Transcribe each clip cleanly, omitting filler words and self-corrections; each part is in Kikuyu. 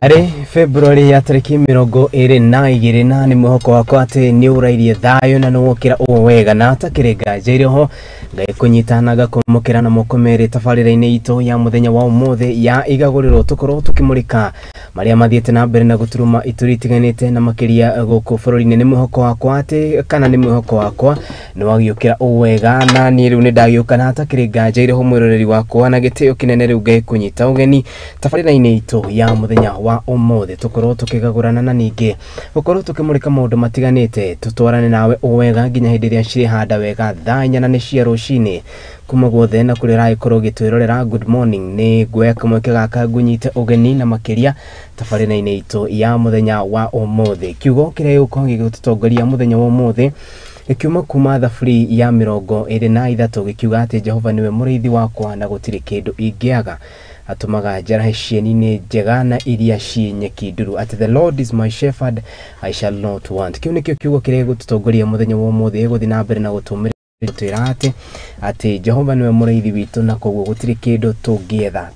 Arĩ February ya tarĩki 22 na nĩ mwĩhoko wakwa atĩ nĩ ũrairie thayũ na nĩ wokĩra ũũ wega na atakĩrĩ nganja irĩ ho Ngai kũnyita na ngakũmũkĩra na moko merĩ tabarĩra-inĩ itũ ya mũthenya wa ũmũthĩ ya igagũrĩrwo tũkorwo tũkĩmũrĩka marĩa mathiĩte na mbere na gũturuma ituri itiganĩte na makĩria gũkũ bũrũri-inĩ. Nĩ mwĩhoko wakwa atĩ kana nĩ mwĩhoko wakwa nĩ wagĩũkĩra ũũ wega na niĩ rĩu nĩ ndagĩũka na atakĩrĩ nganja irĩ ho mwĩroreri wakwa na gĩtĩo kĩnene rĩu Ngai kũnyita ũgeni tabarĩra-inĩ itũ ya mũthenya wa ũmũthĩ tũkorwo tũkĩgagũrana na ningĩ gũkorwo tũkĩmũrĩka maũndũ matiganĩte tũtwarane nawe ũũ wega nginya hĩndĩ ĩrĩa cirĩhanda wega thaa inya na nĩ cia rũcinĩ kuma guothe na kũrĩa ũragĩkorwo ũgĩtwĩrorera. Good morning, nĩ nguoya kamweke gaka ngũnyite ũgeni na makĩria tabarĩra-inĩ itũ ya mũthenya wa ũmũthĩ. Kiugo kĩrĩa gĩgũkorwo gĩgĩtũtongoria mũthenya wa ũmũthĩ gĩkiuma kuma thaburi ya 23 gĩkiuga atĩ Jehova nĩwe mũrĩithi wakwa na gũtirĩ kĩndũ ingĩaga, atũmaga njarahe cieni-inĩ njega na iria ciĩ nyeki nduru, atĩ the Lord is my shepherd, I shall not want. Kĩu nĩkĩo kiugo kĩrĩa gĩgũtũtongoria mũthenya wa ũmũthĩ gũthiĩ na mbere na gũtũmĩrĩria twĩra atĩ Jehova nĩwe mũrĩithi witũ na koguo gũtirĩ kĩndũ tũngĩetha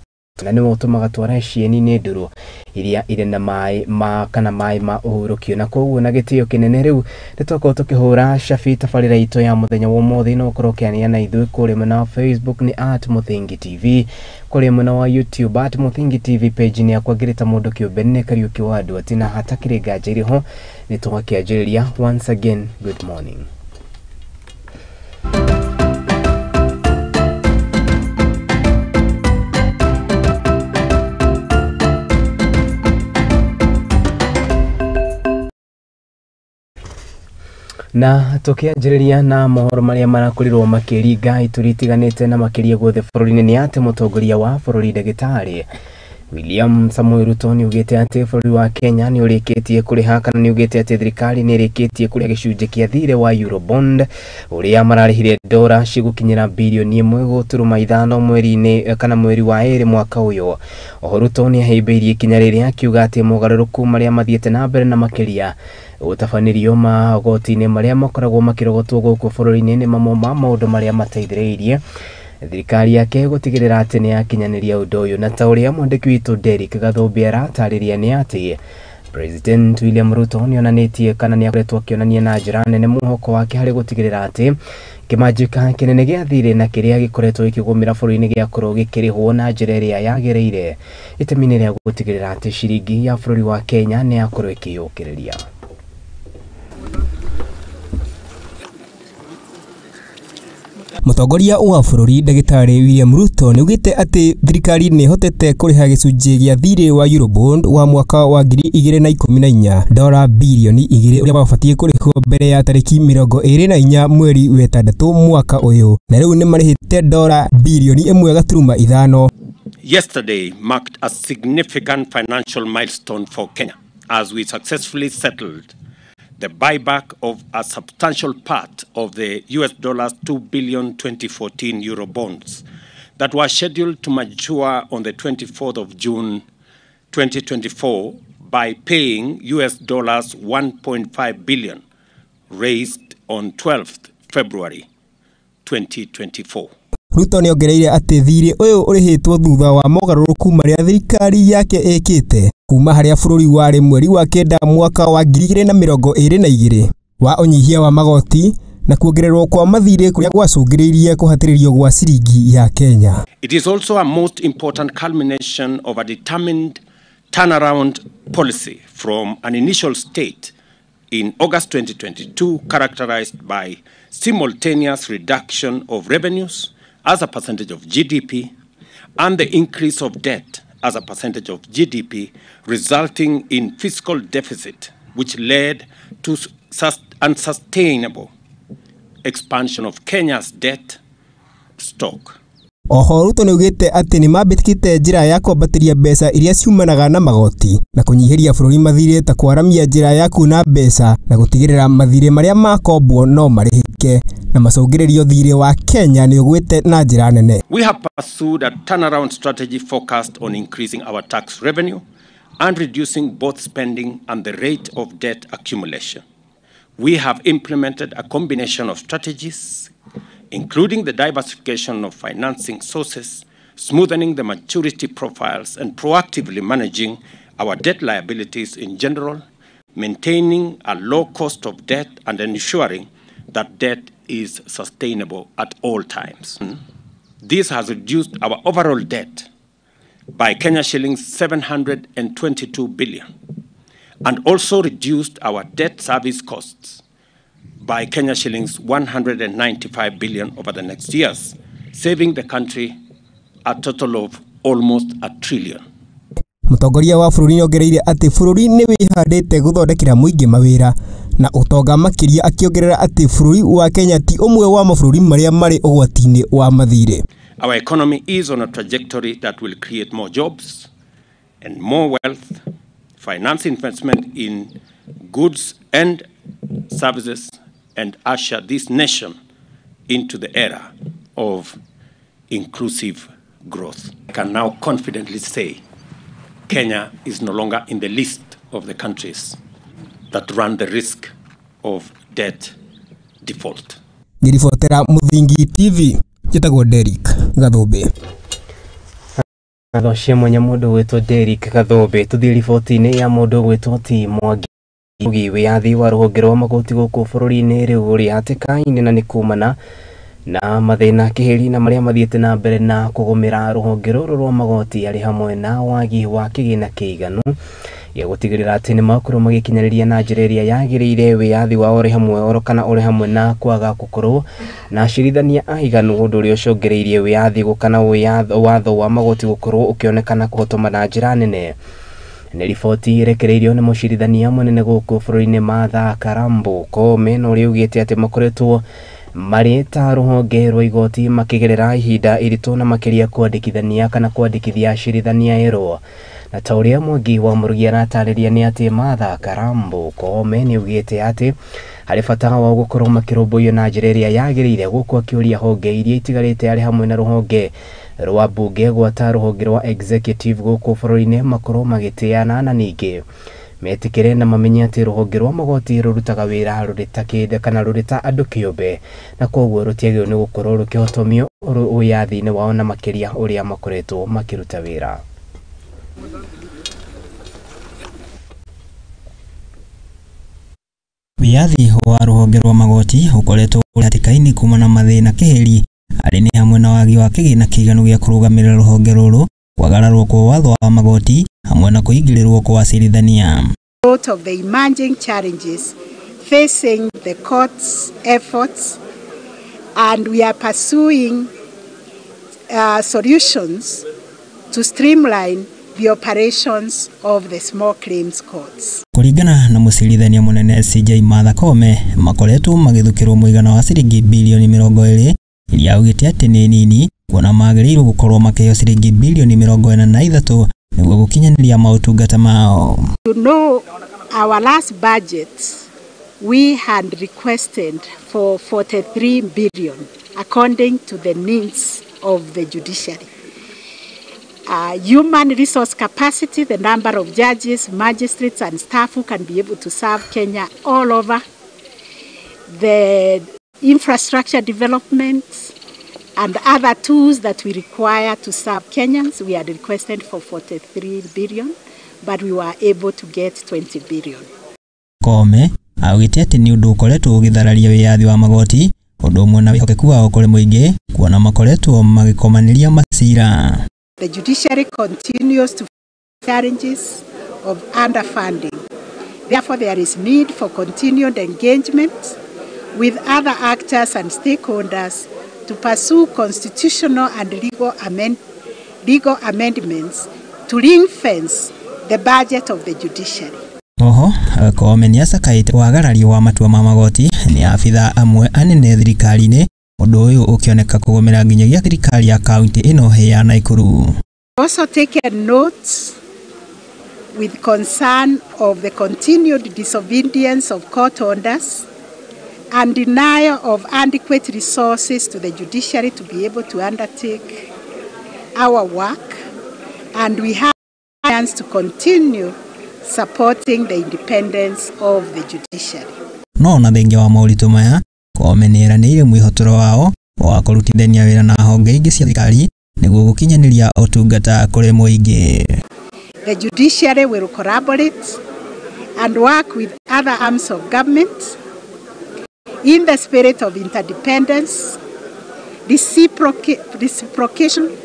na nĩwe ũtũmaga twarahe cieni-inĩ nduru iria irĩ na maĩ ma kana maĩ ma ũhurũkio. Na koguo na gĩtĩo kĩnene rĩu nĩ twakorwo tũkĩhũra cabi tabarĩra itũ ya mũthenya wa ũmũthĩ. No ũkorwo ũkĩaria na ithuĩ kũrĩa mwena wa Facebook nĩ at Mũthingi TV, kũrĩa mwena wa YouTube at Mũthingi TV page nĩ yakwa ngĩrĩta mũndũ kĩũmbe nĩ Kariũki wa andũ atĩ na hatakĩrĩ nganja irĩ ho nĩ twakĩanjĩrĩria. Once again, good morning. Na tukianjĩrĩria na mohoro marĩa marakorirwo makĩringa ituri itiganĩte na makĩria guothe bũrũri-inĩ nĩ atĩ mũtongoria wa bũrũri ndagĩtarĩ William Samoei Ruto nĩ augĩte atĩ bũrũri wa Kenya nĩ ũrĩkĩtie kũrĩha kana nĩ augĩte atĩ thirikari nĩ ĩrĩkĩtie kũrĩha gĩcunjĩ kĩa thirĩ wa Eurobond ũrĩa mararĩhire dora cigũkinyĩra birioni 1.5 mweri-inĩ kana mweri wa 2 mwaka ũyũ. Oho Ruto nĩ ahĩmbĩirie ikinya rĩrĩa akiuga atĩ mogarũrũku marĩa mathiĩte na mbere na makĩria gũtabanĩrio magoti-inĩ marĩa makoragwo makĩrogotwo gũkũ bũrũri-inĩ nĩ mamwe ma maũndũ marĩa mateithĩrĩirie thirikari yake gũtigĩrĩra atĩ nĩ yakinyanĩria ũndũ ũyũ. Na ta ũrĩa mwandĩki witũ Derrick Gathũmbĩ aratarĩria nĩ atĩ President William Ruto nĩ onanĩtie kana nĩ akoretwo akĩonania na njĩra nene mwĩhoko wake harĩ gũtigĩrĩra atĩ kĩmanjĩka kĩnene gĩa thirĩ na kĩrĩa gĩkoretwo gĩkĩgũmĩra bũrũri-inĩ gĩakorwo gĩkĩrĩhwo na njĩra ĩrĩa yagĩrĩire itemi-inĩ rĩa gũtigĩrĩra atĩ ciringi ya bũrũri wa Kenya nĩ yakorwo ĩkĩyũkĩrĩria. Mũtongoria wa bũrũri ndagĩtarĩ William Ruto nĩ augĩte atĩ thirikari nĩ ĩhotete kũrĩha gĩcunjĩ gĩa thirĩ wa Eurobond wa mwaka wa 2014 dora birioni 2 ũrĩa wabatiĩ kũrĩhwo mbere ya tarĩki 24 mweri wa 6 mwaka ũyũ, na rĩu nĩ marĩhĩte dora birioni 1.5. Yesterday marked a significant financial milestone for Kenya as we successfully settled the buyback of a substantial part of the US dollars 2 billion 2014 euro bonds that were scheduled to mature on the 24th of June 2024 by paying US dollars 1.5 billion raised on 12th February 2024. Ruto nĩ ongereire atĩ thirĩ ũyũ ũrĩhĩtwo thutha wa mogarũrũku marĩa thirikari yake ĩkĩte kuma harĩa bũrũri warĩ mweri wa 9 mwaka wa 2022 wa ũnyihia wa magoti na kuongererwo kwa mathirĩ kũrĩa gwacũngĩrĩirie kũhatĩrĩrio gwa ciringi ya Kenya. It is also a most important culmination of a determined turnaround policy from an initial state in August 2022 characterized by simultaneous reduction of revenues as a percentage of GDP and the increase of debt as a percentage of GDP, resulting in fiscal deficit, which led to unsustainable expansion of Kenya's debt stock. Oho Ruto nĩ augĩte atĩ nĩ mambĩkĩte njĩra ya kwambatĩria mbeca iria ciumanaga na magoti na kũnyihĩria bũrũri mathirĩ ta kwaramia njĩra ya kuuna mbeca na gũtigĩrĩra mathirĩ marĩa makombwo no marĩhĩke na macũngĩrĩrio thirĩ wa Kenya nĩ ũgwĩte na njĩra nene. We have pursued a turnaround strategy focused on increasing our tax revenue and reducing both spending and the rate of debt accumulation. We have implemented a combination of strategies, including the diversification of financing sources, smoothening the maturity profiles, and proactively managing our debt liabilities in general, maintaining a low cost of debt and ensuring that debt is sustainable at all times. This has reduced our overall debt by Kenya shillings 722 billion and also reduced our debt service costs by Kenya shillings 195 billion over the next years, saving the country a total of almost a trillion. Mũtongoria wa bũrũri nĩongereire atĩ bũrũri nĩ wĩhandĩte gũthondekera mũingĩ mawĩra na ũtonga makĩria, akĩongerera atĩ bũrũri wa Kenya ti ũmwe wa mabũrũri marĩa marĩ ũgwati-inĩ wa mathirĩ. Our economy is on a trajectory that will create more jobs and more wealth, finance investment in goods and services, and usher this nation into the era of inclusive growth. I can now confidently say Kenya is no longer in the list of the countries that run the risk of debt default. Ngiribotera Muthingi TV, njĩtagwo Derrick Gathumbi. Ngatho cia mwanya mũndũ gwĩtwo Derrick Gathumbi. Tũthiĩ riboti-inĩ ya mũndũ gwĩtwo T Mwangi. Wĩyathi wa rũhonge rwa magoti gũkũ bũrũri-inĩ rĩu ũrĩ hatĩka-inĩ na nĩ kumana na mathĩna kĩhĩri na marĩa mathiĩte na mbere na kũgũmĩra rũhonge rũrũ rwa magoti arĩ hamwe na wagi wa kĩgĩna kĩiganu gĩa gũtigĩrĩra atĩ nĩ makorwo magĩkinyanĩria na njĩra ĩrĩa yagĩrĩire wĩyathi wao ũrĩ hamwe oro kana ũrĩ hamwe na kwaga gũkorwo na acirithania aiganu, ũndũ ũrĩa ũcũngĩrĩirie wĩyathi kana watho wa magoti gũkorwo ũkĩonekana kũhotoma na njĩra nene. Nĩ riboti ĩrekereirio nĩ mũcirithania mũnene gũkũ bũrũri-inĩ Martha Karambu Koome, na ũrĩa ugĩte atĩ makoretwo marĩ ta rũhonge rwa igoti makĩgerera ihinda iritũ na makĩria kwandĩkithania kana kwandĩkithia acirithania erũ. Na ta ũrĩa Mwangi wa Mũrugi aratarĩria nĩ atĩ Martha Karambu Koome nĩ augĩte atĩ harĩ bata wao gũkorwo makĩrũmbũiyo na njĩra ĩrĩa yagĩrĩire, gũkũ akĩũria honge iria itigarĩte arĩ hamwe na rũhonge rwa mbunge gwata rũhonge rwa executive gũkũ bũrũri-inĩ makorwo magĩtĩana na ningĩ metĩkĩre na mamenye atĩ rũhonge rwa magoti rũrutaga wĩra rũrĩ ta kĩndũ kana rũrĩ ta andũ kĩũmbe, na koguo rũtiagĩrĩirwo nĩ gũkorwo rũkĩhotomio wĩyathi-inĩ wao na makĩria ũrĩa makoretwo makĩruta wĩra. Wĩyathi wa rũhonge rwa magoti ũkoretwo ũrĩ hatĩka-inĩ kumana na mathĩna kĩhĩri arĩ nĩ hamwe na wagi wa kĩgĩna kĩiganu gĩa kũrũgamĩrĩra rũhonge rũrũ, kwagararwo kwa watho wa magoti hamwe na kũingĩrĩrwo kwa acirithania. Of the emerging challenges facing the court's efforts, and we are pursuing solutions to streamline the operations of the small claims courts. Kũringana na mũcirithania mũnene CJ Martha Koome, makoretwo magĩthukĩrwo mũigana wa ciringi bilioni 20 iria augĩte atĩ nĩ nini, kuona magĩrĩirwo gũkorwo makĩheo ciringi bilioni 43 nĩguo gũkinyanĩria maũtungata mao. You know, our last budget we had requested for 43 billion according to the needs of the judiciary. Human resource capacity, the number of judges, magistrates and staff who can be able to serve Kenya all over, the infrastructure development and other tools that we require to serve Kenyans, we had requested for 43 billion, but we were able to get 20 billion. Koome augĩte atĩ nĩ ũndũ ũkoretwo ũgĩthararia wĩyathi wa magoti, ũndũ ũmwe na wĩhokeku wao kũrĩ mũingĩ, kuona makoretwo magĩkomanĩria macira. The judiciary continues to face challenges of underfunding. Therefore, there is need for continued engagement with other actors and stakeholders to pursue constitutional and legal amendments to ring-fence the budget of the judiciary. Oho, Koome nĩacakaĩte wagarario wa matua ma magoti nĩ abithaa amwe anene thirikari-inĩ, ũndũ ũyũ ũkĩoneka kũgũmĩra nginyagia thirikari ya kaunti ĩno ya Nakuru. Also taken notes with concern of the continued disobedience of court orders and denial of adequate resources to the judiciary to be able to undertake our work, and we have plans to continue supporting the independence of the judiciary. No na thengia wa moritũ maya, Koome nĩeranĩire mwĩhotoro wao wa kũrutithania wĩra na honge ingĩ cia thirikari nĩguo gũkinyanĩria ũtungata kũrĩ mũingĩ. The judiciary will collaborate and work with other arms of government in the spirit of interdependence, reciprocation.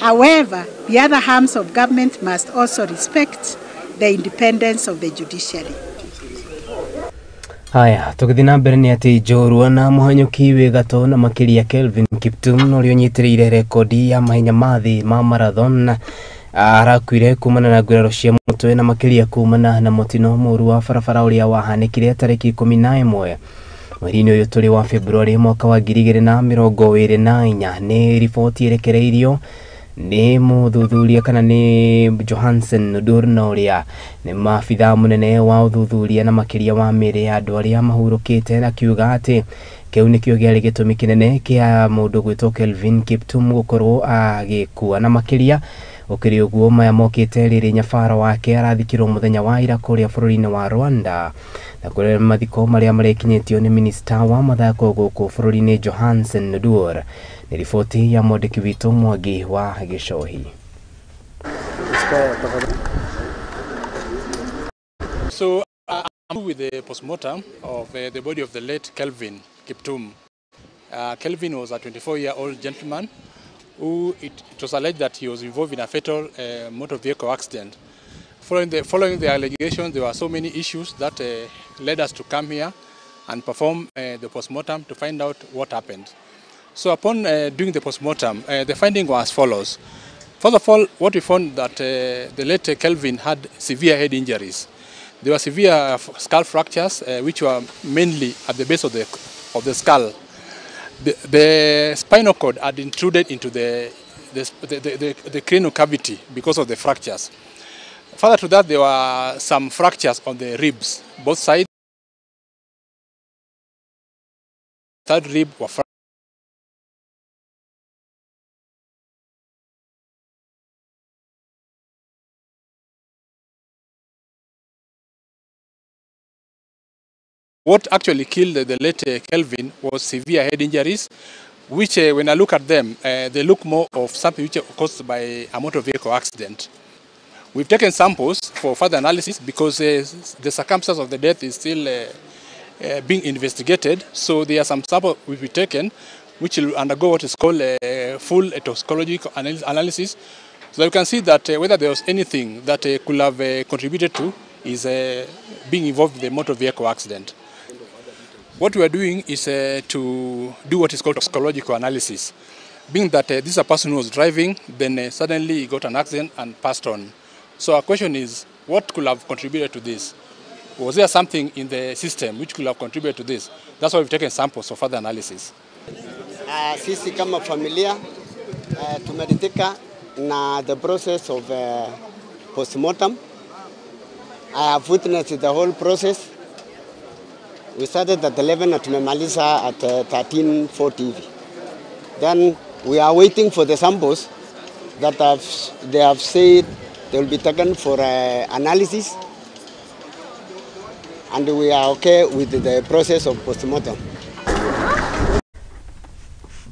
However, the other arms of government must also respect the independence of the judiciary. Haya, tũgĩthiĩ na mbere nĩ atĩ njorua na mũhanyũki wĩ gatũ na makĩria Kelvin Kiptum na ũrĩa ũnyitĩrĩire rekondi ya mahenya ma thĩ ma marathon arakuire kumana na nguraro cia mũtwe na makĩria kumana na mũtino mũru wa barabara ũrĩa wahanĩkire tarĩki 11 mweri-inĩ ũyũ tũrĩ wa February mwaka wa 2024. Nĩ riboti ĩrekereirio nĩ mũthuthuria kana nĩ Johansen Odur na ũrĩa nĩ maabithaa mũnene wa ũthuthuria na makĩria wa mĩĩrĩ ya andũ arĩa mahurũkĩte, na akiuga atĩ kĩu nĩkĩo kĩarĩ gĩtũmi kĩnene kĩa mũndũ gwĩtwo Kelvin Kiptum gũkorwo agĩkua. Na makĩria ũkĩrĩ ũguo, maya mokĩte rĩrĩ nyabara wake arathikirwo mũthenya wa ira kũrĩa bũrũri-inĩ wa Rwanda, na kũrĩa mathiko marĩa marekinyĩtio nĩ minista wa mathako gũkũ bũrũri-inĩ Johansen Odur. Nĩ riboti ya mwandĩki witũ Mwangi wa Gĩcohi. So I'm with the postmortem of the body of the late Kelvin Kiptum. Kelvin was a 24-year-old gentleman who it was alleged that he was involved in a fatal motor vehicle accident. Following the allegations, there were so many issues that led us to come here and perform the postmortem to find out what happened. So upon doing the postmortem, the finding was as follows. First of all, what we found that the late Kelvin had severe head injuries. There were severe skull fractures, which were mainly at the base of the skull. The spinal cord had intruded into the cranial cavity because of the fractures. Further to that, there were some fractures on the ribs, both sides. Third rib were fractured. What actually killed the late Kelvin was severe head injuries, which when I look at them, they look more of something which caused by a motor vehicle accident. We've taken samples for further analysis because the circumstance of the death is still being investigated. So there are some samples will be taken which will undergo what is called a full toxicological analysis. So you can see that whether there was anything that could have contributed to is being involved in the motor vehicle accident. What we are doing is to do what is called toxicological analysis. Being that this is a person who was driving, then suddenly he got an accident and passed on. So our question is, what could have contributed to this? Was there something in the system which could have contributed to this? That's why we've taken samples for further analysis. Sisi kama familia tumeridhika na the process of postmortem. I have witnessed the whole process. We started at 11 na tumemaliza at 13:40. Then we are waiting for the samples that they have said they will be taken for analysis, and we are okay with the process of postmortem.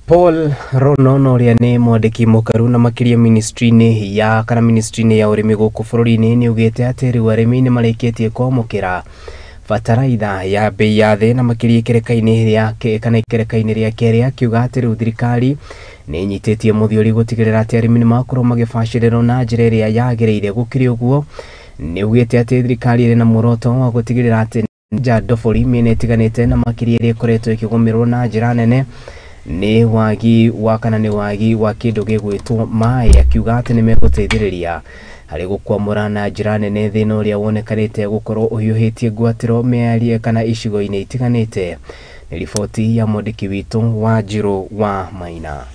Paul Rono ũrĩa nĩ mwandĩki mũkaru na makĩria ministry-inĩ ya kana ministry-inĩ ya ũrĩmi gũkũ bũrũri-inĩ nĩ ugĩte atĩ rĩu arĩmi nĩ marĩkĩtie kwamũkĩra bataraitha ya bei ya thĩ na makĩria ikereka-inĩ rĩake kana ikereka-inĩ rĩa kerĩ, akiuga atĩ rĩu thirikari nĩ ĩnyitĩtie mũthiori gũtigĩrĩra atĩ arĩmi nĩ makorwo magĩbacĩrĩrwo na njĩra ĩrĩa yagĩrĩire. Gũkĩrĩ ũguo nĩ ugĩte atĩ thirikari ĩrĩ na muoroto wa gũtigĩrĩra atĩ nja ndobori mĩena ĩtiganĩte na makĩria ĩrĩa ĩkoretwo ĩkĩgũmĩrwo na njĩra nene nĩ wagi wa kana nĩ wagi wa kĩndũ gĩgwĩtwo maĩ, akiuga atĩ nĩ megũteithĩrĩria harĩ gũkwamũra na njĩra nene thĩna ũrĩa wonekanĩte gũkorwo ũhiũhĩtie ngwatĩro mĩario kana icigo-inĩ itiganĩte. Nĩ riboti ya mwandĩki witũ wa Njirũ wa Maina.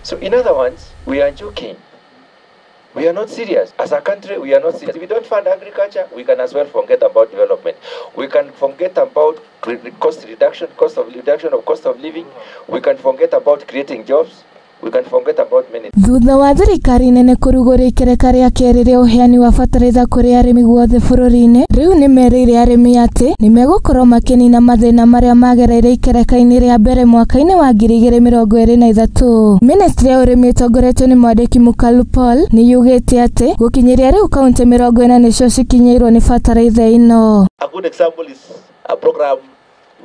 So in other words, we are joking. We are not serious. As a country, we are not serious. If we don't fund agriculture, we can as well forget about development. We can forget about cost reduction, cost of reduction of cost of living. We can forget about creating jobs. We can forget about many. Thutha wa thirikari nene kũrugũria ikereka rĩa kerĩ rĩa ũheani wa bataraitha kũrĩ arĩmi guothe bũrũri-inĩ, rĩu nĩmerĩire arĩmi atĩ nĩmegũkorwo makĩnina mathĩna marĩa magereire ikereka-inĩ rĩa mbere mwaka-inĩ wa 2023. Ministry ya ũrĩmi ĩtongoretio nĩ mwandĩki Mukalu Paul nĩ yugĩte atĩ gũkinyĩria rĩu kaunti 40 nĩcio cikinyĩirwo nĩ bataraitha ĩno. A good example is a program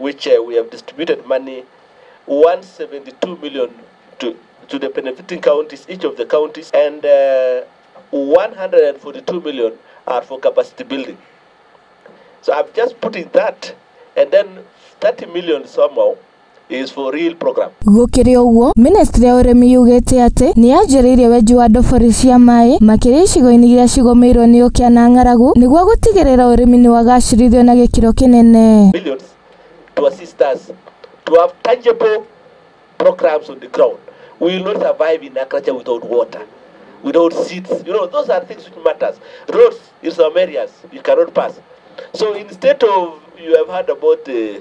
which we have distributed money 172 million to the benefiting counties, each of the counties, and 142 million are for capacity building. So I'm just putting that, and then 30 million somehow is for real program. Gũkĩrĩ ũguo, Ministry ya ũrĩmi yugĩte atĩ nĩ yanjĩrĩirie wenji wa ndobori cia maĩ makĩria icigo-inĩ iria cigũmĩirwo nĩ ũkĩa na ng'aragu nĩguo gũtigĩrĩra ũrĩmi nĩ wagacĩrithio na gĩkĩro kĩnene. Millions to assist us to have tangible programs on the ground. We will not survive in agriculture without water, without seeds. You know, those are things which matters. Roads in some areas you cannot pass. So instead of, you have heard about the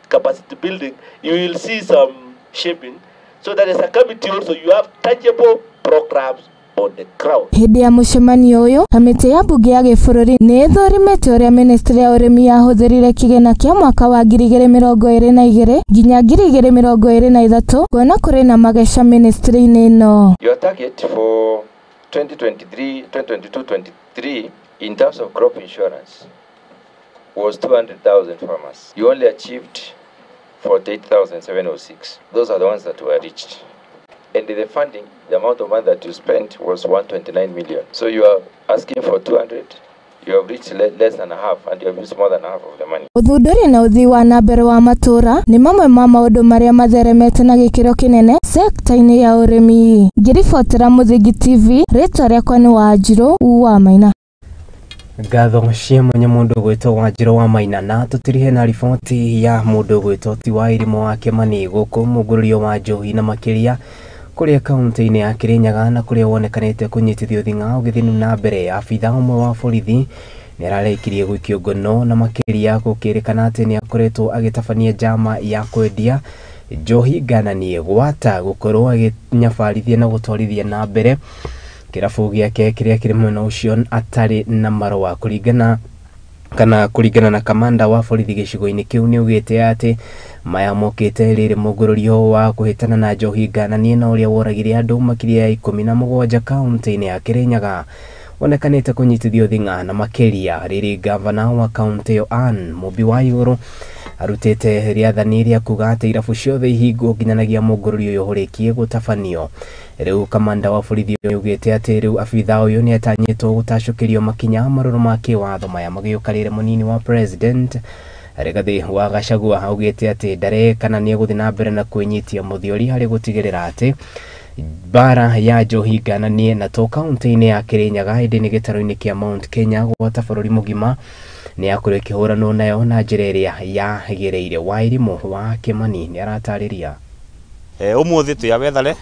capacity building, you will see some shaping. So that as a committee also, you have tangible programs on the ground. Hĩndĩ ya mũcemanio ũyũ, kamĩtĩ ya mbunge ya gĩbũrũri nĩ ĩthũrimĩte ũrĩa ministry ya ũrĩmi yahũthĩrire kĩgĩna kĩa mwaka wa 2022 nginya 2023 kuona kũrĩ na mageca ministry-inĩ ĩno. Your target for 2023, 2022, 23 in terms of crop insurance was 200,000 farmers. You only achieved 48,706. Those are the ones that were reached. And the funding, the amount of money that you spent was 129 million. So you are asking for 200, you have reached less than half, and you have used more than half of the money. Ũthundũri na ũthii wa na mbere wa matũũra nĩ mamwe ma maũndũ marĩa matheremete na gĩkĩro kĩnene sekta-inĩ ya ũrĩmi. Ngĩribotera Mũthingi TV, rĩtwa rĩakwa nĩ Wanjirũ wa Maina. Ngatho cia mwanya mũndũ gwĩtwo Wanjirũ wa Maina. Na tũtirihe na riboti ya mũndũ gwĩtwo ti wa irimũ wa Kĩmani gũkũ mũgũrũrio wa njohi na makĩria kũrĩa kaunti-inĩ ya Kĩrĩnyaga na kũrĩa wonekanĩte kũnyitithio thing'a ũgĩthiĩ na mbere. Abithaa ũmwe wa borithi nĩararĩkirie gũikio ngono na makĩria gũkĩrĩkana atĩ nĩakoretwo agĩtabania njama ya kwendia njohi ngananie gwata gũkorwo agĩnyabarithia na gũtwarithia na mbere kĩrabu gĩake kĩrĩa kĩrĩ mwena ũcio atarĩ na marũa. Kũringana na kamanda wa borithi gĩcigo-inĩ kĩu nĩaugĩte atĩ maya mokĩte rĩrĩ mũgũrũrio wa kũhĩtana na njohi ngananie na ũrĩa woragire andũ makĩria ya 17 kaunti-inĩ ya Kĩrĩnyaga wonekanĩte kũnyitithio thing'a na makĩria rĩrĩ gavana wa kaunti ĩyo Ann Mũmbi wa Igũrũ arutĩte rĩathani rĩa kuga atĩ irabu ciothe ihingwo nginyanagia mũgũrũrio ũyũ ũrĩkie gũtabanio. Rĩu kamanda wa borithi nĩaugĩte atĩ rĩu abithaa ũyũ nĩatanyĩtwo gũtacũkĩrio makinya marũrũ ma kĩwatho maya magĩũka rĩrĩ mũnini wa president Rigathi wa Gachagua augĩte atĩ ndarekana nĩegũthiĩ na mbere na kwĩnyitia mũthiori harĩ gũtigĩrĩra atĩ mbara ya njohi ngananie na to kaunti-inĩ ya Kĩrĩnyaga ĩndĩ nĩ gĩtarũ-inĩ kĩa Mount Kenya gwata bũrũri mũgima nĩyakorwo ĩkĩhũranwo nayo na njĩra ĩrĩa yagĩrĩire. Wairimũ wa Kĩmani nĩaratarĩria. Ũmũthĩ twĩ Awethare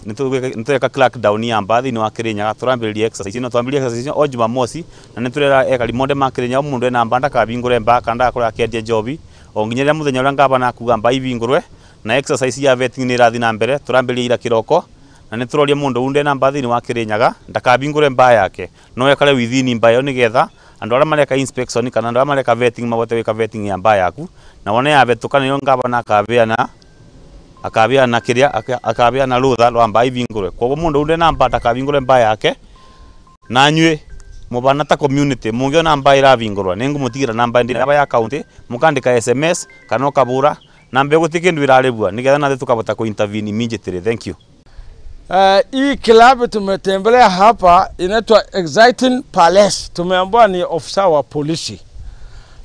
nĩtũreka crackdown ya mba thĩinĩ wa Kĩrĩnyaga. Tũrambĩrĩria exercise ĩno, twambĩrĩria exercise ĩno o Jumamosi, na nĩtũrera ekari monde ma Kĩrĩnyaga o mũndũ ena mba ndakahingũre mba kana ndagakorwo akĩendia njohi o nginya rĩrĩa mũthenya ũrĩa ngavana akuga mba ihingũrwe. Na exercise ya vetting nĩ ĩrathiĩ na mbere, tũrambĩrĩria ira kĩroko, na nĩtũroria mũndũ ũndũ ena mba thĩinĩ wa Kĩrĩnyaga ndakahingũre mba yake, no ekare within mba ĩyo nĩgetha andũ arĩa mareka inspection kana andũ arĩa mareka vetting mahote gwĩka vetting ya mba yaku, na wone yavetũka nĩyo ngavana akabeana kĩrĩa akabeana rũtha rwa mba ihingũrwe. Koguo mũndũ ũndũ ena mba ndakahingũre mba yake, na nyuĩ mũbana ta community mũngĩona mba ĩrahingũrwa nĩngũmũtigĩra namba ĩndĩ ya county mũkandĩka SMS kana ũkabũra namba ĩyo gũtirĩ kĩndũ ĩrarĩbua nĩgetha nathĩ tũkabota kũ intervene immediately. Thank you. Hii klabu tumetembelea hapa inaitwa Exciting Palace. Tumeambiwa ni ofisa wa polisi,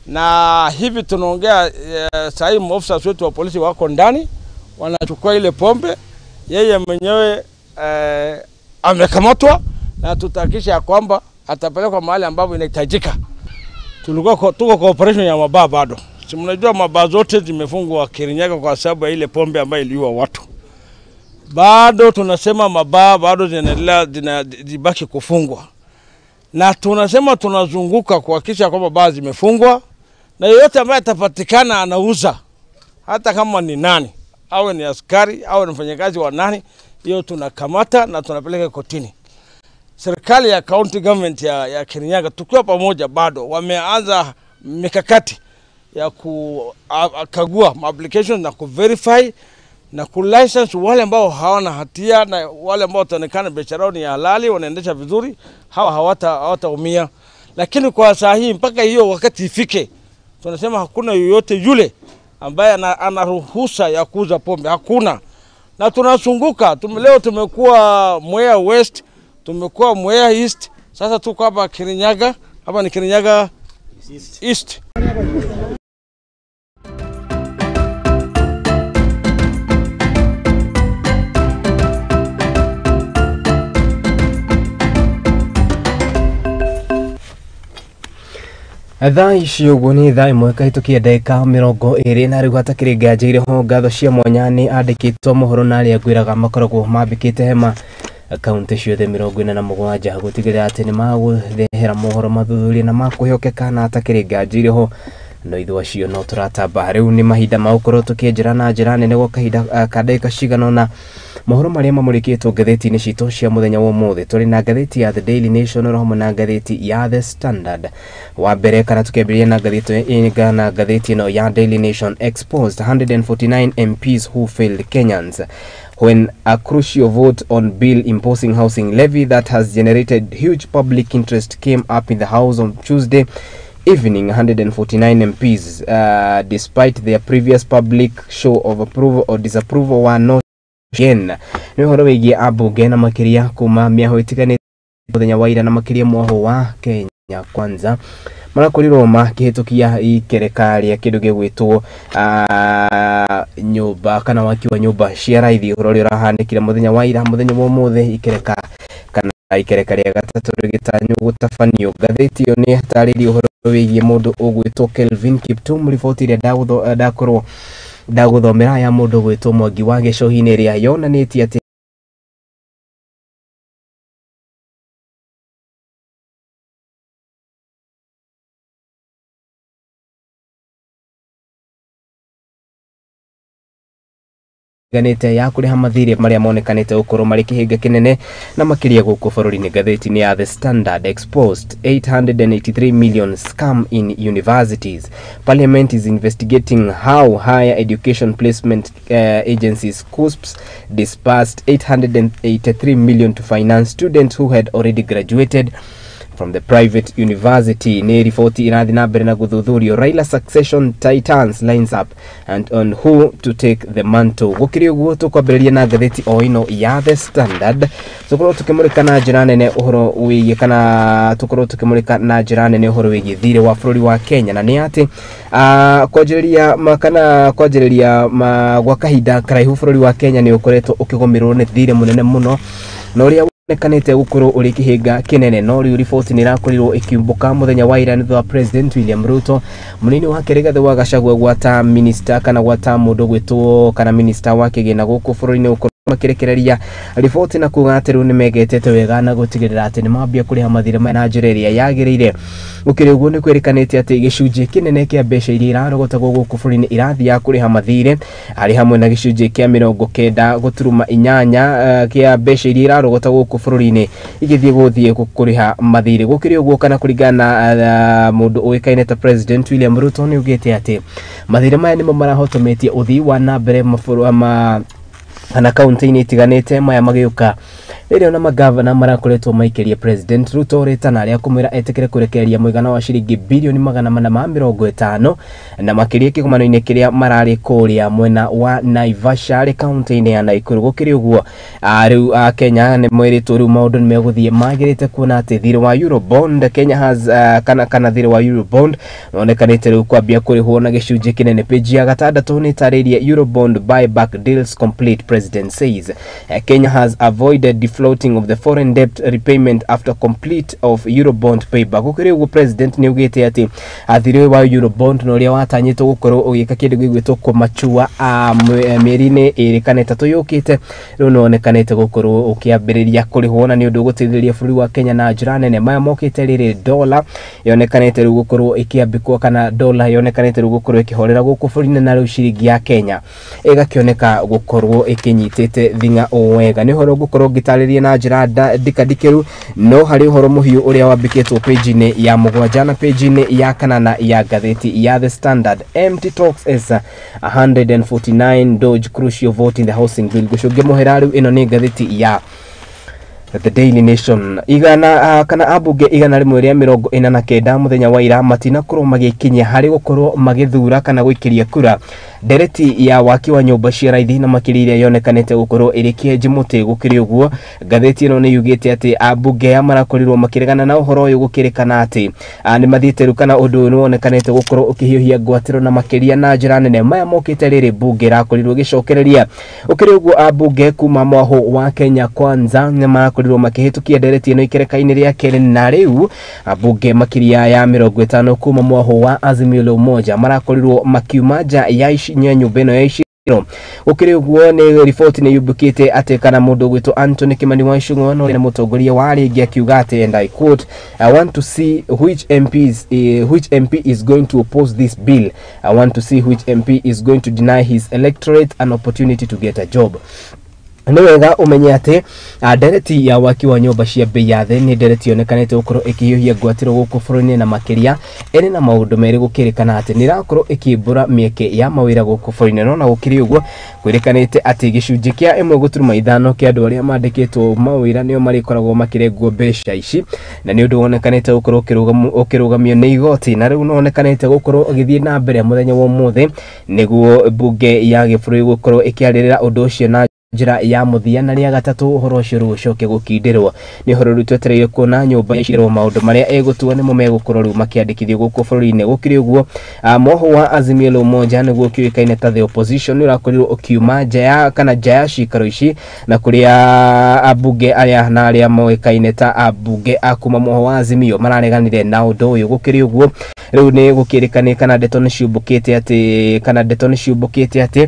na hivi tunaongea sasa maofisa wetu wa polisi wako ndani wanachukua ile pombe. Yeye mwenyewe amekamatwa na tutahakikisha kwamba atapelekwa mahali ambapo inahitajika. Tulikuwa tuko kwa operation ya mabaa bado. Si mnajua mabaa zote zimefungwa Kirinyaga kwa sababu ya ile pombe ambayo iliua watu. Bado tunasema mabaa bado zinaendelea zibaki kufungwa. Na tunasema tunazunguka kuhakikisha kwamba baa zimefungwa, na yeyote ambaye atapatikana anauza, hata kama ni nani, awe ni askari, awe ni mfanyakazi wa nani, Hiyo tunakamata na tunapeleka kotini. Serikali ya county government ya Kirinyaga tukiwa pamoja bado wameanza mikakati ya kukagua applications na kuverify na kulicense wale ambao hawana hatia na wale ambao wataonekana biashara ni halali, wanaendesha vizuri, hawa hawataumia. Lakini kwa saa hii mpaka hiyo wakati ifike, tunasema hakuna yoyote yule ambaye ana ruhusa ya kuuza pombe, hakuna. Na tunazunguka, leo tumekuwa Mwea West, tumekuwa Mwea East, sasa tuko hapa Kirinyaga, hapa ni Kirinyaga East. Thaa ici ũguo nĩ thaa ĩmwe kahĩtũkia ndagĩka 20 na rĩu hatakĩrĩ nganja irĩ ho ngatho cia mwanya nĩ andĩkĩtwo mohoro na arĩa ngwĩraga makoragwo mambĩkĩte hema kaunti ciothe 47 gũtigĩrĩra atĩ nĩ magũrehera mohoro mathuthurie na makwĩhokeka na hatakĩrĩ nganja irĩ ho no ithuĩ acio no tũratamba. Rĩu nĩ mahinda ma gũkorwo tũkĩenjera na njĩra nene gwa kahinda ka ndagĩka cigana ũna mohoro marĩa mamũrĩkĩtwo ngathĩti-inĩ citũ cia mũthenya wa ũmũthĩ. Tũrĩ na ngathĩti ya The Daily Nation oro hamwe na ngathĩti ya The Standard. Wa mbere kana tũkĩambĩrĩria na ngathĩti ĩno ya Daily Nation, exposed 149 MPs who failed Kenyans when a crucial vote on bill imposing housing levy that has generated huge public interest came up in the House on Tuesday evening. 149 MPs, despite their previous public show of approval or disapproval, were not again. Nĩ ũhoro wĩgiĩ ambunge na makĩria kuma mĩaho ĩtiganĩte mũthenya wa ira na makĩria mwaho wa Kenya Kwanza marakorirwo makĩhĩtũkia ikereka rĩa kĩndũ gĩgwĩtwo nyũmba kana waki wa nyũmba cia raithi, ũhoro ũrĩa ũrahanĩkire mũthenya wa ira. Mũthenya wa ũmũthĩ ikereka kana ikereka rĩa gatatũ rĩgĩtanywo gũtabanio. Ngathĩti ĩyo nĩ ĩtarĩirie ũhoro wĩgiĩ mũndũ ũgwĩtwo Kelvin Kiptum, riboti ĩrĩa ndakorwo ndagũthomera ya mũndũ ũgwĩtwo Mwangi wa Gĩcũhĩ-inĩ ĩrĩa yonanĩtie atĩ ganĩte ya kũrĩha mathirĩ marĩa monekanĩte gũkorwo marĩ kĩhĩnga kĩnene na makĩria gũkũ bũrũri-inĩ. Ngathĩti-inĩ ya The Standard, exposed 883 million scam in universities. Parliament is investigating how higher education placement agencies CUSPS disbursed 883 million to finance students who had already graduated from the private university. Nĩ riboti ĩrathiĩ na mbere na gũthuthurio. Raila succession titans lines up and on who to take the mantle. Gũkĩrĩ ũguo tũkwambĩrĩria na ngathĩti o ĩno ya The Standard, tũkorwo tũkĩmũrĩka na njĩra nene ũhoro wĩgiĩ kana tũkorwo tũkĩmũrĩka na njĩra nene ũhoro wĩgiĩ thirĩ wa bũrũri wa Kenya, na nĩ atĩ kwanjĩrĩria kana kwanjĩrĩria gwa kahinda karaihu bũrũri wa Kenya nĩ ũkoretwo ũkĩgũmĩrwo nĩ thirĩ mũnene mũno na ũrĩa wonekanĩte gũkorwo ũrĩ kĩhĩnga kĩnene. No rĩu riboti nĩ ĩrakorirwo ĩkiumbũka mũthenya wa ira nĩ thutha wa President William Ruto, mũnini wake Rigathĩ wa Gachagua gwata minister kana gwata mũndũ gwĩtwo kana minister wa kĩgĩna gũkũ bũrũri-inĩ gũkorwo makĩrekereria riboti na kuga atĩ rĩu nĩmegetete wega na gũtigĩrĩra atĩ nĩmambia kũrĩha mathirĩ maya na njĩra ĩrĩa yagĩrĩire. Gũkĩrĩ ũguo nĩ kwĩrĩkanĩte atĩ gĩcunjĩ kĩnene kĩa mbeca iria irarogotagwo gũkũ bũrũri-inĩ irathiaga kũrĩha mathirĩ harĩ hamwe na gĩcunjĩ kĩa 90.8 kĩa mbeca iria irarogotagwo gũkũ bũrũri-inĩ igĩthiĩ gũthiĩ kũrĩha mathirĩ. Gũkĩrĩ ũguo kana kũringana na mũndũ ũĩkaine ta President William Ruto nĩ augĩte atĩ mathirĩ maya nĩmo marahotometie ũthii wa na mbere kana kaunti-inĩ itiganĩte maya magĩũka rĩrĩa ona magavana marakoretwo maikĩria President Ruto rĩtana rĩa kũmwĩra etĩkĩre kũrekereria mũigana wa ciringi bilioni 450 na makĩria kĩgomano-inĩ kĩrĩa mararĩ kũrĩa mwena wa Naivasha arĩ kaunti-inĩ ya Nakuru. Gũkĩrĩ ũguo rĩu Kenya nĩ mwĩrĩtwo rĩu maũndũ nĩ megũthiĩ magĩrĩte kuona atĩ thirĩ wa Eurobond Kenya has kana thirĩ wa Eurobond wonekanĩte rĩu kwambia kũrĩhwo na gĩcunjĩ kĩnene. Page ya gatandatũ nĩ ĩtarĩirie Eurobond buyback deals complete, President says. Kenya has avoided defloating of the foreign debt repayment after complete of Eurobond payback. Gũkĩrĩ ũguo president nĩ augĩte atĩ thirĩ wa Eurobond na ũrĩa watanyĩtwo gũkorwo ũgĩka kĩndũ gĩgwĩtwo kũmachua mĩeri-inĩ 2 kana 3 yũkĩte, rĩu nĩwonekanĩte gũkorwo ũkĩambĩrĩria kũrĩhwo na nĩ ũndũ ũgũteithĩrĩria bũrũri wa Kenya na njĩra nene. Maya mokĩte rĩrĩ dola yonekanĩte rĩu gũkorwo ĩkĩambĩkwo kana dola yonekanĩte rĩu gũkorwo ĩkĩhorera gũkũ bũrũri-inĩ, na rĩu ciringi ya Kenya ĩgakĩoneka gũkorwo ĩkĩnyitĩte thing'a o wega. Nĩ ũhoro ngũkorwo ngĩtarĩria na njĩra ndikandikĩru, no harĩ ũhoro mũhiũ ũrĩa wambĩkĩtwo page-inĩ ya 7 na page-inĩ ya 8 ya ngathĩti ya The Standard. Empty talks as 149 dodge crucial vote in the housing bill. Gũcũngĩa mũhera rĩu ĩno nĩ ngathĩti ya The Daily Nation. Igana kana ambunge 149 mũthenya wa ira matinakorwo magĩkinyia harĩ gũkorwo magĩthura kana gũikĩria kura ndereti ya waki wa nyũmba cia raithi na makĩria iria yonekanĩte gũkorwo ĩrĩ kĩenji mũtĩ. Gũkĩrĩ ũguo ngathĩti ĩno nĩ yugĩte atĩ ambunge aya marakorirwo makĩregana na ũhoro ũyũ gũkĩrĩkana atĩ nĩ mathiĩte rĩu kana ũndũ ũyũ nĩ wonekanĩte gũkorwo ũkĩhiũhia ngwatĩro na makĩria na njĩra nene. Maya mokĩte rĩrĩ mbunge ĩrakorirwo ĩgĩcokereria. Gũkĩrĩ ũguo ambunge kuma mwahũ wa Kenya Kwanza nĩ marakorirwo makĩhĩtũkia ndereti ĩno ikereka-inĩ rĩa kerĩ, na rĩu ambunge makĩria ya 50 kuma mwahũ wa Azimio la Umoja marakorirwo makiuma nja ya nyũmba ĩno ya icirĩro. Gũkĩrĩ ũguo nĩ riboti nĩ yumbũkĩte atĩ kana mũndũ ũgwĩtwo Anthony Kimani wa Ichung'wa no nĩ mũtongoria wa rĩngĩ akiuga atĩ, and I quote, "I want to see which MP is going to oppose this bill. I want to see which MP is going to deny his electorate an opportunity to get a job." Nĩ wega ũmenye atĩ ndereti ya waki wa nyũmba cia bei ya thĩ nĩ ndereti yonekanĩte gũkorwo ĩkĩhiũhia ngwatĩro gũkũ bũrũri-inĩ na makĩria ĩrĩ na maũndũ merĩ gũkĩrĩkana atĩ nĩ ĩrakorwo ĩkĩmbũra mĩeke ya mawĩra gũkũ bũrũri-inĩ. No na gũkĩrĩ ũguo kwĩrĩkanĩte atĩ gĩcunjĩ kĩa 1.5 kĩa andũ arĩa mandĩkĩtwo mawĩra nĩo marĩkoragwo makĩrengwo mbeca ici, na nĩ ũndũ wonekanĩte gũkorwo ũkĩrũgamio nĩ igoti, na rĩu nĩwonekanĩte gũkorwo ũgĩthiĩ na mbere mũthenya wa ũmũthĩ nĩguo mbunge ya gĩbũrũri gũkorwo ĩkĩarĩrĩra ũndũ ũcio na njĩra ya mũthia, na rĩa gatatũ ũhoro ũcio rĩu ũcoke gũkindĩrwo. Nĩ ũhoro rĩu twetereire kuona nyũmba icirwo maũndũ marĩa ĩgũtua nĩmo megũkorwo rĩu makĩandĩkithio gũkũ bũrũri-inĩ. Gũkĩrĩ ũguo mwahũ wa Azimio la Umoja nĩguo ũkĩũĩkaine ta the opposition nĩ ũrakorirwo ũkiuma nja ya kana nja ya cikaro ici, na kũrĩa ambunge arĩa na arĩa moĩkaine ta ambunge a kuma mwahũ wa Azimio marareganire na ũndũ ũyũ. Gũkĩrĩ ũguo rĩu nĩ gũkĩrĩkanĩ kana ndeto nĩ ciũmbũkĩte atĩ kana ndeto nĩ ciũmbũkĩte atĩ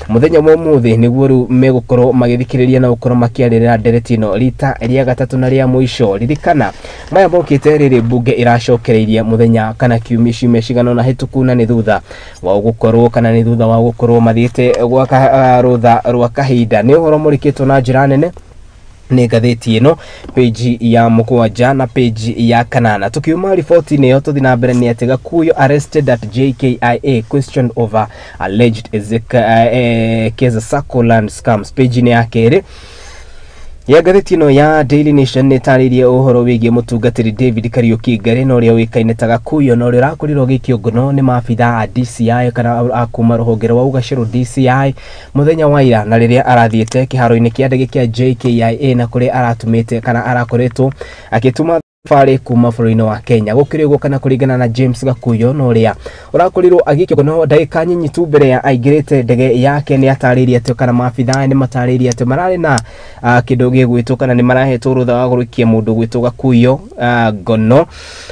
mũthenya wa ũmũthĩ nĩguo rĩu megũkorwo magĩthikĩrĩria na gũkorwo makĩarĩrĩra ndereti ĩno rita rĩa gatatũ na rĩa mũico. Ririkana maya mokĩte rĩrĩ mbunge ĩracokereirie mũthenya kana kiumia ciumia cigana ũna hĩtũku, na nĩ thutha wa gũkorwo kana nĩ thutha wa gũkorwo mathiĩte gwa rũtha rwa kahinda. Nĩ ũhoro mũrĩkĩtwo na njĩra nene nĩ ngathĩti ĩno page ya 7 na page ya 8. Tukiuma riboti-inĩ ĩyo tũthiĩ na mbere nĩ atĩ Gakuyo arrested at JKIA question over alleged Keza Sacco land scams. Page-inĩ ya 2 ya ngathĩti ĩno ya Daily Nation nĩ ĩtarĩirie ũhoro wĩgiĩ mũtungatĩri David Kariuki Ngari na ũrĩa ũĩkaine ta Gakuyo na ũrĩa ũrakorirwo agĩikio ngono nĩ maabithaa a DCI kana a kuma rũhonge rwa ũgacĩru DCI mũthenya wa ira, na rĩrĩa arathiĩte kĩharo-inĩ kĩa ndege kĩa JKIA na kũrĩa aratumĩte kana arakoretwo agĩtuma thabarĩ kuma bũrũri-inĩ wa Kenya. Gũkĩrĩ ũguo kana kũringana na James Gakuyo na ũrĩa ũrakorirwo agĩikio ngono ndagĩka nyinyi tu mbere ya aingĩrĩte ndege yake nĩ atarĩirie atĩ kana maabithaa nĩ matarĩirie atĩ mararĩ na kĩndũ gĩgwĩtwo kana nĩ marahetwo rũtha wa gũikia mũndũ gwĩtwo Gakuyo ngono.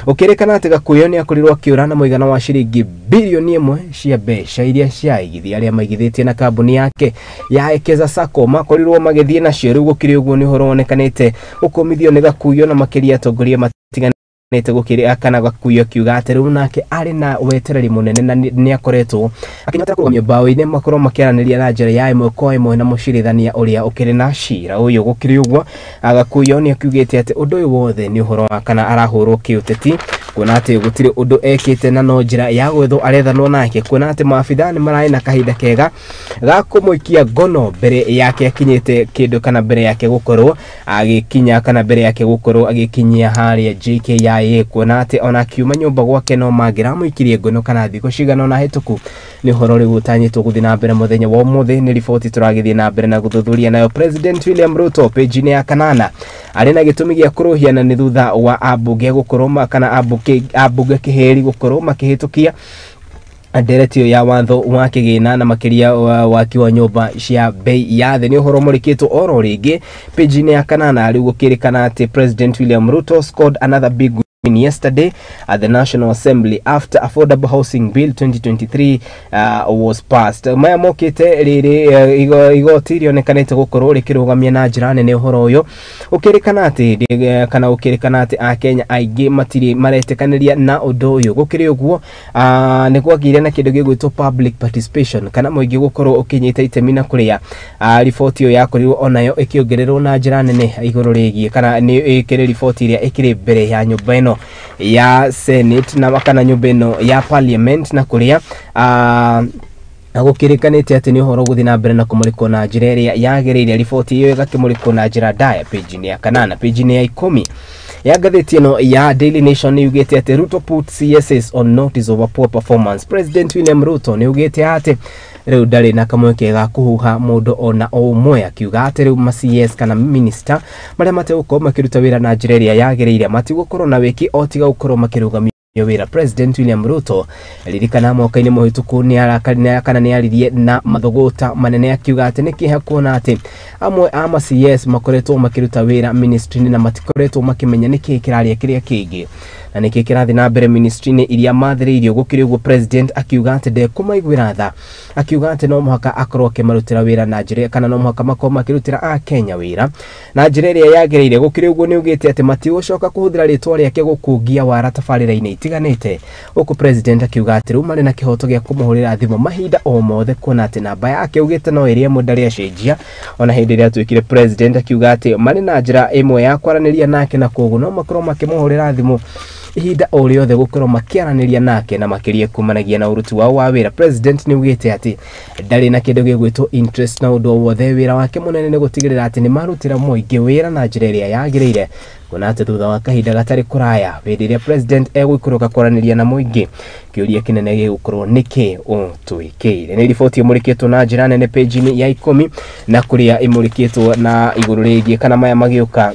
Ũkĩrĩkana atĩ Gakuyo nĩ akorirwo akĩũra na mũigana wa ciringi bilioni 1 cia mbeca iria ciaigithia arĩa maigithĩtie na kambuni yake ya Ekeza Sacco makorirwo magĩthiĩ nacio. Rĩu gũkĩrĩ ũguo nĩ ũhoro wonekanĩte gũkũmithio nĩ Gakuyo na makĩria atongoria matiganĩte gũkĩrĩ kana Gakuyo akiuga atĩ rĩu nake arĩ na wetereri mũnene na nĩ akoretwo akĩnyotera kũrũgamio mbaũ-inĩ makorwo makĩaranĩria na njĩra ya ĩmwe kwa ĩmwe na mũcirithania ũrĩa ũkĩrĩ na cira ũyũ. Gũkĩrĩ ũguo Gakuyo nĩ akiugĩte atĩ ũndũ ũyũ wothe nĩ ũhoro wa kana arahũrwo kĩũteti, kuona atĩ gũtirĩ ũndũ ekĩte na no njĩra ya gwethwo arethanwo nake, kuona atĩ maabithaa nĩ mararĩ na kahinda kega ga kũmũikia ngono mbere yake akinyĩte kĩndũ kana mbere yake gũkorwo agĩkinya kana mbere yake gũkorwo agĩkinyia harĩa JKIA, kuona atĩ ona akiuma nyũmba gwake no mangĩramũikirie ngono kana thikũ cigana ũna hĩtũku. Nĩ ũhoro rĩu ũtanyĩtwo gũthiĩ na mbere mũthenya wa ũmũthĩ. Nĩ riboti tũragĩthiĩ na mbere na gũthuthuria nayo. President William Ruto page-inĩ ya 8 arĩ na gĩtũmi gĩa kũrũhia na nĩ thutha wa ambunge gũkorwo kana ambunge kĩhĩri gũkorwo makĩhĩtũkia ndereti ya watho wa kĩgĩna na makĩria waki wa nyũmba cia bei ya thĩ. Nĩ ũhoro mũrĩkĩtwo oro rĩngĩ page-inĩ ya kanana. Rĩu gũkĩrĩkana atĩ President William Ruto scored another big win yesterday at the National Assembly after Affordable Housing Bill 2023 was passed. Maya mokĩte rĩrĩ igoti rĩonekanĩte gũkorwo rĩkĩrũgamia na njĩra nene ũhoro ũyũ, ũkĩrĩkana atĩ kana ũkĩrĩkana atĩ Akenya aingĩ matirĩ maretĩkanĩria na ũndũ ũyũ. Gũkĩrĩ ũguo, nĩ kwagĩire na kĩndũ gĩgwĩtwo public participation kana mũingĩ gũkorwo ũkĩnyita itemi, na kũrĩa riboti ĩyo yakorirwo onayo ĩkĩongererwo na njĩra nene igũrũ rĩgiĩ kana nĩ ĩkĩrĩ riboti ĩrĩa ĩkĩrĩ mbere ya nyũmba ĩno ya Senate na kana nyũmba ĩno ya Parliament, na kũrĩa gũkĩrĩkanĩte atĩ nĩ ũhoro gũthiĩ na mbere na kũmũrĩkwo na njĩra ĩrĩa yagĩrĩire. Riboti ĩyo ĩgakĩmũrĩkwo na njĩra ndaya page-inĩ ya kanana. Page-inĩ ya 10 ya ngathĩti ĩno ya Daily Nation nĩ yugĩte atĩ Ruto put CSs on notice of a poor performance. President William Ruto nĩ ugĩte atĩ rĩu ndarĩ na kamweke ga kũhuha mũndũ ona o ũmwe, akiuga atĩ rĩu ma CS kana minister marĩa mategũkorwo makĩruta wĩra na njĩra ĩrĩa yagĩrĩire matigũkorwo na wĩki o tiga gũkorwo makĩrũgamio wĩra. President William Ruto, ririkana mwaka-inĩ mũhĩtũku nĩ kana nĩ aririe na mathũgũta manene akiuga atĩ nĩ kĩeha kuona atĩ amwe a ma CS makoretwo makĩruta wĩra ministry-inĩ na matikoretwo makĩmenya nĩkĩĩ kĩraria kĩrĩa kĩngĩ na nĩkĩĩ kĩrathiĩ na mbere ministry-inĩ iria mathĩrĩirio. Gũkĩrĩ ũguo, president akiuga atĩ ndekũmaiguĩra tha, akiuga atĩ no mũhaka akorwo akĩmarutĩra wĩra na njĩra kana no mũhaka makorwo makĩrutĩra Akenya wĩra na njĩra ĩrĩa yagĩrĩire. Gũkĩrĩ ũguo, nĩ ugĩte atĩ matigũcoka kũhũthĩra rĩtwa rĩake gũkũngia wara tabarĩra-inĩ itiganĩte, gũkũ president akiuga atĩ rĩu marĩ na kĩhoto gĩa kũmũhũrĩra thimũ mahinda o mothe, kuona atĩ namba yake augĩte no ĩrĩa ĩmwe ndarĩ acenjia ona hĩndĩ ĩrĩa atuĩkire president, akiuga atĩ marĩ na njĩra ĩmwe ya kwaranĩria nake na koguo no makorwo makĩmũhũrĩra thimũ ihinda o rĩothe gũkorwo makĩaranĩria nake na makĩria kumanagia na ũruti wao wa wĩra. President nĩ ugĩte atĩ ndarĩ na kĩndũ gĩgwĩtwo interest na ũndũ o wothe, wĩra wake mũnene nĩ gũtigĩrĩra atĩ nĩ marutĩra mũingĩ wĩra na njĩra ĩrĩa yagĩrĩire, kuona atĩ thutha wa kahinda gatarĩ kũraya hĩndĩ ĩrĩa president egũikũrũka kwaranĩria na mũingĩ, kĩũria kĩnene gĩgũkorwo nĩkĩ ũtwĩkĩire. Nĩ riboti ĩmũrĩkĩtwo na njĩra nene page-inĩ ya 10, na kũrĩa ĩmũrĩkĩtwo na igũrũ rĩgiĩ kana maya magĩũka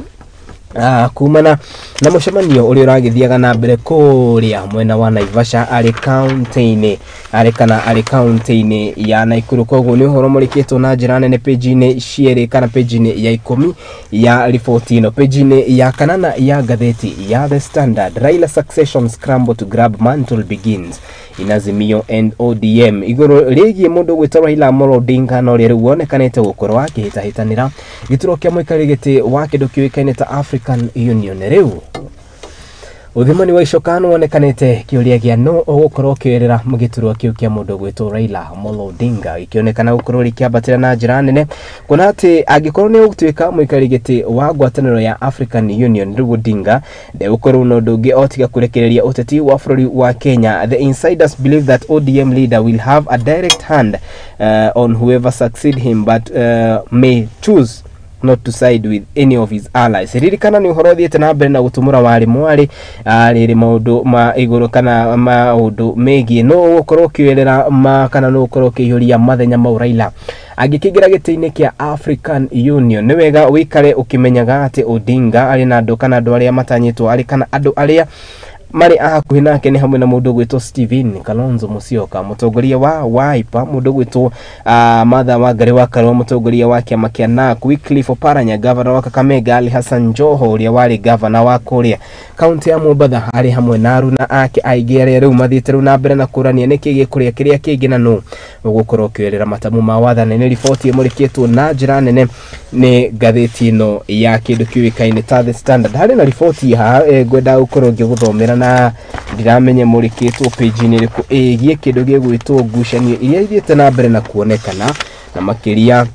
kumana na mũcemanio ũrĩa ũragĩthiaga na mbere kũrĩa mwena wa Naivasha arĩ kaunti-inĩ arĩ kana arĩ kaunti-inĩ ya Nakuru. Koguo nĩ ũhoro mũrĩkĩtwo na njĩra nene page-inĩ cierĩ kana page-inĩ ya 10 ya riboti ĩno. Page-inĩ ya kanana ya ngathĩti ya The Standard, Raila succession scramble to grab mantle begins in Azimio and ODM. Igũrũ rĩgiĩ mũndũ gwĩtwo Raila Amolo Odinga na ũrĩa rĩu wonekanĩte gũkorwo akĩhĩtahĩtanĩra gĩturwa kĩa mũikarĩri gĩtĩ wa kĩndũ kĩũĩkaine ta African Union. Rĩu ũthimani wa icoka nĩ wonekanĩte kĩũria gĩa no ũgũkorwo ũkĩoerera gĩturwa kĩu kĩa mũndũ gwĩtwo Raila Amolo Odinga gĩkĩonekana gũkorwo rĩkĩambatĩra na njĩra nene, kuona atĩ angĩkorwo nĩ ũgũtuĩka mũikarĩri gĩtĩ wa ngwatanĩro ya African Union, rĩu Odinga ndegũkorwo na ũndũ ũngĩ o tiga kũrekereria ũteti wa bũrũri wa Kenya. The insiders believe that ODM leader will have a direct hand on whoever succeed him, but may choose not to side with any of his allies. Ririkana nĩ ũhoro ũthiĩte na mbere na gũtumũra warĩ mwarĩ rĩrĩ maũndũ ma igũrũ kana maũndũ megiĩ no ũgũkorwo ũkĩoerera ma kana no ũkorwo ũkĩihũria mathenya mau Raila angĩkĩingĩra gĩtĩ-inĩ kĩa African Union. Nĩ wega ũikare ũkĩmenyaga atĩ Odinga arĩ na andũ kana andũ arĩa matanyĩtwo arĩ kana andũ arĩa marĩ a hakuhĩ nake nĩ hamwe na mũndũ gwĩtwo Stephen Kalonzo Musyoka, mũtongoria wa Wiper, mũndũ gwĩtwo Martha Wangari wa Karua, mũtongoria wa kĩama kĩa NARC, Wycliffe Oparanya, gavana wa Kakamega, Ali Hassan Joho ũrĩa warĩ gavana wa kũrĩa kaunti ya Mombatha, arĩ hamwe na aruna ake aingĩ arĩa rĩu mathiĩte rĩu na mbere na kũrania nĩkĩ gĩkũrĩa kĩrĩa kĩngĩ na nũ ũgũkorwo ũkĩoerera matamu ma wathani. Nĩ riboti ĩmũrĩkĩtwo na njĩra nene nĩ ngathĩti ĩno ya kĩndũ kĩũĩkaine ta The Standard. Harĩ na riboti haha ngwenda gũkorwo ngĩgũthomera na ndiramenya mũrĩkĩtwo page-inĩ ĩrĩkũ, ĩgiĩ kĩndũ gĩgwĩtwo ngucanio iria ithiĩte na mbere na kuonekana na makĩria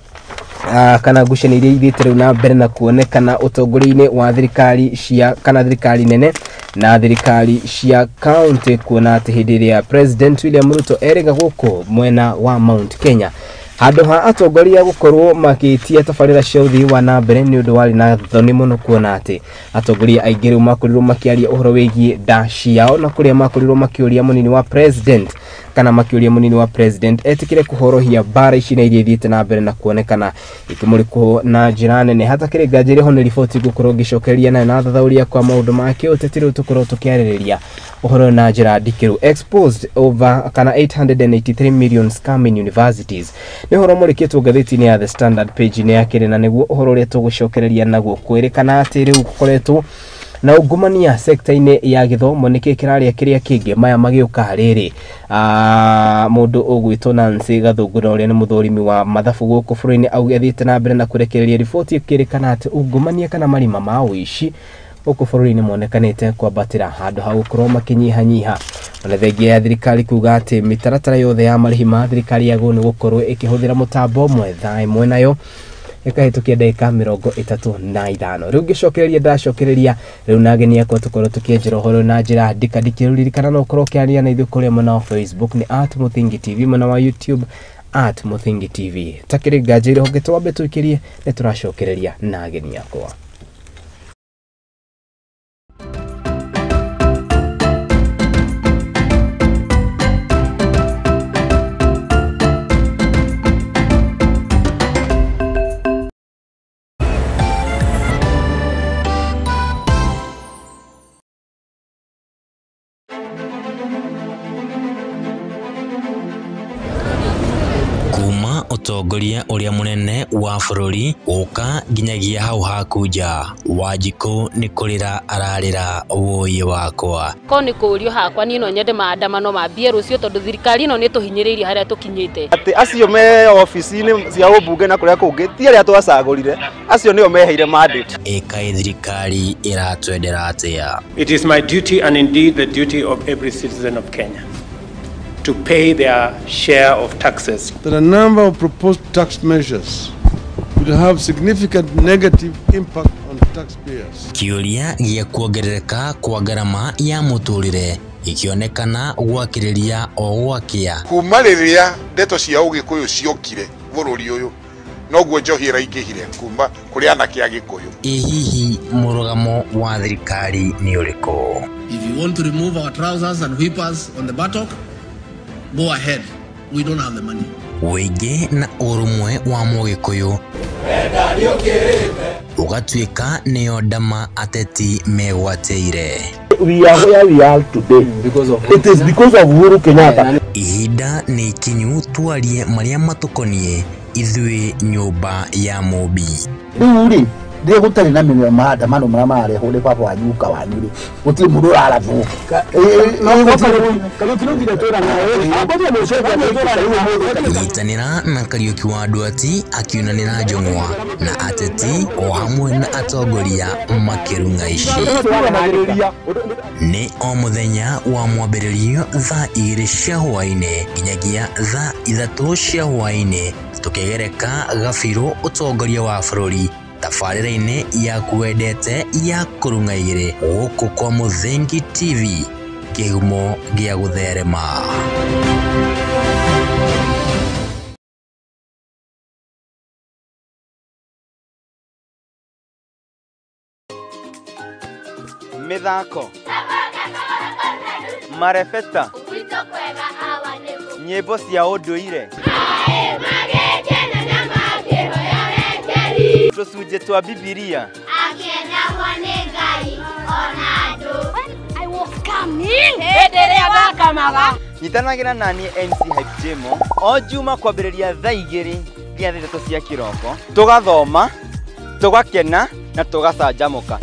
kana ngucanio iria ithiĩte rĩu na mbere na kuonekana ũtongoria-inĩ wa thirikari cia kana thirikari nene na thirikari cia county, kuona atĩ hĩndĩ ĩrĩa President William Ruto erĩga gũkũ mwena wa Mount Kenya Handũ ha atongoria gũkorwo makĩtia tabarĩra cia ũthii wa na mbere nĩ ũndũ warĩ na thoni mũno kuona atĩ atongoria aingĩ rĩu makorirwo makĩaria ũhoro wĩgiĩ nda ciao na kũrĩa makorirwo makĩũria mũnini wa president kana makĩũria mũnini wa president etĩkĩre kũhorohia mbara ici na iria ithiĩte na mbere na kuonekana ikĩmũrĩkwo na njĩra nene. Hatakĩrĩ nganja ĩrĩ ho nĩ riboti ngũkorwo ngĩcokereria nayo na thathaũria kwa maũndũ ma kĩũteti rĩu tũkorwo tũkĩarĩrĩria ũhoro na njĩra ndikĩru. Exposed over kana 883 million scam in universities nĩ ũhoro mũrĩkĩtwo ngathĩti-inĩ ya The Standard page-inĩ ya kerĩ, na nĩguo ũhoro ũrĩa tũgũcokereria naguo kwĩrĩkana atĩ rĩu gũkoretwo na ungumania sekta-inĩ ya gĩthomo. Nĩkĩ kĩrarĩa kĩrĩa kĩngĩ maya magĩũka rĩrĩ mũndũ ũgwĩtwo Nancy Gathũngũra ũrĩa nĩ mũthũrimi wa mathabu gũkũ bũrũri-inĩ athiĩte na mbere na kũrekereria riboti ĩkĩrĩkana atĩ ungumania kana marima ma ũici gũkũ bũrũri-inĩ monekanĩte kwambatĩra handũ ha gũkorwo makĩnyihanyiha. Ona thengia ya thirikari kuga atĩ mĩtaratara yothe ya marĩhi ma thirikari yagwo nĩ gũkorwo ĩkĩhũthĩra mũtambo ũmwe thaa ĩmwe nayo ĩkahĩtũkia ndagĩka 35. Rĩu ngĩcokereria ndacokereria rĩu na ageni akwa tũkorwo tũkĩenjera ũhoro na njĩra ndikandikĩru. Ririkana no ũkorwo ũkĩaria na ithuĩ kũrĩa mwena wa Facebook nĩ @MuthingiTV, mwena wa YouTube @MuthingiTV. Takĩrĩ nganja ĩrĩ honge twambe tũikĩrie nĩ tũracokereria na ageni akwa. Ũtongoria ũrĩa mũnene wa bũrũri gũka nginyagia hau haku nja Wanjikũ nĩ kũrĩra ararĩra wũiĩ wakwa. Ko nĩ kũũrio hakwa niĩ no nyende maandamano mambie rũciũ tondũ thirikari ĩno nĩ tũhinyĩrĩirie harĩa tũkinyĩte. Atĩ acio me ofici-inĩ cia ũmbunge na kũrĩa kũngĩ ti arĩa twacagũrire, acio nĩo meheire mandate. Ĩkaĩ thirikari ĩratwendera atĩa? It is my duty and indeed the duty of every citizen of Kenya to pay their share of taxes. That a number of proposed tax measures will have significant negative impact on taxpayers. Kĩũria gĩa kuongerereka kwa ngarama ya mũtũrĩre ikĩonekana gwakĩrĩria o gwakĩa. Kuma rĩrĩa ndeto cia ũgĩkũyũ ciokire bũrũri ũyũ noguo njohi ĩraingĩhire kuma kũrĩ anake a Gĩkũyũ. Ĩ hihi mũrũgamo wa thirikari nĩ ũrĩkũ? If you want to remove our trousers and whip us on the buttock, go ahead. We don't have the money. Wĩingĩ na ũrũmwe wa mũgĩkũyũ ũgatuĩka nĩyo ndama ateti megwatĩire. We are where we are today because of it is because of Uhuru Kenyatta. Ihinda nĩ ikinyu twarie marĩa matũkoniĩ ithuĩ nyũmba ya Mũmbi. Rĩu rĩ rĩrĩa gũtarĩ na maandamano marĩa mararehwo nĩ baba wanyu guka wanyu rĩ gũtirĩ mũndũ ũrarathwo. Nyitanĩra na Kariũki wa Nduati akiunanĩra njũng'wa na ateti o hamwe na atongoria makĩrung'a ici. Nĩ o mũthenya wa mwambĩrĩrio thaa 2 cia hwaĩ-inĩ nginyagia thaa 3 cia hwaĩ-inĩ tũkĩgereka gabirũ ũtongoria wa bũrũri tabarĩra-inĩ yaku wendete ya kũrung'a igĩrĩ gũkũ kwa Mũthingi TV kĩhumo gĩa gũtherema. Mĩthako marebeta nyĩmbo cia ũndũire tũcunjĩ twa Bibilia. Nyitanagĩra naniĩ MC Hype Jemo o Juma kwambĩrĩria thaa 2 nginya thaa 3 cia kĩroko, tũgathoma, tũgakena na tũgacanjamũka.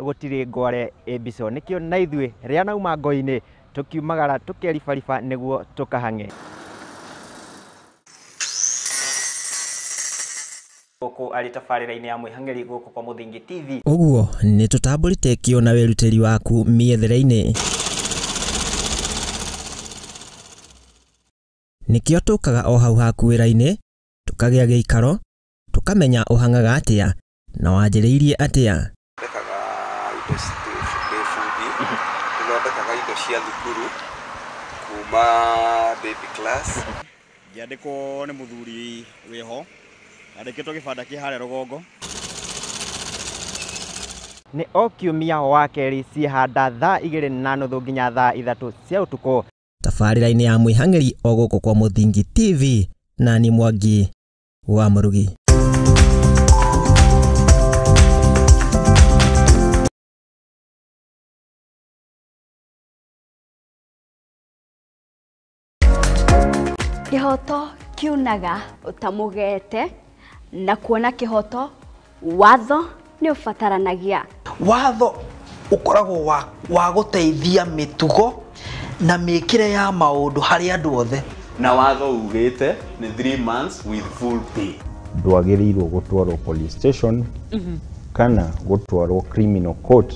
Gũtirĩ ngware ĩmbico nĩkĩo na ithuĩ rĩa nauma ngo-inĩ tũkiumagara tũkeribariba nĩguo tũkahang'e. Gũkũ arĩ tabarĩra-inĩ ya mwĩhang'ĩri gũkũ kwa Mũthingi TV. Ũguo nĩ tũtambũrĩte kĩo na wĩrutĩri waku mĩethere-inĩ. Nĩkĩo tũkaga o hau haku wĩra-inĩ, tũkagĩa gĩikaro, tũkamenya ũhang'aga atĩa na wanjĩrĩirie atĩa. Thondekaga indo ndĩ bundi, nĩthondekaga indo cia thukuru kuma baby class. Ngĩandĩkwo nĩ mũthuri wĩho, andĩkĩtwo gĩbanda kĩ harĩa rũgongo. Nĩ o kiumia wa kerĩ ciĩhanda thaa 2:30 nginya thaa 3 cia ũtukũ. Tabarĩra-inĩ ya mwĩhang'ĩri o gũkũ kwa Mũthingi TV na ni Mwangi wa Mũrugi. Kĩhoto kiunaga ũtamũgete na kuona kĩhoto watho nĩ ũbataranagia. Watho ũkoragwo wa gũteithia mĩtugo na mĩkĩre ya maũndũ harĩ andũ othe. Na watho ugĩte nĩ 3 months with full pay. Ndwagĩrĩirwo gũtwarwo police station kana gũtwarwo criminal court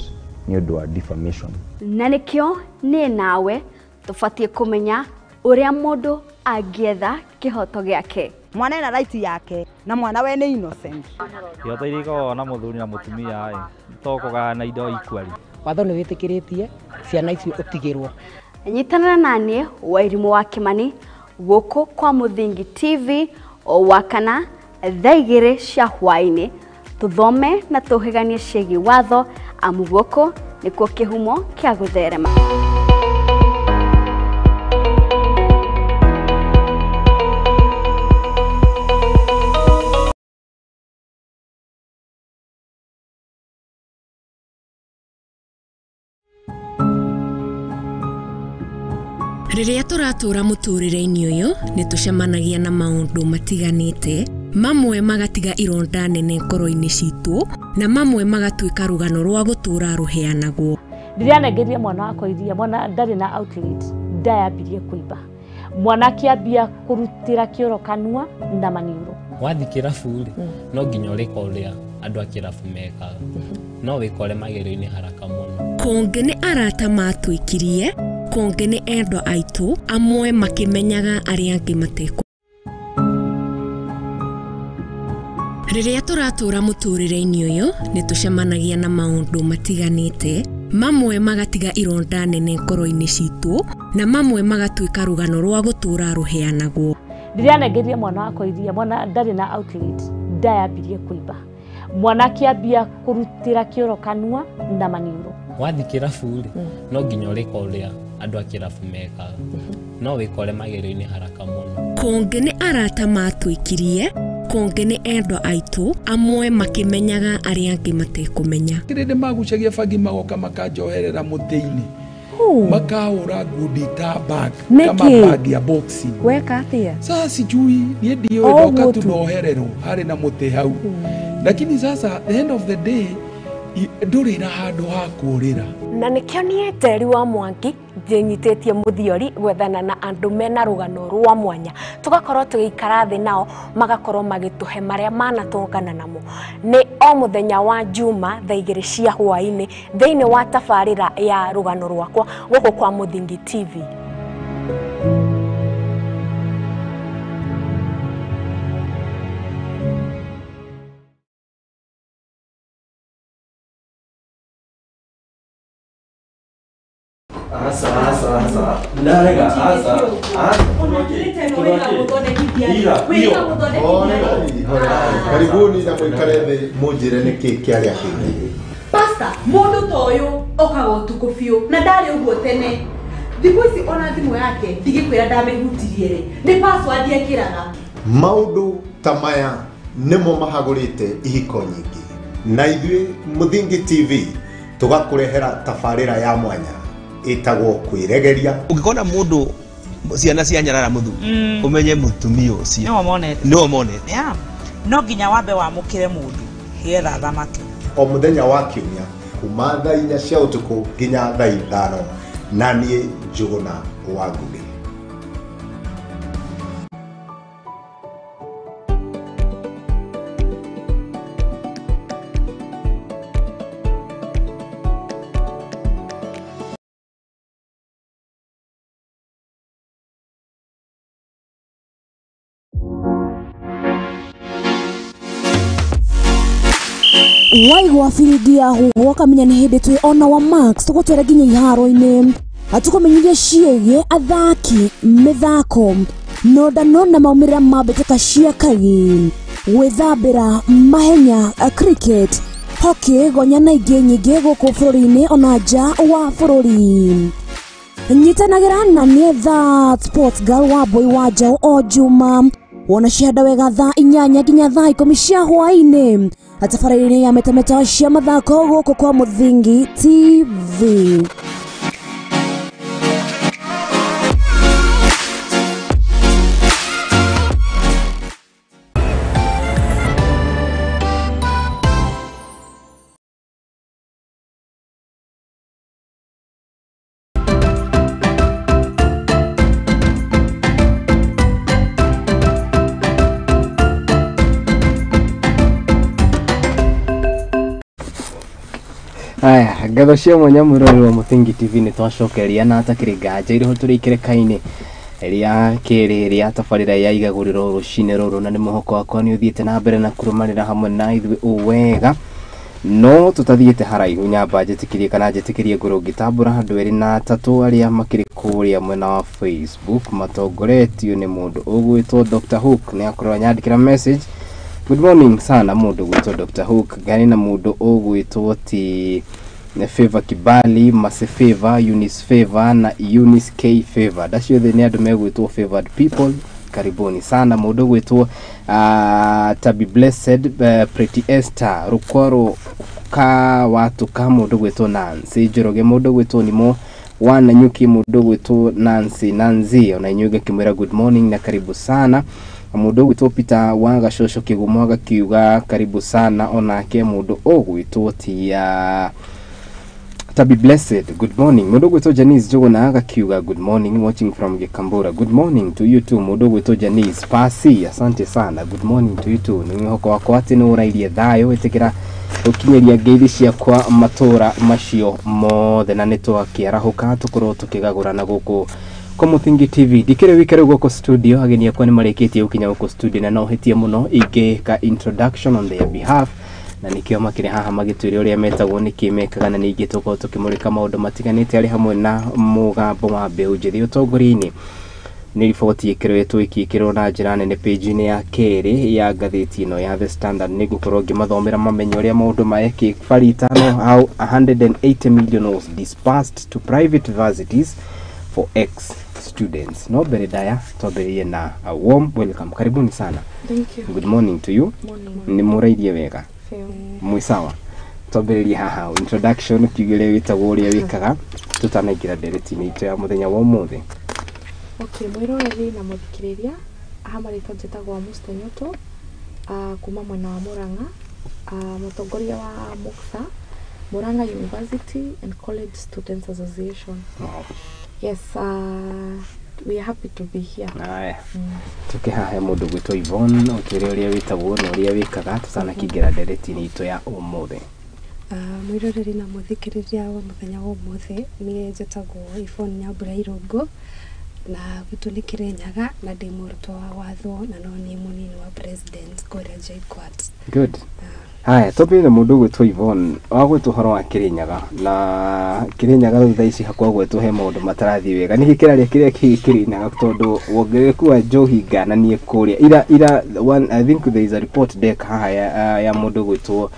nĩ ũndũ wa defamation. Na nĩkĩo niĩ nawe tũbatiĩ kũmenya ũrĩa mũndũ angĩetha kĩhoto gĩake. Mwana ena right yake na mwana we nĩ innocent. Kĩhoto iria ikoragwo na mũthuri na mũtumia ĩ to kũgayana indo equally. Watho nĩ wĩtĩkĩrĩtie ciana icio ũtigĩrwo. Nyitanĩra na niĩ Wairimũ wa Kĩmani gũkũ kwa Mũthingi TV o wakana thaa 2 cia hwaĩ-inĩ tũthome na tũhĩganie ciĩgiĩ watho amu gũkũ nĩkuo kĩhumo kĩa gũtherema. Rĩrĩa tũratũra mũtũrĩre-inĩ ũyũ nĩ tũcemanagia na maũndũ matiganĩte, mamwe magatiga ironda nene ngoro-inĩ citũ na mamwe magatuĩka rũgano rwa gũtũra rũheanagwo. Rĩrĩa mwana wakwa iria, mwana ndarĩ na outlet, ndayambirie kũimba. Mwana akĩambia kũrutĩra kĩoro kanua na maniũrũ. Wathiĩ kĩrabu rĩ, no nginya ũrĩka ũrĩa andũ a kĩrabu mekaga, no wĩkore magerio-inĩ haraka mũno. Kũngĩ nĩ arata matwĩkirie, kũngĩ nĩ endwa aitũ, amwe makĩmenyaga arĩa angĩ matekũ. Rĩrĩa tũratũra mũtũrĩre-inĩ ũyũ nĩ tũcemanagia na maũndũ matiganĩte, mamwe magatiga ironda nene ngoro-inĩ citũ na mamwe magatuĩka rũgano rwa gũtũra rũheanagwo. Rĩrĩa anengerire mwana wakwa iria, mwana ndarĩ na outlet, ndayambirie kũimba. Mwana akĩambia kũrutĩra kĩoro kanua na maniũrũ. Wathiĩ kĩrabu rĩ, no nginya ũrĩka ũrĩa andũ a kĩrabu mekaga, no wĩkore magerio-inĩ haraka mũno. Kũngĩ nĩ arata matwĩkirie, kũngĩ nĩ endwa aitũ, amwe makĩmenyaga arĩa angĩ matekũmenya. Kĩrĩndĩ magucagia bangi magoka makanjoherera mũtĩ-inĩ, makahũra ngundi ta bag kama bag ya boxing. Weka atĩa? Sasa sijui niĩ ndiũĩ, ndoka tu nohererwo harĩ na mũtĩ hau. Lakini sasa the end of the day ndũrĩ na handũ ha kũũrĩra. Na nĩkĩo niĩ Njeri wa Mwangi ndĩnyitĩtie mũthiori gwethana na andũ mena rũgano rwa mwanya, tũgakorwo tũgĩikara thĩ nao magakorwo magĩtũhe marĩa manatũngana namo. Nĩ o mũthenya wa Juma thaa 2 cia hwaĩ-inĩ thĩinĩ wa tabarĩra ya rũgano rwakwa gũkũ kwa Mũthingi TV. Karibuni na mũikare thĩ mũnjĩre nĩkĩ kĩarĩa kĩngĩ. Pastor, mũndũ ta ũyũ okaga ũtukũ biũ na ndarĩ ũguo tene. Thikũ ici ona thimũ yake ndigĩkwĩra ndamĩhutirie rĩ, nĩ password ekĩraga. Maũndũ ta maya nĩmo mahagũrĩte ihiko nyingĩ, na ithuĩ Mũthingi TV tũgakũrehera tabarĩra ya mwanya ĩtagwo kwĩregeria. Ũngĩkona mũndũ ciana cia nyarara mũthuri, ũmenye mũtumia ũcio nĩwe monete. No nginya wambe wamũkĩre mũndũ nĩgetha athamake. O mũthenya wa kiumia kuma thaa 4 cia ũtukũ nginya thaa 5, na niĩ Njũgũna wa Ngũgĩ. Waigua biringi ya huhwo kamenya nĩ hĩndĩ twĩ ona wa Max tũgũtwĩra nginya iharo-inĩ atũkũmenyithia ciĩgiĩ athaki mĩthako nondano na maumĩrĩra ma mbĩtĩka cia kagi gwĩthambĩra mahenya cricket hockey gonya na ingĩ nyingĩ gũkũ bũrũri-inĩ ona nja wa bũrũri. Nyitanagĩra na niĩ That Sports Girl wa Boy wa Njaũ o Juma wona cihanda wega thaa 8 nginya thaa 10 cia hwaĩ-inĩ tabarĩra-inĩ ya metameta cia mathako gũkũ kwa Mũthingi TV. Aya, ngatho cia mwanya mwĩroreri wa Mũthingi TV nĩ twacokeria na atakĩrĩ nganja irĩho tũrĩ ikereka-inĩ rĩa kerĩ rĩa tabarĩra ya igagũrĩro rũcinĩ rũrũ na nĩ mũhoko wakwa nĩ ũthiĩte na mbere na kũrũmanĩra hamwe na ithuĩ ũũ wega no tũtathiĩte haraihu nyamba njĩtĩkĩrie kana njĩtĩkĩrie ngũrũ ngĩtambũra andũ erĩ na atatũ arĩa makĩrĩ kũrĩa mwena wa Facebook matongoretio nĩ mũndũ ũgwĩtwo Dr. Hook nĩ akorwo anyandĩkĩra message. Good morning sana mũndũ ũgwĩtwo Dr. Hook ngari na mũndũ ũgwĩtwo ti Favor Kibali, Mase Favor, Eunice Favor na Eunice K Favor. Ndaciothe nĩ andũ megwĩtwo favored people. Karibuni sana mũndũ ũgwĩtwo Tabi Blessed, Pretty Esther Rukwaro ka watuka mũndũ ũgwĩtwo Nancy Njoroge mũndũ ũgwĩtwo Nimo wana Nyuki mũndũ ũgwĩtwo Nancy Nancy ona inyuĩ ngakĩmwĩra good morning na karibu sana. Mũndũ ũgwĩtwo Peter wa Gacoco Kĩgumo agakiuga karibu sana onake mũndũ ũgwĩtwo ti Tabi Blessed, good morning. Mũndũ ũgwĩtwo Janice Njuguna agakiuga good morning, watching from Gikambura. Good morning to you too. Mũndũ ũgwĩtwo Janice Pasi, asante sana. Good morning to you too. Nĩ mwĩhoko wakwa atĩ nĩ ũrairie thayũ ĩtĩkĩra ũkinyĩria ngeithi ciakwa matũra macio mothe na nĩ twakĩarahũka tũkorwo tũkĩgagũrana gũkũ kwa Mũthingi TV. Ndikĩrĩ wike rĩu gũkũ studio, ageni akwa nĩ marĩkĩtie gũkinya gũkũ studio na no hĩtie mũno ingĩka introduction on their behalf na nikĩo makĩrĩ haha magĩtwĩre ũrĩa metagwo nĩkĩ mekaga na ningĩ tũkorwo tũkĩmũrĩka maũndũ matiganĩte arĩ hamwe na mũgambo wa mbeũ njĩthĩ ũtongoria-inĩ. Nĩ riboti ĩkĩrĩtwo ĩkĩkĩrwo na njĩra nene page-inĩ ya kerĩ ya ngathĩti ĩno ya The Standard nĩ ngũkorwo ngĩmathomera mamenye ũrĩa maũndũ maekĩ baritano how 180 million was dispersed to private universities for ex students. No mbere ndaya twambĩrĩrie na a warm welcome. Karibuni sana. Thank you. Good morning to you. Morning. Nĩ mũrairie wega? Mwĩ sawa? Twambĩrĩrie haha introduction kiuge ũrĩa wĩtagwo ũrĩa wĩkaga tũtanaingĩra ndereti-inĩ itũ ya mũthenya wa ũmũthĩ. Okay, mwĩroreri na mũthikĩrĩria haha marĩtwa njĩtagwo Musta Nyoto kuma mwena wa Murang'a, mũtongoria wa MUCSA, Murang'a University and College Students Association. Oh. Yes, we are happy to be here. Aya. Tuke haha mũndũ gwĩtwo Yvonne ũtwĩre ũrĩa wĩtagwo na ũrĩa wĩkaga tũtanakĩingĩra ndereti-inĩ itũ ya ũmũthĩ. Mwĩroreri na mũthikĩrĩria wa mũthenya wa ũmũthĩ niĩ njĩtagwo Yvonne Nyambura Irũngũ na gwitũ nĩ Kĩrĩnyaga na ndĩ mũrutwo wa watho na no niĩ mũnini wa president kũrĩa JKUAT. Good. Haya, twambĩrĩrie na mũndũ ũgwĩtwo Yvonne wagwĩtwo ũhoro wa Kĩrĩnyaga na Kĩrĩnyaga rĩu thaa ici hakwa gwetwo he maũndũ matarathiĩ wega nĩkĩ kĩraria kĩrĩa kĩ Kĩrĩnyaga tondũ wongerereku wa njohi ngananie kũrĩa ira one, I think there is a report deck haha ya mũndũ ũgwĩtwo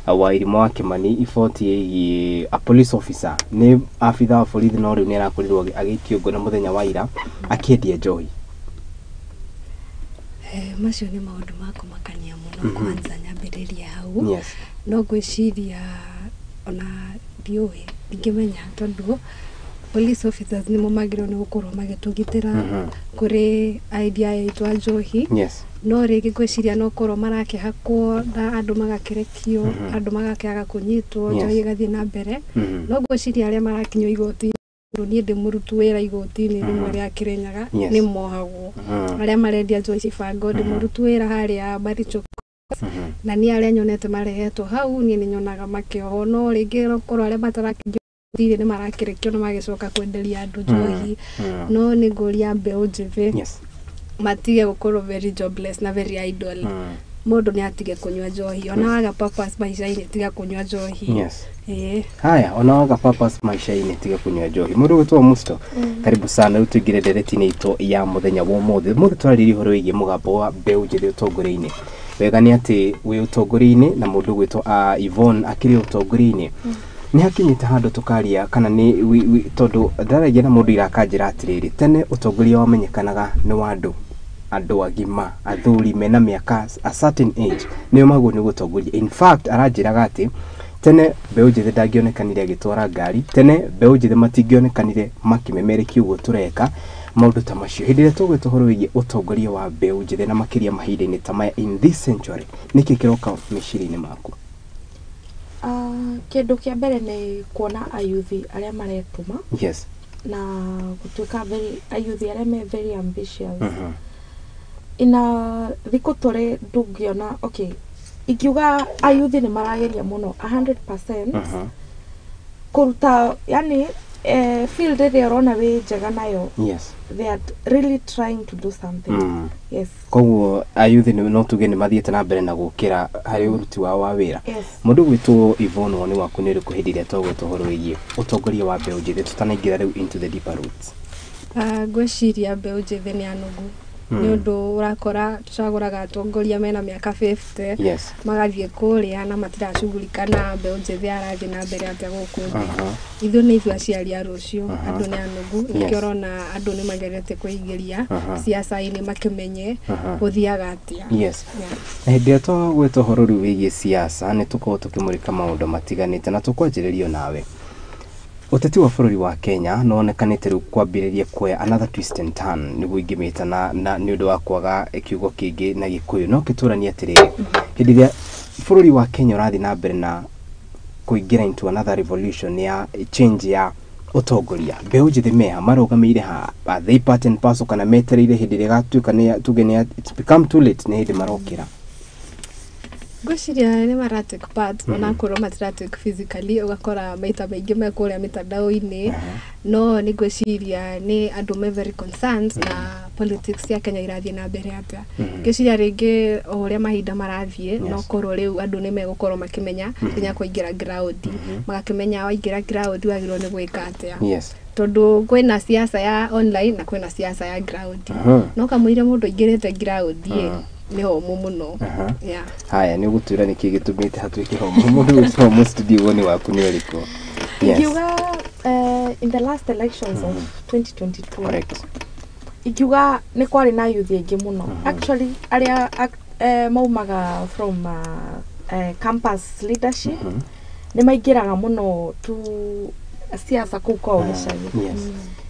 wa Irimũ wa Kĩmani iboti ĩgiĩ a police officer nĩ abitha wa borithi no rĩu nĩ arakorirwo agĩikio ngono mũthenya wa ira akĩendia njohi. Macio nĩ maũndũ ma kũmakania mũno kwanza nyambĩrĩria hau. Yes. No ngwĩciria ona ndiũĩ ndingĩmenya tondũ police officers nĩmo magĩrĩirwo nĩ gũkorwo magĩtũgitĩra kũrĩ endia aitũ a njohi. Yes. No rĩngĩ ngwĩciria no korwo marakĩhakwo na andũ magakĩrekio andũ magakĩaga kũnyitwo njohi ĩgathiĩ na mbere. No ngwĩciria arĩa marakinyio igoti niĩ ndĩ mũruti wĩra igoti-inĩ rĩmwe rĩa Kĩrĩnyaga nĩ mohagwo arĩa marendia njohi cibango ndĩ mũruti wĩra harĩa Baricho na niĩ arĩa nyonete marehetwo hau niĩ nĩ nyonaga makĩohwo no rĩngĩ no korwo arĩa matarakinyio igoti-inĩ nĩ marakĩrekio na magĩcoka kwenderia andũ njohi. No nĩ ngũria mbeũ njĩthĩ matige gũkorwo very jobless na very idle. Mũndũ nĩ atige kũnyua njohi, ona waga purpose maica-inĩ, tiga kũnyua njohi. Ĩĩ. Haya, ona waga purpose maisha-inĩ, tiga kunyua njohi. Mũndũ gwĩtwo Musto, karibu sana. Rĩu tũingĩre ndereti-inĩ itũ ya mũthenya wa ũmũthĩ. Ũmũthĩ twarĩrĩria ũhoro wĩgiĩ mũgambo wa mbeũ njĩthĩ ũtongoria-inĩ. Wega nĩ atĩ wĩ ũtongoria-inĩ na mũndũ gwĩtwo Yvonne akĩrĩ ũtongoria-inĩ. Nĩ hakinyĩte handũ tũkaria kana nĩ tondũ ndaragia na mũndũ irakanjĩra atĩrĩrĩ, tene ũtongoria wamenyekanaga nĩ wa andũ agima, athuri mena mĩaka a certain age nĩo magwo nĩ gũtongoria. In fact, aranjĩraga atĩ tene mbeũ njĩthĩ ndangĩonekanire agĩtwara ngari, tene mbeũ njĩthĩ matingĩonekanire makĩmemerekia ũguo tũreka maũndũ ta macio. Hĩndĩ ĩrĩa tũgwĩta ũhoro wĩgiĩ ũtongoria wa mbeũ njĩthĩ na makĩria mahinda-inĩ ta maya, in this century, nĩkĩ kĩroka meciria-inĩ maku? Kĩndũ kĩa mbere nĩ kuona ayuthi arĩa maretũma na gũtuĩka very ayuthi arĩa me very ambitious. Ina thikũ tũrĩ ndũngĩona, okay, ingiuga ayuthi nĩ marageria mũno 100% kũruta, yani field ĩrĩa ũrona wĩ njega nayo, they are really trying to do something. Yes. Koguo ayuthi no tuge nĩ mathiĩte na mbere na gũkĩra harĩ ũruti wao wa wĩra. Yes. Mũndũ gwĩtwo Yvonne, woni waku nĩ ũrĩkũ hĩndĩ ĩrĩa twagwĩta ũhoro wĩgiĩ ũtongoria wa mbeũ njĩthĩ, tũtanaingĩra rĩu into the deeper roots? Ngwĩciria mbeũ njĩthĩ nĩ anogu, nĩ ũndũ ũrakora tũcagũraga atongoria mena mĩaka 50, magathiĩ kũrĩa na matiracugurika na mbeũ njĩthĩ arathiĩ na mbere atĩa gũkũ thĩ. Ithuĩ nĩ ithuĩ aciari a rũciũ. Andũ nĩ anogu, nĩkĩo ũrona andũ nĩ mageretie kwĩingĩria ciaca-inĩ makĩmenye gũthiaga atĩa. Yeah. Na hĩndĩ ĩrĩa twagwĩta ũhoro rĩu wĩgiĩ siasa, nĩ tũkoragwo tũkĩmũrĩka maũndũ matiganĩte na tũkwanjĩrĩrio nawe. Ũteti wa bũrũri wa Kenya nĩ wonekanĩte rĩu kwambĩrĩria kuoya another twist and turn, nĩguo ingĩmĩta na nĩ ũndũ wa kwaga kiugo kĩngĩ na Gĩkũyũ, no kĩtũranie atĩrĩrĩ, hĩndĩ ĩrĩa bũrũri wa Kenya ũrathiĩ na mbere na kũingĩra into another revolution ya change ya ũtongoria, mbeũ njĩthĩ meha marũgamĩire ha? Are they part and parcel, kana metereire hĩndĩ ĩrĩa ĩgatuĩka nĩ tuge nĩ it's become too late, nĩ hĩndĩ marokĩra? Ngwĩciria nĩ mara take part, onakorwo matira take physically, ũgakora maita maingĩ me kũrĩa mĩtandao-inĩ, no nĩ ngwĩciria nĩ andũ me very concerned na politics ya Kenya irathiĩ na mbere atĩa. Ngwĩciria rĩngĩ o ũrĩa mahinda marathiĩ, no korwo rĩu andũ nĩ megũkorwo makĩmenya nginya kũingĩra ground, magakĩmenya waingĩra ground wagĩrĩirwo nĩ gwĩka atĩa, tondũ kwĩna siasa ya online na kwĩna siasa ya ground. No kamũira mũndũ aingĩrĩte ground ĩ, nĩ homũ mũno. Yeah. Haya, nĩ ũgũtwĩra nĩkĩ gĩtũmĩte hatuĩke homo. Mũndũ gwĩtwo Homo studio, woni waku nĩ ũrĩkũ? Yes. Ingiuga in the last elections of 2022, ingiuga nĩ kwarĩ na youth aingĩ mũno actually arĩa maumaga from campus leadership, nĩ maingĩraga mũno tu siasa kũu kwao gĩcagi,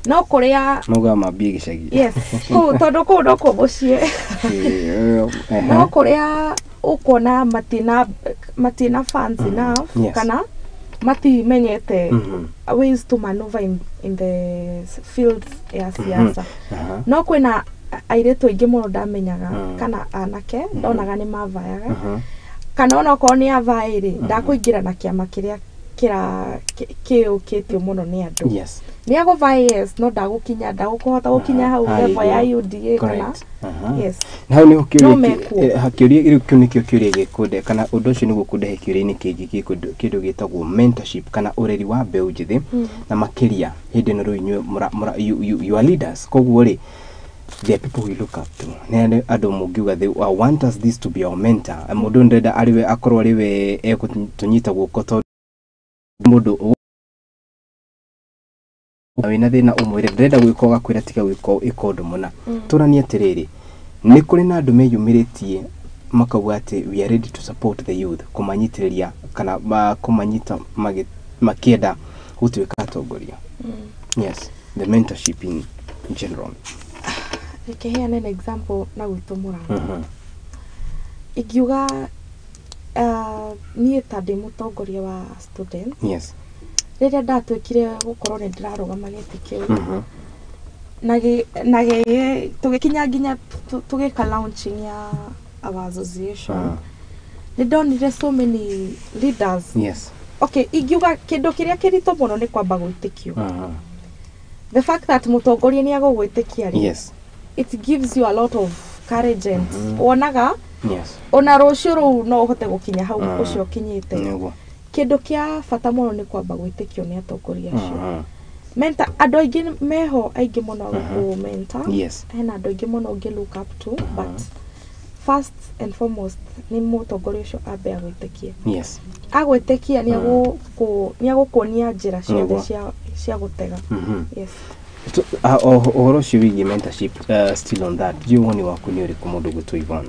no kũrĩa Maugaga mambie gĩcagi. Yes, kũu, tondũ kũu nokuo mũciĩ. No kũrĩa ũkuona matina funds enough kana matimenyete ways to maneuver in the fields ya siasa. No kwĩna airĩtu aingĩ mũno ndamenyaga kana anake ndonaga nĩ mavayaga, kana onokorwo nĩ avaĩ rĩ, ndakũingĩra na kĩama kĩrĩa kĩra kĩũkĩtio mũno nĩ andũ. Nĩ agũvaĩ, yes, no ndagũkinya, ndagũkũhota gũkinya hau Harĩa level ya igũrũ. UDA kana yes. Na hau nĩho No kĩũria mekuo. Kĩũria rĩu kĩu nĩkĩo kĩũria gĩkũnde, kana ũndũ ũcio nĩguo kũndehe kĩũria-inĩ kĩngĩ kĩndũ gĩtagwo mentorship kana ũreri wa mbeũ njĩthĩ, na makĩria hĩndĩ ĩno rĩu inyuĩ you are leaders. Koguo rĩ, there are people we look up to, nĩ arĩ andũ mũngiuga they want us this to be our mentor. Mũndũ ndĩrenda arĩwe akorwo arĩwe egũtũnyita guoko, tondũ mũndũ wĩna thĩna ũmwĩre ndĩrenda gwĩka, ũgakwĩra tiga gwĩka, ĩka ũndũ mũna. Tũranie atĩrĩrĩ, nĩ kũrĩ na andũ meyumĩrĩtie makauga atĩ we are ready to support the youth, kũmanyitĩrĩria kana kũmanyita makĩenda gũtuĩka atongoria? Yes, the mentorship in general. Reke heane an example na gwitũ Mũrang'a. Ingiuga niĩ ta ndĩ mũtongoria wa students, rĩrĩa ndatuĩkire gũkorwo nĩ ndĩrarũgama gĩtĩ kĩu, na tũgĩkinya nginya tũgĩka launching ya our association, nĩ ndonire so many leaders. Okay, ingiuga kĩndũ kĩrĩa kĩritũ mũno nĩ kwamba gwĩtĩkio. The fact that mũtongoria nĩ agũgwĩtĩkia rĩ, it gives you a lot of courage and wonaga Ona rũciũ rũu no ũhote gũkinya hau ũcio ũkinyĩte. Kĩndũ kĩa bata mũno nĩ kwamba gwĩtĩkio nĩ atongoria acio. Mentor andũ aingĩ meho aingĩ mũno gũkũ mentor. Hena andũ aingĩ mũno ũngĩ look up to, but first and foremost nĩ mũtongoria ũcio ambe agwĩtĩkie. Agwĩtĩkia nĩ agũkuonia njĩra ciothe cia gũtega. Yes. Ũhoro ũcio wĩgiĩ mentorship, still on that, ndiũĩ woni waku nĩ ũrĩkũ mũndũ gwĩtwo Yvonne?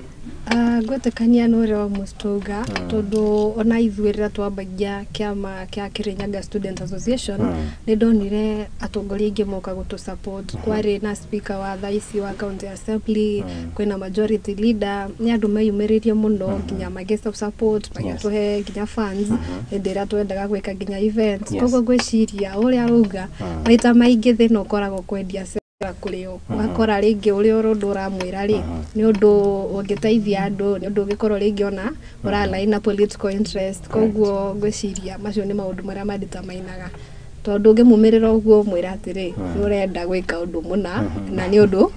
Ngwĩtĩkania na ũrĩa wa Mũstũnga, tondũ ona ithuĩ rĩrĩa twambagia kĩama kĩa Kirinyaga Student Association, nĩ ndonire atongoria aingĩ moka gũtũ support. Kwarĩ na speaker wa thaa ici wa county assembly, kwĩna majority leader, nĩ andũ meyumĩrĩrie mũno nginya magĩ support, magĩtũhe nginya funds hĩndĩ ĩrĩa twendaga gwĩka nginya events. Koguo ngwĩciria ũrĩa arauga, maita maingĩ thĩna ũkoragwo kwendia kũrĩ o, ũgakora rĩngĩ ũrĩa ũndũ ũramwĩra rĩ nĩ ũndũ ũngĩteithia andũ, nĩ ũndũ ũngĩkorwo rĩngĩ ona ũra na political interest. Koguo ngwĩciria macio nĩ maũndũ marĩa manditamainaga, tondũ ũngĩmumĩrĩra ũguo ũmwĩre atĩrĩ nĩ ũrenda gwĩka ũndũ mũna na nĩ ũndũ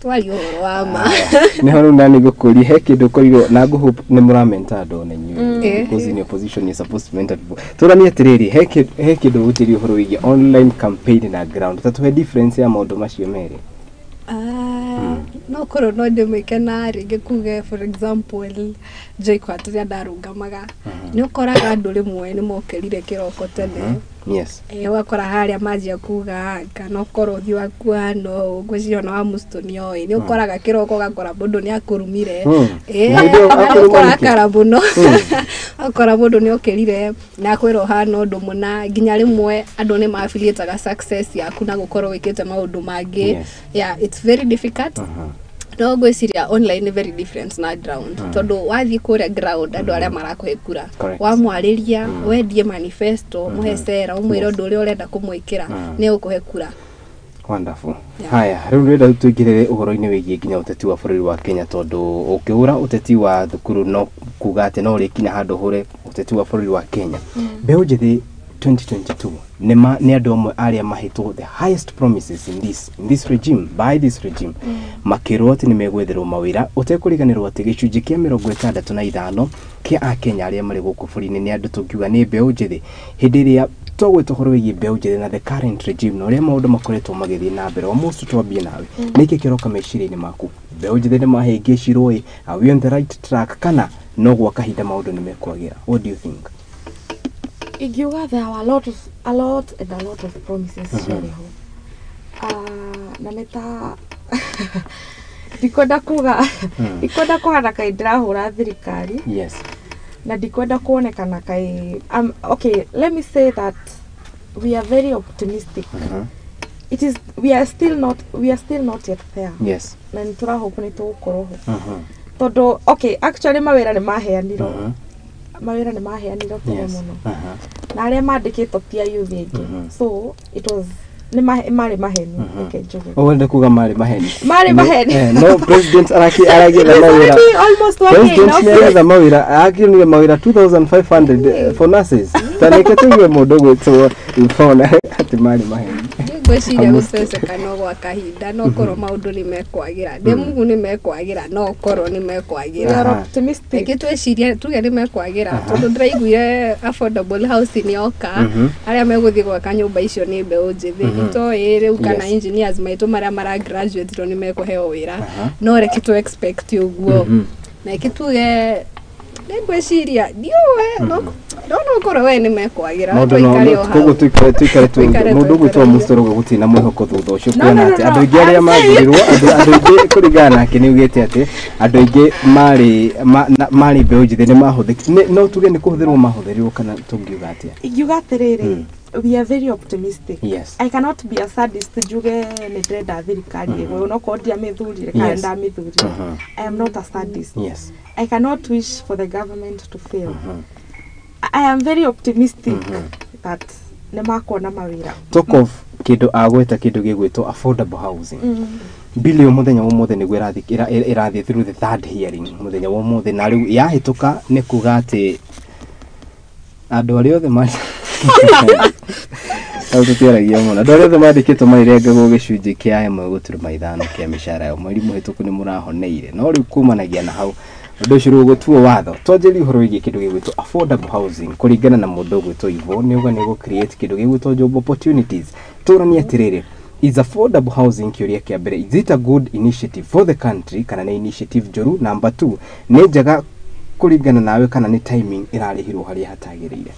twaria ũhoro wa ma. Nĩho rĩu nani ngũkũria, he kĩndũ ũkorirwo na ngũhope nĩ mũramenta andũ ona inyuĩ, because in your position you're supposed to mentor people. Tũranie atĩrĩrĩ, he kĩndũ ũgũtĩria ũhoro wĩgiĩ online campaign na ground, ta tũhe difference ya maũndũ macio merĩ. No korwo no ndĩmĩke na rĩngĩ kuge, for example, JKUAT rĩrĩa ndarũgamaga, nĩ ũkoraga andũ rĩmwe nĩ mokĩrire kĩroko tene. Ũgakora harĩa manjia kuga kana ũkorwo ũthiũ waku hana ũũ, ngwĩciria ona wa Musto nĩoĩ, nĩ ũkoraga kĩroko ũgakora mũndũ nĩ akũrumire, ũkarakara mũno, ũgakora mũndũ nĩ okĩrire na akwĩra ũhana ũndũ mũna, nginya rĩmwe andũ nĩ maafiliataga success yaku na gũkorwo wĩkĩte maũndũ mangĩ. Yeah, it's very difficult. No ngwĩciria online nĩ very different na ground, tondũ wathiĩ kũrĩa ground andũ arĩa marakũhe kura, wamwarĩria, wendie manifesto, mũhe cera, ũmwĩre ũndũ ũrĩa ũrenda kũmwĩkĩra, nĩ egũkũhe kura. Wonderful. Haya, rĩu ndĩrenda tũingĩrĩre ũhoro-inĩ wĩgiĩ nginya ũteti wa bũrũri wa Kenya, tondũ ũkĩhũra ũteti wa thukuru no kuga atĩ no ũrĩkinya handũ ũhũre ũteti wa bũrũri wa Kenya. Mbeũ njĩthĩ 2022 nĩ andũ amwe arĩa mahĩtwo the highest promises in this regime, by this regime, makĩrwo atĩ nĩ megwetherwo mawĩra, ũtekũriganĩrwo atĩ gĩcunjĩ kĩa 65 kĩa akenya arĩa marĩ gũkũ bũrũri-inĩ nĩ andũ tũngiuga nĩ mbeũ njĩthĩ. Hĩndĩ ĩrĩa twagwĩta ũhoro wĩgiĩ mbeũ njĩthĩ na the current regime na ũrĩa maũndũ makoretwo magĩthiĩ na mbere, almost twambie nawe, nĩkĩ kĩroka meciria-inĩ maku? Mbeũ njĩthĩ nĩ mahĩngĩcirwo ĩ, are we on the right track, kana no gwa kahinda maũndũ nĩ mekwagĩra? What do you think? Ingiuga there were a lot and a lot of promises ciarĩ ho. Na nĩ ta ndikwenda kuga, ndikwenda kũhana kaĩ ndĩrahũra thirikari, na ndikwenda kuonekana kaĩ okay, let me say that we are very optimistic. It is we are still not yet there, na nĩ tũrahope nĩ tũgũkorwo ho, tondũ okay, actually mawĩra nĩ maheanirwo, mawĩra nĩ maheanirwo tene mũno, na arĩa mandĩkĩtwo ti a youth aingĩ, so it was nĩ marĩ maheni, reke njuge. Ũwende kuga marĩ maheni? Marĩ maheni. No president aragetha mawĩra. Already almost one year in President office. nĩaretha mawĩra, akĩonire mawĩra 2500 for nurses. Ta reke tũigue mũndũ gwĩtwo Yvonne atĩ marĩ maheni. Ngwĩciria gũceceka no gwa kahinda, no korwo maũndũ nĩ mekwagĩra, ndĩ mugu nĩ mekwagĩra, no korwo nĩ mekwagĩra. We are optimistic. Reke twĩcirie tuge nĩ mekwagĩra, tondũ ndĩraiguire affordable housing yoka, arĩa megũthiĩ gwaka nyũmba icio nĩ mbeũ njĩthĩ, itoĩ rĩu kana engineers maitũ marĩa mara graduate nĩ mekũheo wĩra, no reke tũ expect ũguo, na reke tuge nĩ ngwĩciria ndiũĩ, no no korwo we nĩ mekwagĩra. Maũndũ tũikare no o hau. Koguo tuikare Tũikare mũndũ gwĩtwo twetereire. Mustorogo gũtirĩ na mwĩhoko thutha ũcio, No, kuona no, no, atĩ no. andũ aingĩ arĩa I'm saying- mathurirwo, andũ aingĩ kũringana nake nĩ augĩte atĩ andũ aingĩ marĩ mbeũ njĩthĩ nĩ mahũthĩki, no tuge nĩ kũhũthĩrwo mahũthĩrirwo, kana tũngiuga atĩa? Ingiuga atĩrĩrĩ, we are very optimistic. I cannot be a sadist njuge nĩ ndĩrenda thirikari ĩgwe onokorwo ndiamĩthurire kana ndamĩthurire. I am not a sadist. I cannot wish for the government to fail. I am very optimistic that nĩ makuona mawĩra. Talk of kĩndũ agweta, kĩndũ gĩgwĩtwo affordable housing bill ĩyo, mũthenya wa ũmũthĩ nĩguo ĩrathiĩ through the third hearing mũthenya wa ũmũthĩ, na rĩu yahĩtũka nĩ kuga atĩ andũ arĩa othe marĩ Hau tũtiaragia mũno. Andũ arĩa othe mandĩkĩtwo marĩrengagwo gĩcunjĩ kĩa 1.5 kĩa mĩcara yao mweri mũhĩtũku nĩ mũrahoneire, no rĩu kumanagia na hau ũndũ ũcio rĩu ũgũtuo watho. Twanjĩrie ũhoro wĩgiĩ kĩndũ gĩgwĩtwo affordable housing kũringana na mũndũ ũgwĩtwo Ivo nĩ uga nĩ gũ create kĩndũ gĩgwĩtwo job opportunities. Tũranie atĩrĩrĩ, is affordable housing kĩũria kĩa mbere, is it a good initiative for the country kana nĩ initiative njũru? Number 2, nĩ njega kũringana nawe kana nĩ timing ĩrarĩhirwo harĩa hatagĩrĩire?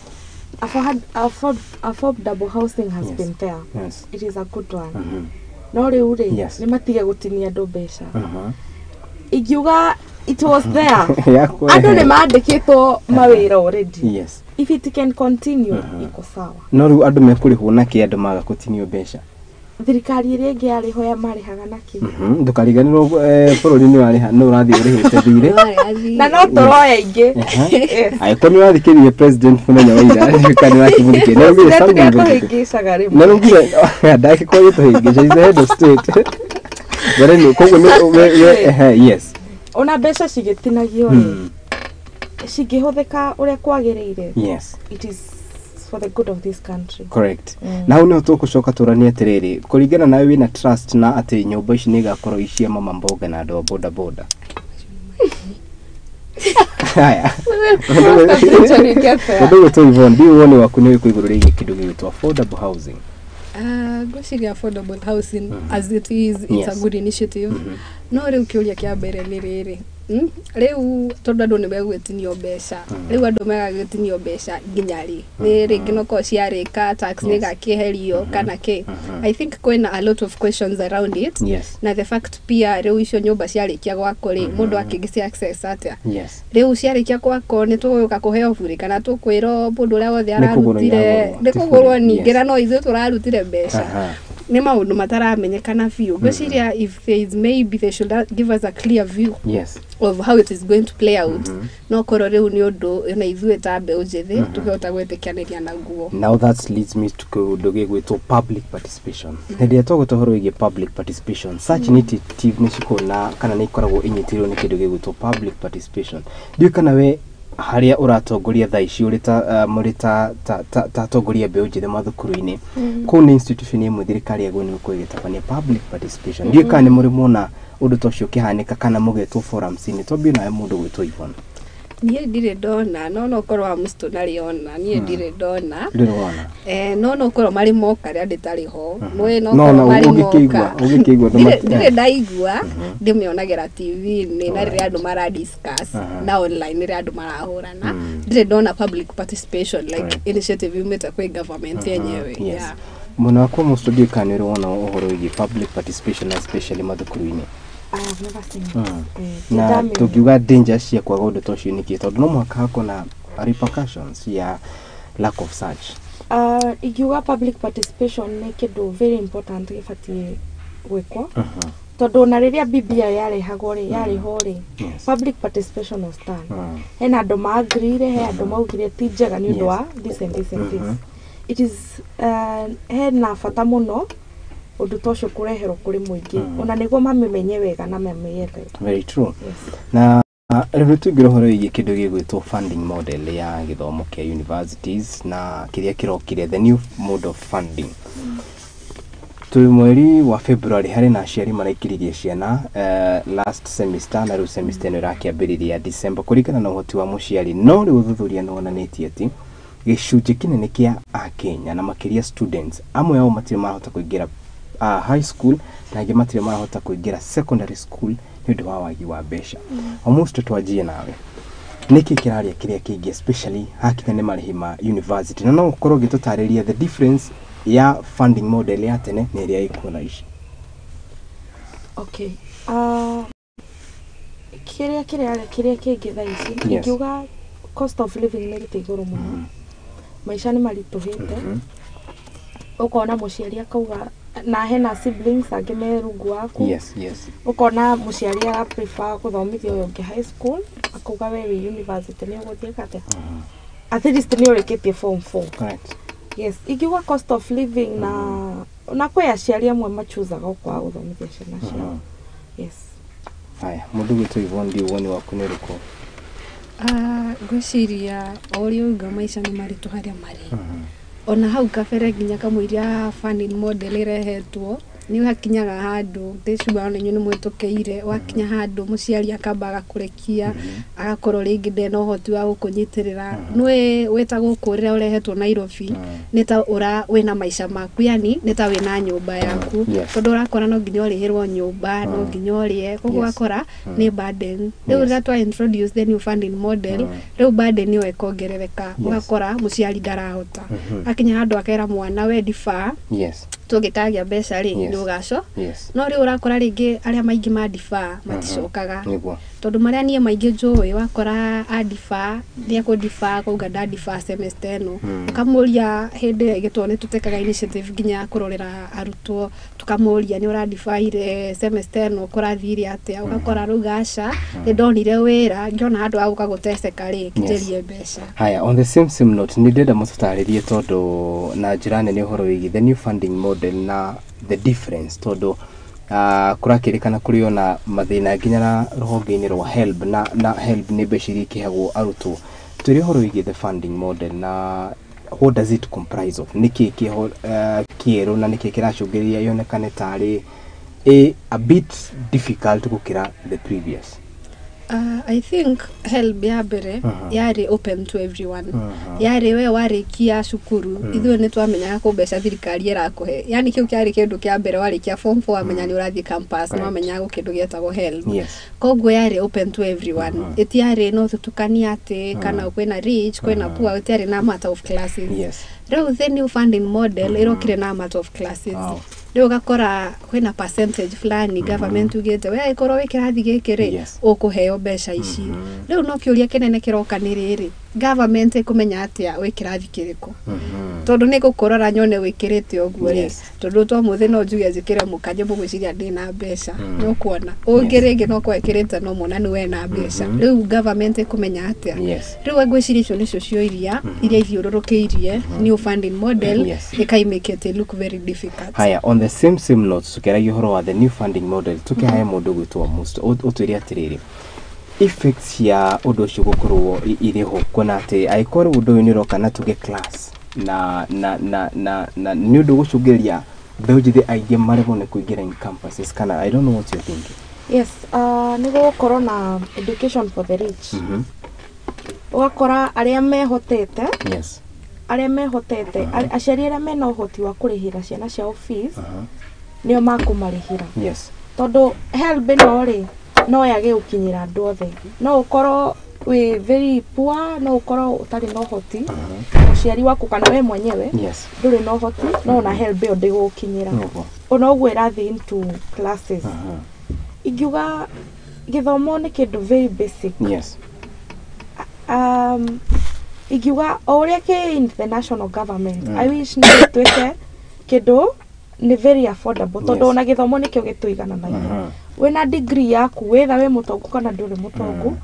Affordable housing has been there. It is a good one. No rĩu rĩ, nĩ matige gũtinia andũ mbeca. Ingiuga it was there. Andũ nĩ mandĩkĩtwo mawĩra already. If it can continue, iko sawa. No rĩu andũ mekũrĩhwo nakĩ andũ maga gũtinio mbeca? Thirikari ĩrĩa ĩngĩ yarĩho ya marĩhaga nakĩ? Ndũkariganĩrwo bũrũri nĩ warĩha, nĩ ũrathiĩ ũrĩhĩte thirĩ. Na no tũroya ingĩ. Angĩkorwo nĩ wathikĩrĩirie president mũthenya wa ira, kana nĩ wakĩmũthikĩrĩria. Nĩ augire President something good. nĩatũhĩngĩcaga rĩmwe. Na nĩaugire ndangĩkorwo agĩtũhĩngĩca, he's the head of state. But anyway, koguo nĩ yes. Ona mbeca cigĩtinagio rĩ, cingĩhũthĩka ũrĩa kwagĩrĩire. It is for the good of this country. Correct. Na hau niho tũgũcoka tũranie atĩrĩrĩ, kũringana nawe wĩna trust na atĩ nyũmba ici nĩ igakorwo i cia mama mboga na andũ a boda boda? Haya. Ũndũ ũgwĩtwo Yvonne, ndiũĩ woni waku nĩ ũrĩkũ igũrũ rĩgiĩ kĩndũ gĩgwĩtwo affordable housing? Ngwĩciria affordable housing as it is, it's a good initiative. No rĩu kĩũria kĩa mbere nĩ rĩrĩ, rĩu tondũ andũ nĩ megwĩtinio mbeca, rĩu andũ megagĩtinio mbeca nginya rĩ? Nĩ rĩngĩ no korwo ciarĩka tax nĩ ĩgakĩeherio kana kĩ? I think kwĩna a lot of questions around it. Na the fact pia rĩu icio nyũmba ciarĩkia gwakwo rĩ, mũndũ akĩgĩci access atĩa? Rĩu ciarĩkia gwakwo nĩ tũgũka kũheo bure kana tũkwĩrwo mũndũ ũrĩa wothe Nĩ kũgũrwo ararutire iragũrwo, nĩ ti kũgũrwo bure. ningĩ na no ithuĩ tũrarutire mbeca. Nĩ maũndũ mataramenyekana biũ. Ngwĩciria if there is, maybe they should give us a clear view of how it is going to play out. No korwo rĩu nĩ ũndũ ona ithuĩ ta mbeũ njĩthĩ tũkĩhota gwĩtĩkanĩria naguo. Now that leads me to kĩũndũ gĩgwĩtwo public participation. Hĩndĩ ĩrĩa twagwĩta ũhoro wĩgiĩ public participation, such initiative nĩ cikoragwo na kana nĩ ikoragwo inyitĩrĩirwo nĩ kĩndũ gĩgwĩtwo public participation. Ndiũĩ kana we harĩa ũratongoria thaa ici ũrĩ ta mũrĩ ta atongoria mbeũ njĩthĩ mathukuru-inĩ, kũu nĩ institution ĩmwe thirikari yagĩrĩirwo nĩ gũkorwo ĩgĩtabania public participation. Ndiũĩ kana nĩ mũrĩ muona ũndũ ta ũcio ũkĩhanĩka kana mũgetwo forums-inĩ. Twambie nawe mũndũ ũgwĩtwo Yvonne. Niĩ ndirĩ ndona, no no korwo wa mũcitũ ndarĩ ona, niĩ ndirĩ ndona. Ndũrĩ wona? No no korwo marĩ moka rĩrĩa ndĩtarĩ ho. Nĩũĩ no No, korwo na marĩ ũngĩkĩigua, moka. ũngĩkĩigua andũ Ndirĩ ndaigua, ndĩmĩonagĩra TV-inĩ na rĩrĩa andũ mara discuss na online rĩrĩa andũ marahũrana. Ndirĩ ndona public participation like initiative yumĩte kwĩ government yenyewe. Yeah. Mwena wakwa mũcitũ, ndiũĩ kana nĩ ũrĩ wona ũhoro wĩgiĩ public participation especially mathukuru-inĩ. I have never seen it. Na Ndamenya. tũngiuga danger cia kwaga ũndũ ta ũcio nĩkĩ, tondũ no mũhaka hakorwo na repercussions ya lack of such? Ingiuga public participation nĩ kĩndũ very important gĩbatiĩ gwĩkwo, tondũ ona rĩrĩa BBI yarehagwo rĩ, yarĩho rĩ, public participation was done. Hena andũ maagreeire, he andũ maugire ti njega nĩ ũndũ wa this and this and this. It is hena bata mũno ũndũ ta ũcio kũreherwo kũrĩ mũingĩ, ona nĩguo mamĩmenye wega na mamĩelewe. Very true. Na rĩu tũingĩre ũhoro wĩgiĩ kĩndũ gĩgwĩtwo funding model ya gĩthomo kĩa universities na kĩrĩa kĩrokire, the new mode of funding. Tũrĩ mweri wa February, harĩ na aciari maraikĩririe ciana last semester, na rĩu semester ĩno ĩrakĩambĩrĩria December kũringana na ũhoti wa mũciari. No rĩu ũthuthuria nĩ wonanĩtie atĩ gĩcunjĩ kĩnene kĩa akenya na makĩria students amwe ao matirĩ marahota kũingĩra high school na angĩ matirĩ marahota kũingĩra secondary school nĩ ũndũ wa wagi wa mbeca. Almost twanjie nawe, nĩkĩ kĩraria kĩrĩa kĩngĩ, especially hakinya nĩ marĩhi ma university, na no ũkorwo ũgĩtũtarĩria the difference ya funding model ya tene na ĩrĩa ĩkuo thaa ici? Okay. Kĩrĩa kĩrarĩa kĩrĩa kĩngĩ thaa ici, ingiuga cost of living nĩ ĩrĩte igũrũ mũno, maica nĩ maritũhĩte. Ũkona mũciari akauga na hena siblings angĩ me rungu waku. Ũkona mũciari ara prefer gũthomithia ũyũ ũngĩ high school, akauga we wĩ university nĩ ũgũthiĩ atĩa, at least nĩ ũrĩkĩtie form 4. Yes, ingiuga cost of living na kwĩ aciari amwe machuzaga kwaga gũthomithia ciana ciao. Yes. Haya, mũndũ gwĩtwo Yvonne, ndiũ woni waku nĩ ũrĩkũ? Ngwĩciria o ũrĩa ũiga maica nĩ maritũ harĩa marĩ. Ona hau kabere nginya kamũiria funding model ĩrehetwo, nĩ hakinyaga handũ ndĩciuga ona inyuĩ nĩ mwĩtũkĩire, wakinya handũ mũciari akamba agakũrekia, agakorwo rĩngĩ ndarĩ na ũhoti wa gũkũnyitĩrĩra. Nĩũĩ wĩta gũkũ rĩrĩa ũrehetwo Nairobi, nĩ ta ũra wĩna maica maku, yani nĩ ta wĩna nyũmba yaku, tondũ ũrakora no nginya ũrĩhĩrwo nyũmba, no nginya ũrĩe, koguo ũgakora nĩ burden. Rĩu rĩrĩa twa introduce the new funding model, rĩu burden ĩyo ĩkongerereka, ũgakora mũciari ndarahota. Akinya handũ akera mwana, we defer, tũngĩkagĩa mbeca rĩ, nĩ ũgaco. No rĩu ũrakora rĩngĩ arĩa maingĩ ma defer maticokaga, tondũ marĩa niĩ maingĩ njũĩ, wakora a defer, nĩ ekũ defer akauga nda defer semester ĩno. Ũkamũria hĩndĩ ĩyo ĩngĩ, tondũ nĩ tũtekaga initiative nginya ya kũrorera arutwo, tũkamũria, nĩ ũra deferire semester ĩno, kũrathire atĩa? Ũgakora rĩu gaca, nĩ ndonire wĩra, ngĩona handũ ha gũka gũteceka rĩ, njerie mbeca. Haya, on the same note, nĩ ndĩrenda mũtũtarĩrie, tondũ na njĩra nene ũhoro wĩgiĩ the new funding model na the difference, tondũ kũrakĩrĩkana kũrĩ ona mathĩna nginya na rũhonge-inĩ rwa HELB, na HELB nĩ mbeca iria ikĩheagwo arutwo. Twĩre ũhoro wĩgiĩ the funding model na what does it comprise of, nĩkĩ kĩho kĩerũ na nĩkĩ kĩracũngĩrĩria yonekane tarĩ a bit difficult gũkĩra the previous. I think HELB ya mbere yarĩ open to everyone. Yarĩ we warĩkia cukuru, ithuĩ nĩ twamenyaga kũ mbeca thirikari ĩrakũhe, yani kĩu kĩarĩ kĩndũ kĩa mbere. Warĩkia form 4, wamenya nĩ ũrathiĩ campus, nĩ wamenyaga gwĩ kĩndũ gĩetagwo HELB. Koguo yarĩ open to everyone, ĩtiarĩ no tũtukanie atĩ kana kwĩna rich, kwĩna poor, ĩtiarĩ na matter of classes. Rĩu the new funding model ĩrokire na matter of classes. Rĩu ũgakora kwĩna percentage fulani government ugĩte, we ĩkorwo wĩ kĩrathi gĩkĩ rĩ, ũkũheo mbeca ici. Rĩu no kĩũria kĩnene kĩroka nĩ rĩrĩ, government ĩkũmenya atĩa wĩ kĩrathi kĩrĩkũ? Tondũ nĩ gũkũrora nyone wĩkĩrĩte ũguo rĩ, tondũ to mũthĩ no njuge njĩkĩre mũkanye, mũgwĩciria ndĩna mbeca, nĩ ũkuona ũngĩ rĩngĩ no korwo ĩkĩrĩte no monani we na mbeca. Rĩu government ĩkũmenya atĩa? Rĩu ngwĩciria icio nĩcio ciũria iria ithiũrũrũkĩirie new funding model, ĩkaimake it look very difficult. Haya, on the same note, tukĩaragia ũhoro wa the new funding model, tukĩhaya mũndũ gwĩtwo Musto, ũtwĩre atĩrĩrĩ, effects cia ũndũ ũcio gũkorwo irĩ ho, kuona atĩ angĩkorwo ũndũ ũyũ nĩ ũroka na tuge class na nĩ ũndũ gũcũngĩrĩria mbeũ njĩthĩ aingĩ maremwo nĩ kũingĩra in campuses, kana I don't know what you're thinking. Yes, nĩ gũgũkorwo na education for the rich. Ũgakora arĩa mehotete, arĩa mehotete, aciari arĩa mena ũhoti wa kũrĩhĩra ciana ciao fees, nĩo makũmarĩhĩra, tondũ HELB ĩno rĩ, no yage gũkinyĩra andũ othe. No ũkorwo wĩ very poor, no ũkorwo ũtarĩ na ũhoti, mũciari waku kana we mwenyewe ndũrĩ na ũhoti, no ona HELB ĩyo ndĩgũgũkinyĩra. Ona ũguo ĩrathiĩ into classes. Ingiuga gĩthomo nĩ kĩndũ very basic. Ingiuga o ũrĩa kĩ in the national government, I wish no gĩtuĩke kĩndũ nĩ very affordable, tondũ ona gĩthomo nĩkĩo gĩtũigananagia. Wĩna degree yaku, wĩtha wĩ mũtongu kana ndũrĩ mũtongu,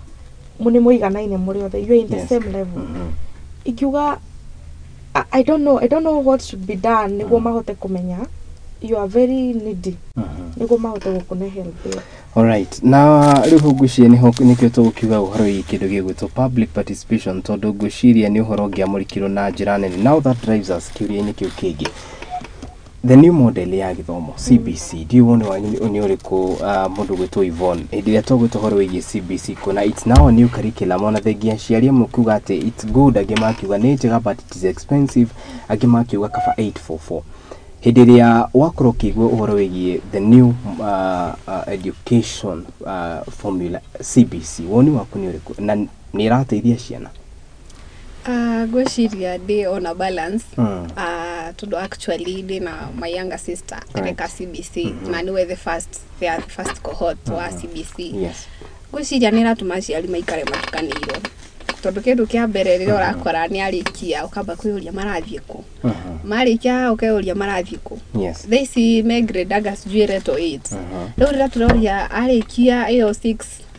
nĩ mũiganaine mũrĩ othe, you are in the same level. Ingiuga I don't know what should be done nĩguo mahote kũmenya you are very needy, nĩguo mahote gũkũne help ĩyo. Alright, na rĩu hau ngwĩciria nĩho nĩkĩo tũgũkiuga ũhoro wĩgiĩ kĩndũ gĩgwĩtwo public participation, tondũ ngwĩciria nĩ ũhoro ũngĩamũrĩkirwo na njĩra nene. Now that drives us kĩũria-inĩ kĩu kĩngĩ, the new model ya gĩthomo, CBC. Ndiũĩ woni wanyu nĩ ũrĩkũ, mũndũ gwĩtwo Yvonne, hĩndĩ ĩrĩa tũgwĩtwo ũhoro wĩgiĩ CBC, kuona it's now a new curriculum, ona thengia aciari amwe kuga atĩ it's good, angĩ makiuga nĩ njega but it is expensive, angĩ makiuga kaba 844. Hĩndĩ ĩrĩa wakorwo ũkĩigua ũhoro wĩgiĩ the new education formula CBC, woni waku nĩ ũrĩkũ, na nĩ ĩrateithia ciana? Ngwĩciria ndĩ on a balance, tondũ actually ndĩ na my younger sister areka CBC, na nĩwe the first, their first cohort wa CBC. Ngwĩciria nĩ ĩratũma aciari maikare matukanĩirwo, tondũ kĩndũ kĩa mbere rĩrĩa ũrakora nĩ arĩkia, ũkamba kwĩyũria marathiĩ kũ, marĩkia ũkeyũria marathiĩ kũ. Thaa ici me grade anga sijui ĩretwo 8. Rĩu rĩrĩa tũroria arĩkia ĩyo 6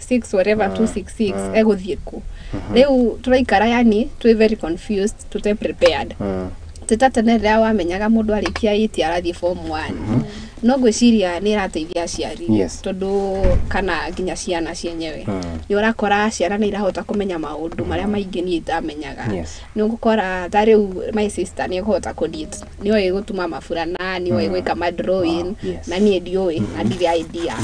6 whatever 266, egũthiĩ kũ? Rĩu tũraikara yani twĩ very confused, tũte prepared. Tĩta tene rĩrĩa wamenyaga mũndũ arĩkia 8 arathiĩ form 1. No ngwĩciria nĩ ĩrateithia aciari, tondũ kana nginya ciana cienyewe, nĩ ũrakora ciana nĩ irahota kũmenya maũndũ marĩa maingĩ niĩ itamenyaga. Nĩ ũgũkora ta rĩu my sister nĩ ekũhota kũ nĩ oĩ gũtuma maburana, nĩ oĩ gwĩka ma drawing, na niĩ ndiũĩ na ndirĩ idea.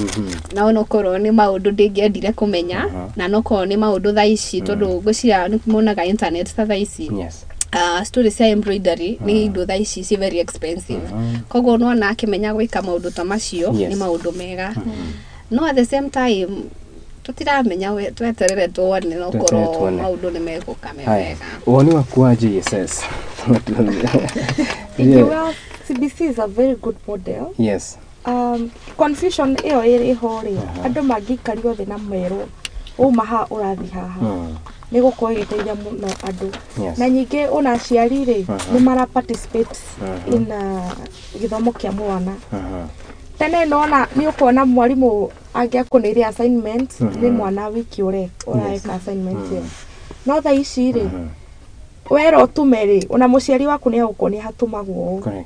Na onokorwo nĩ maũndũ ndĩngĩendire kũmenya, na nokorwo nĩ maũndũ thaa ici, tondũ ngwĩciria nĩ monaga internet ta thaa ici, story cia embroidery nĩ indo thaa ici ci very expensive. Koguo nona akĩmenya gwĩka maũndũ ta macio, nĩ maũndũ mega. No at the same time tũtiramenya, tweterere tuone, no Tweterere korwo tuone. Maũndũ nĩ megũka me Haya, mega. Woni waku wa JSS? Ingiuga CBC is a very good model. Confusion ĩyo ĩrĩ ho rĩ, andũ mangĩikario thĩ na merwo uma haha ũrathiĩ haha, nĩ gũkorwo ĩgĩteithia mũno andũ. Na ningĩ ona aciari rĩ, nĩ mara participate in gĩthomo kĩa mwana. Tene nona nĩ ũkuona mwarimũ angĩakũneire assignment, nĩ mwana wiki ũreka assignment ĩyo. No thaa ici rĩ, wera ũtume rĩ, ona mũciari waku nĩ egũkuonia hatũmagwo ũũ.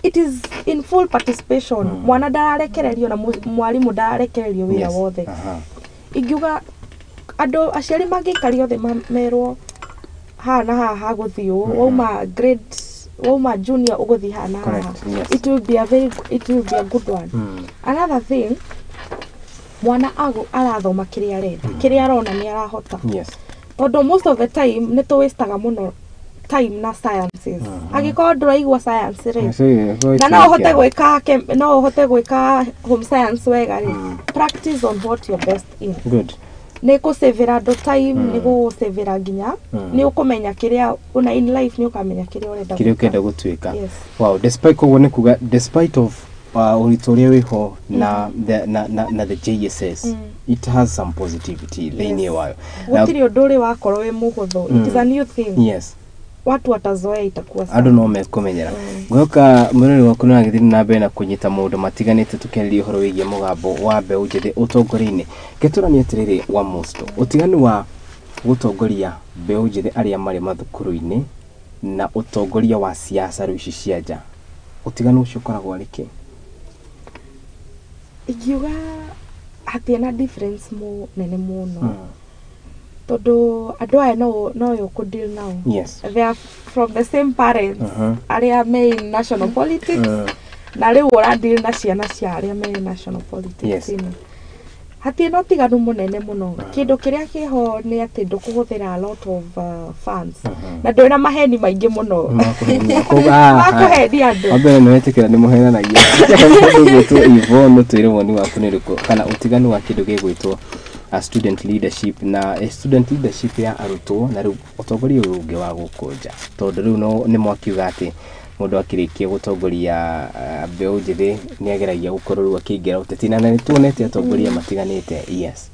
It is in full participation. Mwana ndararekererio na mwarimũ ndararekererio wĩra wothe. Ingiuga andũ aciari mangĩikario thĩ merwo haha na haha hagũthiĩ ũũ, wauma grade, wauma junior ũgũthiĩ haha na haha, it will be a good one. Another thing, mwana arathoma kĩrĩa arenda, kĩrĩa arona nĩ arahota, tondũ most of the time nĩ tũwastaga mũno time na sciences. Angĩkorwo ndũraigua science rĩ, na no ũhote gwĩka home science wega rĩ, practice on what you're best in. Nĩ kũsavĩra andũ time, nĩ gũgũsavĩra nginya nĩ ũkũmenya kĩrĩa una in life, nĩ ũkamenya kĩrĩa ũrenda kĩrĩa gwĩka. Ũkenda gũtuĩka. Yes. Wow, despite, koguo nĩ kuga despite of ũritũ ũrĩa wĩho na the, na the JSS, it has some positivity thĩinĩ wayo. Gũtirĩ ũndũ ũrĩ wakorwo wĩ mũhũthũ. It is a new thing. Watu watazoea, itakuwa sawa. Andũ no mekũmenyera. Ngwĩhoka mwĩrori waku nĩ agĩthiĩ na mbere na kũnyita maũndũ matiganĩte tũkĩarĩria ũhoro wĩgiĩ mũgambo wa mbeũ njĩthĩ ũtongoria-inĩ. Ketũranie atĩrĩrĩ, wa Musto, ũtiganu wa gũtongoria mbeũ njĩthĩ arĩa marĩ mathukuru-inĩ na ũtongoria wa siasa rĩu ici cia nja, ũtiganu ũcio ũkoragwo arĩ kĩ? Ingiuga hatirĩ na difference mũnene mũno, tondũ andũ aya no ũyũ kũdeal nao. They are from the same parents arĩa me in national politics, na rĩu ũradeal na ciana cia arĩa me in national politics. Hatirĩ na ũtiganu mũnene mũno. Kĩndũ kĩrĩa kĩho nĩ atĩ ndũkũhũthĩra a lot of funds, na ndũrĩ na maheni maingĩ mũno makũhenia andũ. Wa mbere nĩ wetĩkĩra nĩ mũhenanagia. Mũndũ ũgwĩtwo Yvonne, ũtwĩre woni waku nĩ ũrĩkũ, kana ũtiganu wa kĩndũ gĩgwĩtwo a student leadership na a student leadership ya arutwo na rĩu ũtongoria ũyũ ũngĩ wa gũkũ nja, tondũ rĩu no nĩ mwakiuga atĩ mũndũ akĩrĩkia gũtongoria mbeũ njĩthĩ nĩ ageragia gũkorwo rĩu akĩingĩra ũteti, na nĩ tuonete atongoria matiganĩte. Yes.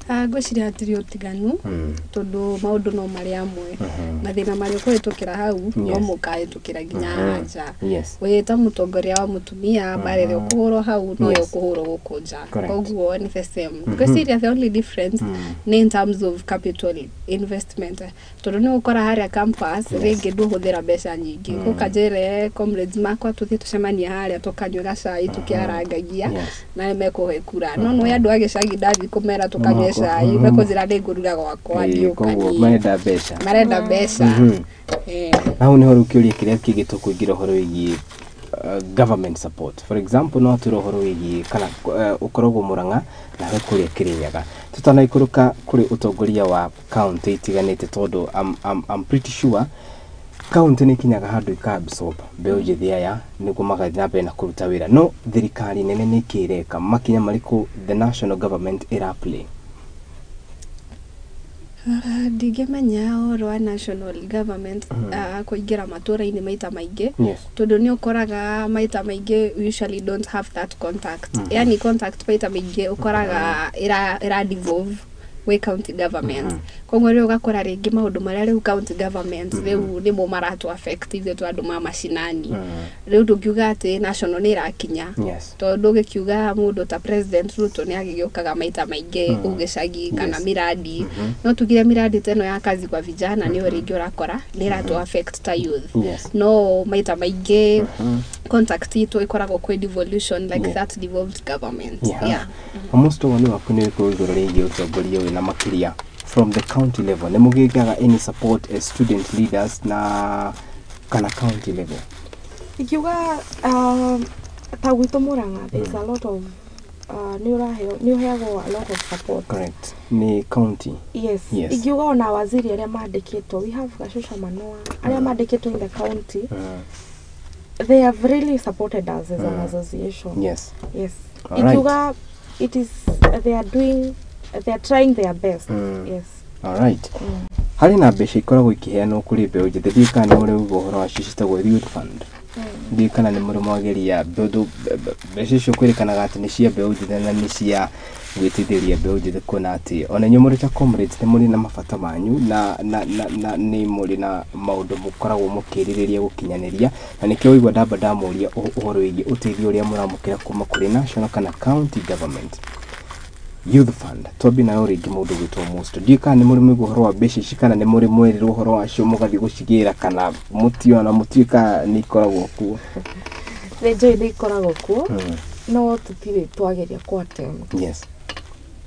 Ngwĩciria hatirĩ ũtiganu, tondũ maũndũ no marĩ amwe. Mathĩna marĩa ũkũhĩtũkĩra hau no mũkahĩtũkĩra nginya haha nja. Wĩ ta mũtongoria wa mũtumia, mbara ĩrĩa ũkũhũrwo hau noyo ũkũhũrwo gũkũ nja. Koguo nĩ the same. Ngwĩciria the only difference nĩ in terms of capital investment, tondũ nĩ ũgũkora harĩa campus rĩngĩ ndũhũthĩra mbeca nyingĩ. Gũka njĩre comrades makwa tũthiĩ tũcemanie harĩa tũkanyue gacai tũkĩarangagia, na nĩ mekũhe kura. No nĩ andũ a gĩcagi ndathiĩ kũmera tũkanyue cai, mekũnjĩra nĩ ngũruga gwakwa, ndiũka Koguo niĩ. Marenda mbeca. Marenda mbeca. Na hau nĩho rĩu kĩũria kĩrĩa kĩngĩ tũkũingĩra ũhoro wĩgiĩ government support. For example, no atwĩre ũhoro wĩgiĩ kana ũkoragwo Mũrang'a nawe kũrĩa Kĩrĩnyaga, tũtanaikũrũka kũrĩ ũtongoria wa county itiganĩte, tondũ I'm pretty sure county nĩ ikinyaga handũ ika absorb mbeũ njĩthĩ aya nĩguo magathiĩ na mbere na kũruta wĩra. No thirikari nene nĩ kĩ ĩreka, makinya marĩkũ the national government ĩra play? Ndingĩmenya ũhoro wa national government kũingĩra matũra-inĩ maita maingĩ, tondũ nĩ ũkoraga maita maingĩ we usually don't have that contact. Yani contact maita maingĩ ũkoraga ĩra devolve Gwĩ county government. Koguo rĩu ũgakora rĩngĩ maũndũ marĩa rĩu county government rĩu nĩmo maratũ affect ithuĩ twa andũ ma macinani. Rĩu ndũngiuga atĩ national nĩ ĩrakinya, tondũ ũgĩkiuga mũndũ ta President Ruto nĩ agĩgĩũkaga maita maingĩ kũu gĩcagi kana miradi, no tugire miradi ta ĩno ya kazi kwa vijana nĩyo rĩngĩ ũrakora nĩ ĩratũ affect ta youth, no maita maingĩ contact itũ ĩkoragwo kwĩ devolution, like that devolved government. Yeah. Almost woni waku nĩ ũrĩkũ igũrũ rĩgiĩ ũtongoria ũyũ, na makĩria from the county level, nĩ mũgĩaga any support as student leaders na kana county level? Ingiuga ta gwitũ Murang'a there is a lot of nĩ ũraheo, nĩ ũheagwo a lot of support. Correct, nĩ county. Yes. Ingiuga ona waziri arĩa mandĩkĩtwo, we have Gashusha Manoa, arĩa mandĩkĩtwo in the county, they have really supported us as an association. Yes. All right. Ingiuga it is they are doing, they are trying their best. Yes. All right. Harĩ na mbeca ikoragwo ikĩheanwo kũrĩ mbeũ njĩthĩ, ndiũĩ kana nĩ mũrĩ ũguo ũhoro wacio, citagwo youth fund. Ndiũĩ kana nĩ mũrĩ mwageria mbeca icio. Kwĩrĩkanaga atĩ nĩ cia mbeũ njĩthĩ na nĩ cia gwĩteithĩrĩria mbeũ njĩthĩ, kuona atĩ ona inyuĩ mũrĩ ta comrades nĩ mũrĩ na mabata manyu na nĩ mũrĩ na maũndũ mũkoragwo mũkĩrirĩria gũkinyanĩria, na nĩkĩo waigua ndamba ndamũria ũhoro wĩgiĩ ũteithio ũrĩa mũramũkĩra kuma kũrĩ national kana county government. Youth fund, twambi nayo rĩngĩ, mũndũ gwĩtwo Musto, ndiũĩ kana nĩ mũrĩ mwaigua ũhoro wa mbeca ici, kana nĩ mũrĩ mwerĩrwo ũhoro wacio mũgathiĩ gũcigĩra, kana mũtiona, mũtiũĩ kana nĩ ikoragwo kuo. Nĩ njũĩ nĩ ikoragwo kuo, no tũtirĩ twageria ku attempt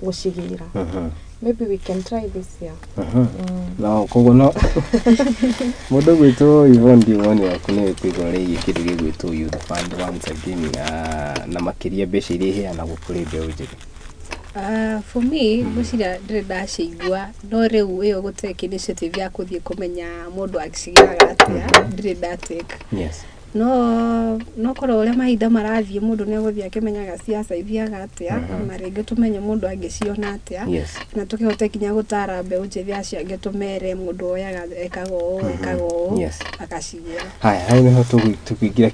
gũcigĩra. Maybe we can try this year. No koguo no mũndũ gwĩtwo Yvonne, woni waku nĩ wĩkũ igũrũ rĩgiĩ kĩndũ gĩgwĩtwo youth fund once again, na makĩria mbeca iria iheanagwo kũrĩ mbeũ njĩthĩ? For me, ngwĩciria ndĩrĩ ndacigua, no rĩu ĩyo gũtake initiative ya kũthiĩ kũmenya mũndũ agĩcigĩraga atĩa, ndirĩ ndatake. No korwo ũrĩa mahinda marathiĩ, mũndũ nĩ egũthiĩ akĩmenyaga ciaca ithiaga atĩa, na rĩngĩ tũmenye mũndũ angĩciona atĩa, na tũkĩhote nginya gũtara mbeũ njĩthĩ acio angĩ, tũmere mũndũ oyaga ekaga ũũ, ekaga ũũ, agacigĩra. Haya, hau nĩho tũkũingĩra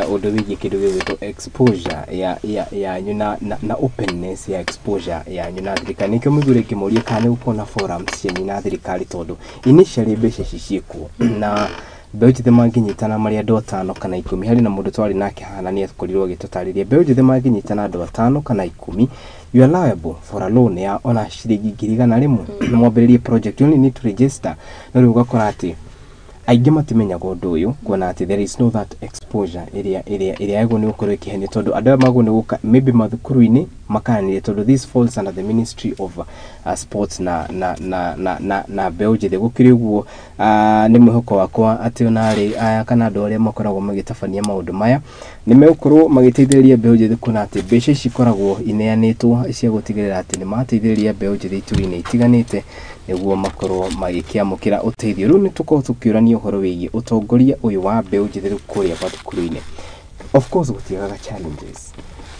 ũndũ wĩgiĩ kĩndũ gĩgwĩtwo exposure ya yanyu na openness ya exposure yanyu na thirikari. Nĩkĩo mũiguire ngĩmũria kana nĩ gũkorwo na forums cianyu na thirikari, tondũ initially mbeca ici ciĩkuo na mbeũ njĩthĩ mangĩnyitana marĩ andũ 5 kana 10. Harĩ na mũndũ twarĩ nake haha na nĩ akorirwo agĩtũtarĩria, mbeũ njĩthĩ mangĩnyitana andũ 5 kana 10, you are liable for a loan ya ona ciringi 100,000 na mwambĩrĩrie project. You only need to register. No rĩu ũgakora atĩ aingĩ matimenyaga ũndũ ũyũ, kuona atĩ there is no that exposure ĩrĩa yagwo nĩ gũkorwo ĩkĩhenio, tondũ andũ aya magwo nĩ gũka maybe mathukuru-inĩ makaranĩria, tondũ this falls under the Ministry of Sports na mbeũ njĩthĩ. Gũkĩrĩ ũguo, nĩ mwĩhoko wakwa atĩ ona arĩ aya kana andũ arĩa makoragwo magĩtabania maũndũ maya nĩ megũkorwo magĩteithĩrĩria mbeũ njĩthĩ, kuona atĩ mbeca ici ikoragwo ineanĩtwo cia gũtigĩrĩra atĩ nĩ mateithĩrĩria mbeũ njĩthĩ ituri-inĩ itiganĩte nĩguo makorwo magĩkĩamũkĩra ũteithio. Rĩu nĩ tũkorwo tũkĩũrania ũhoro wĩgiĩ ũtongoria ũyũ wa mbeũ njĩthĩ rĩu kũrĩa mathukuru-inĩ. Of course gũtiagaga challenges.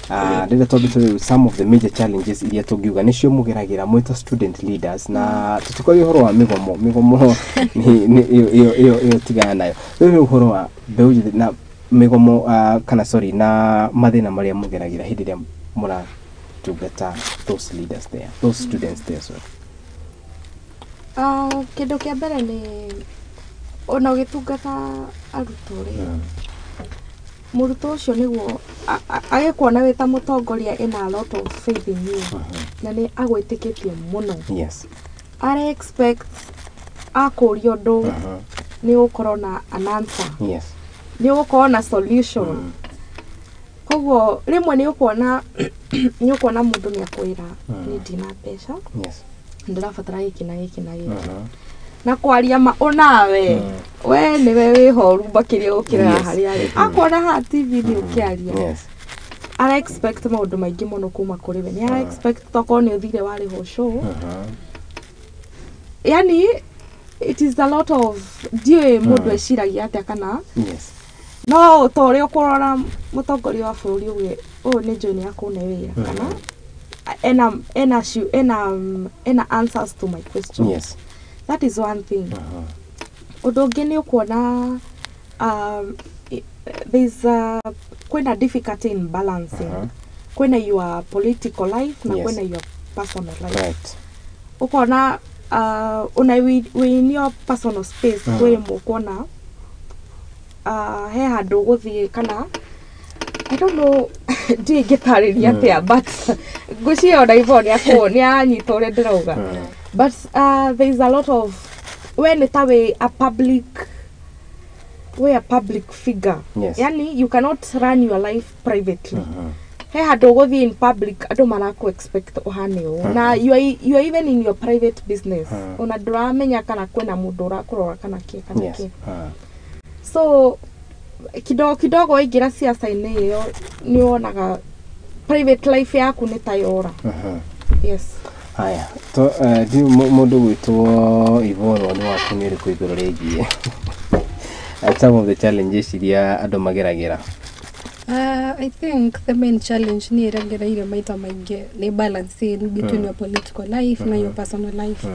Rĩrĩa twambĩte rĩu, some of the major challenges iria tũngiuga nĩcio mũgeragĩra mwĩ ta student leaders, na tũtikoria ũhoro wa mĩgomo, mĩgomo ĩyo tigana nayo. Rĩu ũhoro wa mbeũ njĩthĩ na mĩgomo, kana sorry, na mathĩna marĩa mũgeragĩra hĩndĩ ĩrĩa mũratungata those leaders there, those students there, sorry. Kĩndũ kĩa mbere nĩ ona ũgĩtungata arutwo rĩ, mũrutwo ũcio nĩguo agĩkuona wĩ ta mũtongoria ena a lot of faith in you, na nĩ agwĩtĩkĩtie mũno. Ara expect akũria ũndũ nĩ ũgũkorwo na an answer, nĩ ũgũkorwo na solution. Koguo rĩmwe nĩ ũkuona mũndũ nĩ akwĩra, "Niĩ ndina mbeca, ndĩrabatara gĩkĩ na gĩkĩ na gĩkĩ." Na kwaria ma onawe we nĩwe wĩ horu makĩria gũkĩra harĩa arĩ. Akuona haha TV-inĩ ũkĩaria, ara expect maũndũ maingĩ mũno kuma kũrĩ we. Nĩ ara expect tokorwo nĩ ũthire warĩhwo show. Yani it is a lot of, ndiũĩ mũndũ eciragia atĩa kana, no ta ũrĩa ũkũrora mũtongoria wa bũrũri uge ũyũ nĩ njũĩ nĩ akũne wĩra, kana ena answers to my question. That is one thing. Ũndũ ũngĩ nĩ ũkuona there's kwĩna difficulty in balancing, kwĩna your political life na kwĩna your personal life. Ũkona ona wĩ in your personal space kwĩ rĩmwe ũkona he handũ ũgũthiĩ kana I don't know, ndiĩ ingĩtarĩria atĩa, but ngwĩciria ona Yvonne nĩ aranyita ũrĩa ndĩrauga. But there is a lot of we nĩ ta wĩ a public, we a public figure. Yani you cannot run your life privately. He handũ ũgũthiĩ in public, andũ marakũ expect ũhane ũũ, na you are even in your private business, ona ndũramenya kana kwĩna mũndũ ũrakũrora kana kĩ kana kĩ. So kidogo kidogo waingĩra siasa-inĩ ĩyo, nĩ wonaga private life yaku nĩ ta yora. Yes. Haya, to ndi mũndũ gwĩtwo Yvonne, woni waku nĩ ũrĩkũ igũrũ rĩgiĩ some of the challenges iria andũ mageragĩra? I think the main challenge niĩ ĩrĩa ngereire maita maingĩ nĩ balancing between your political life na your personal life,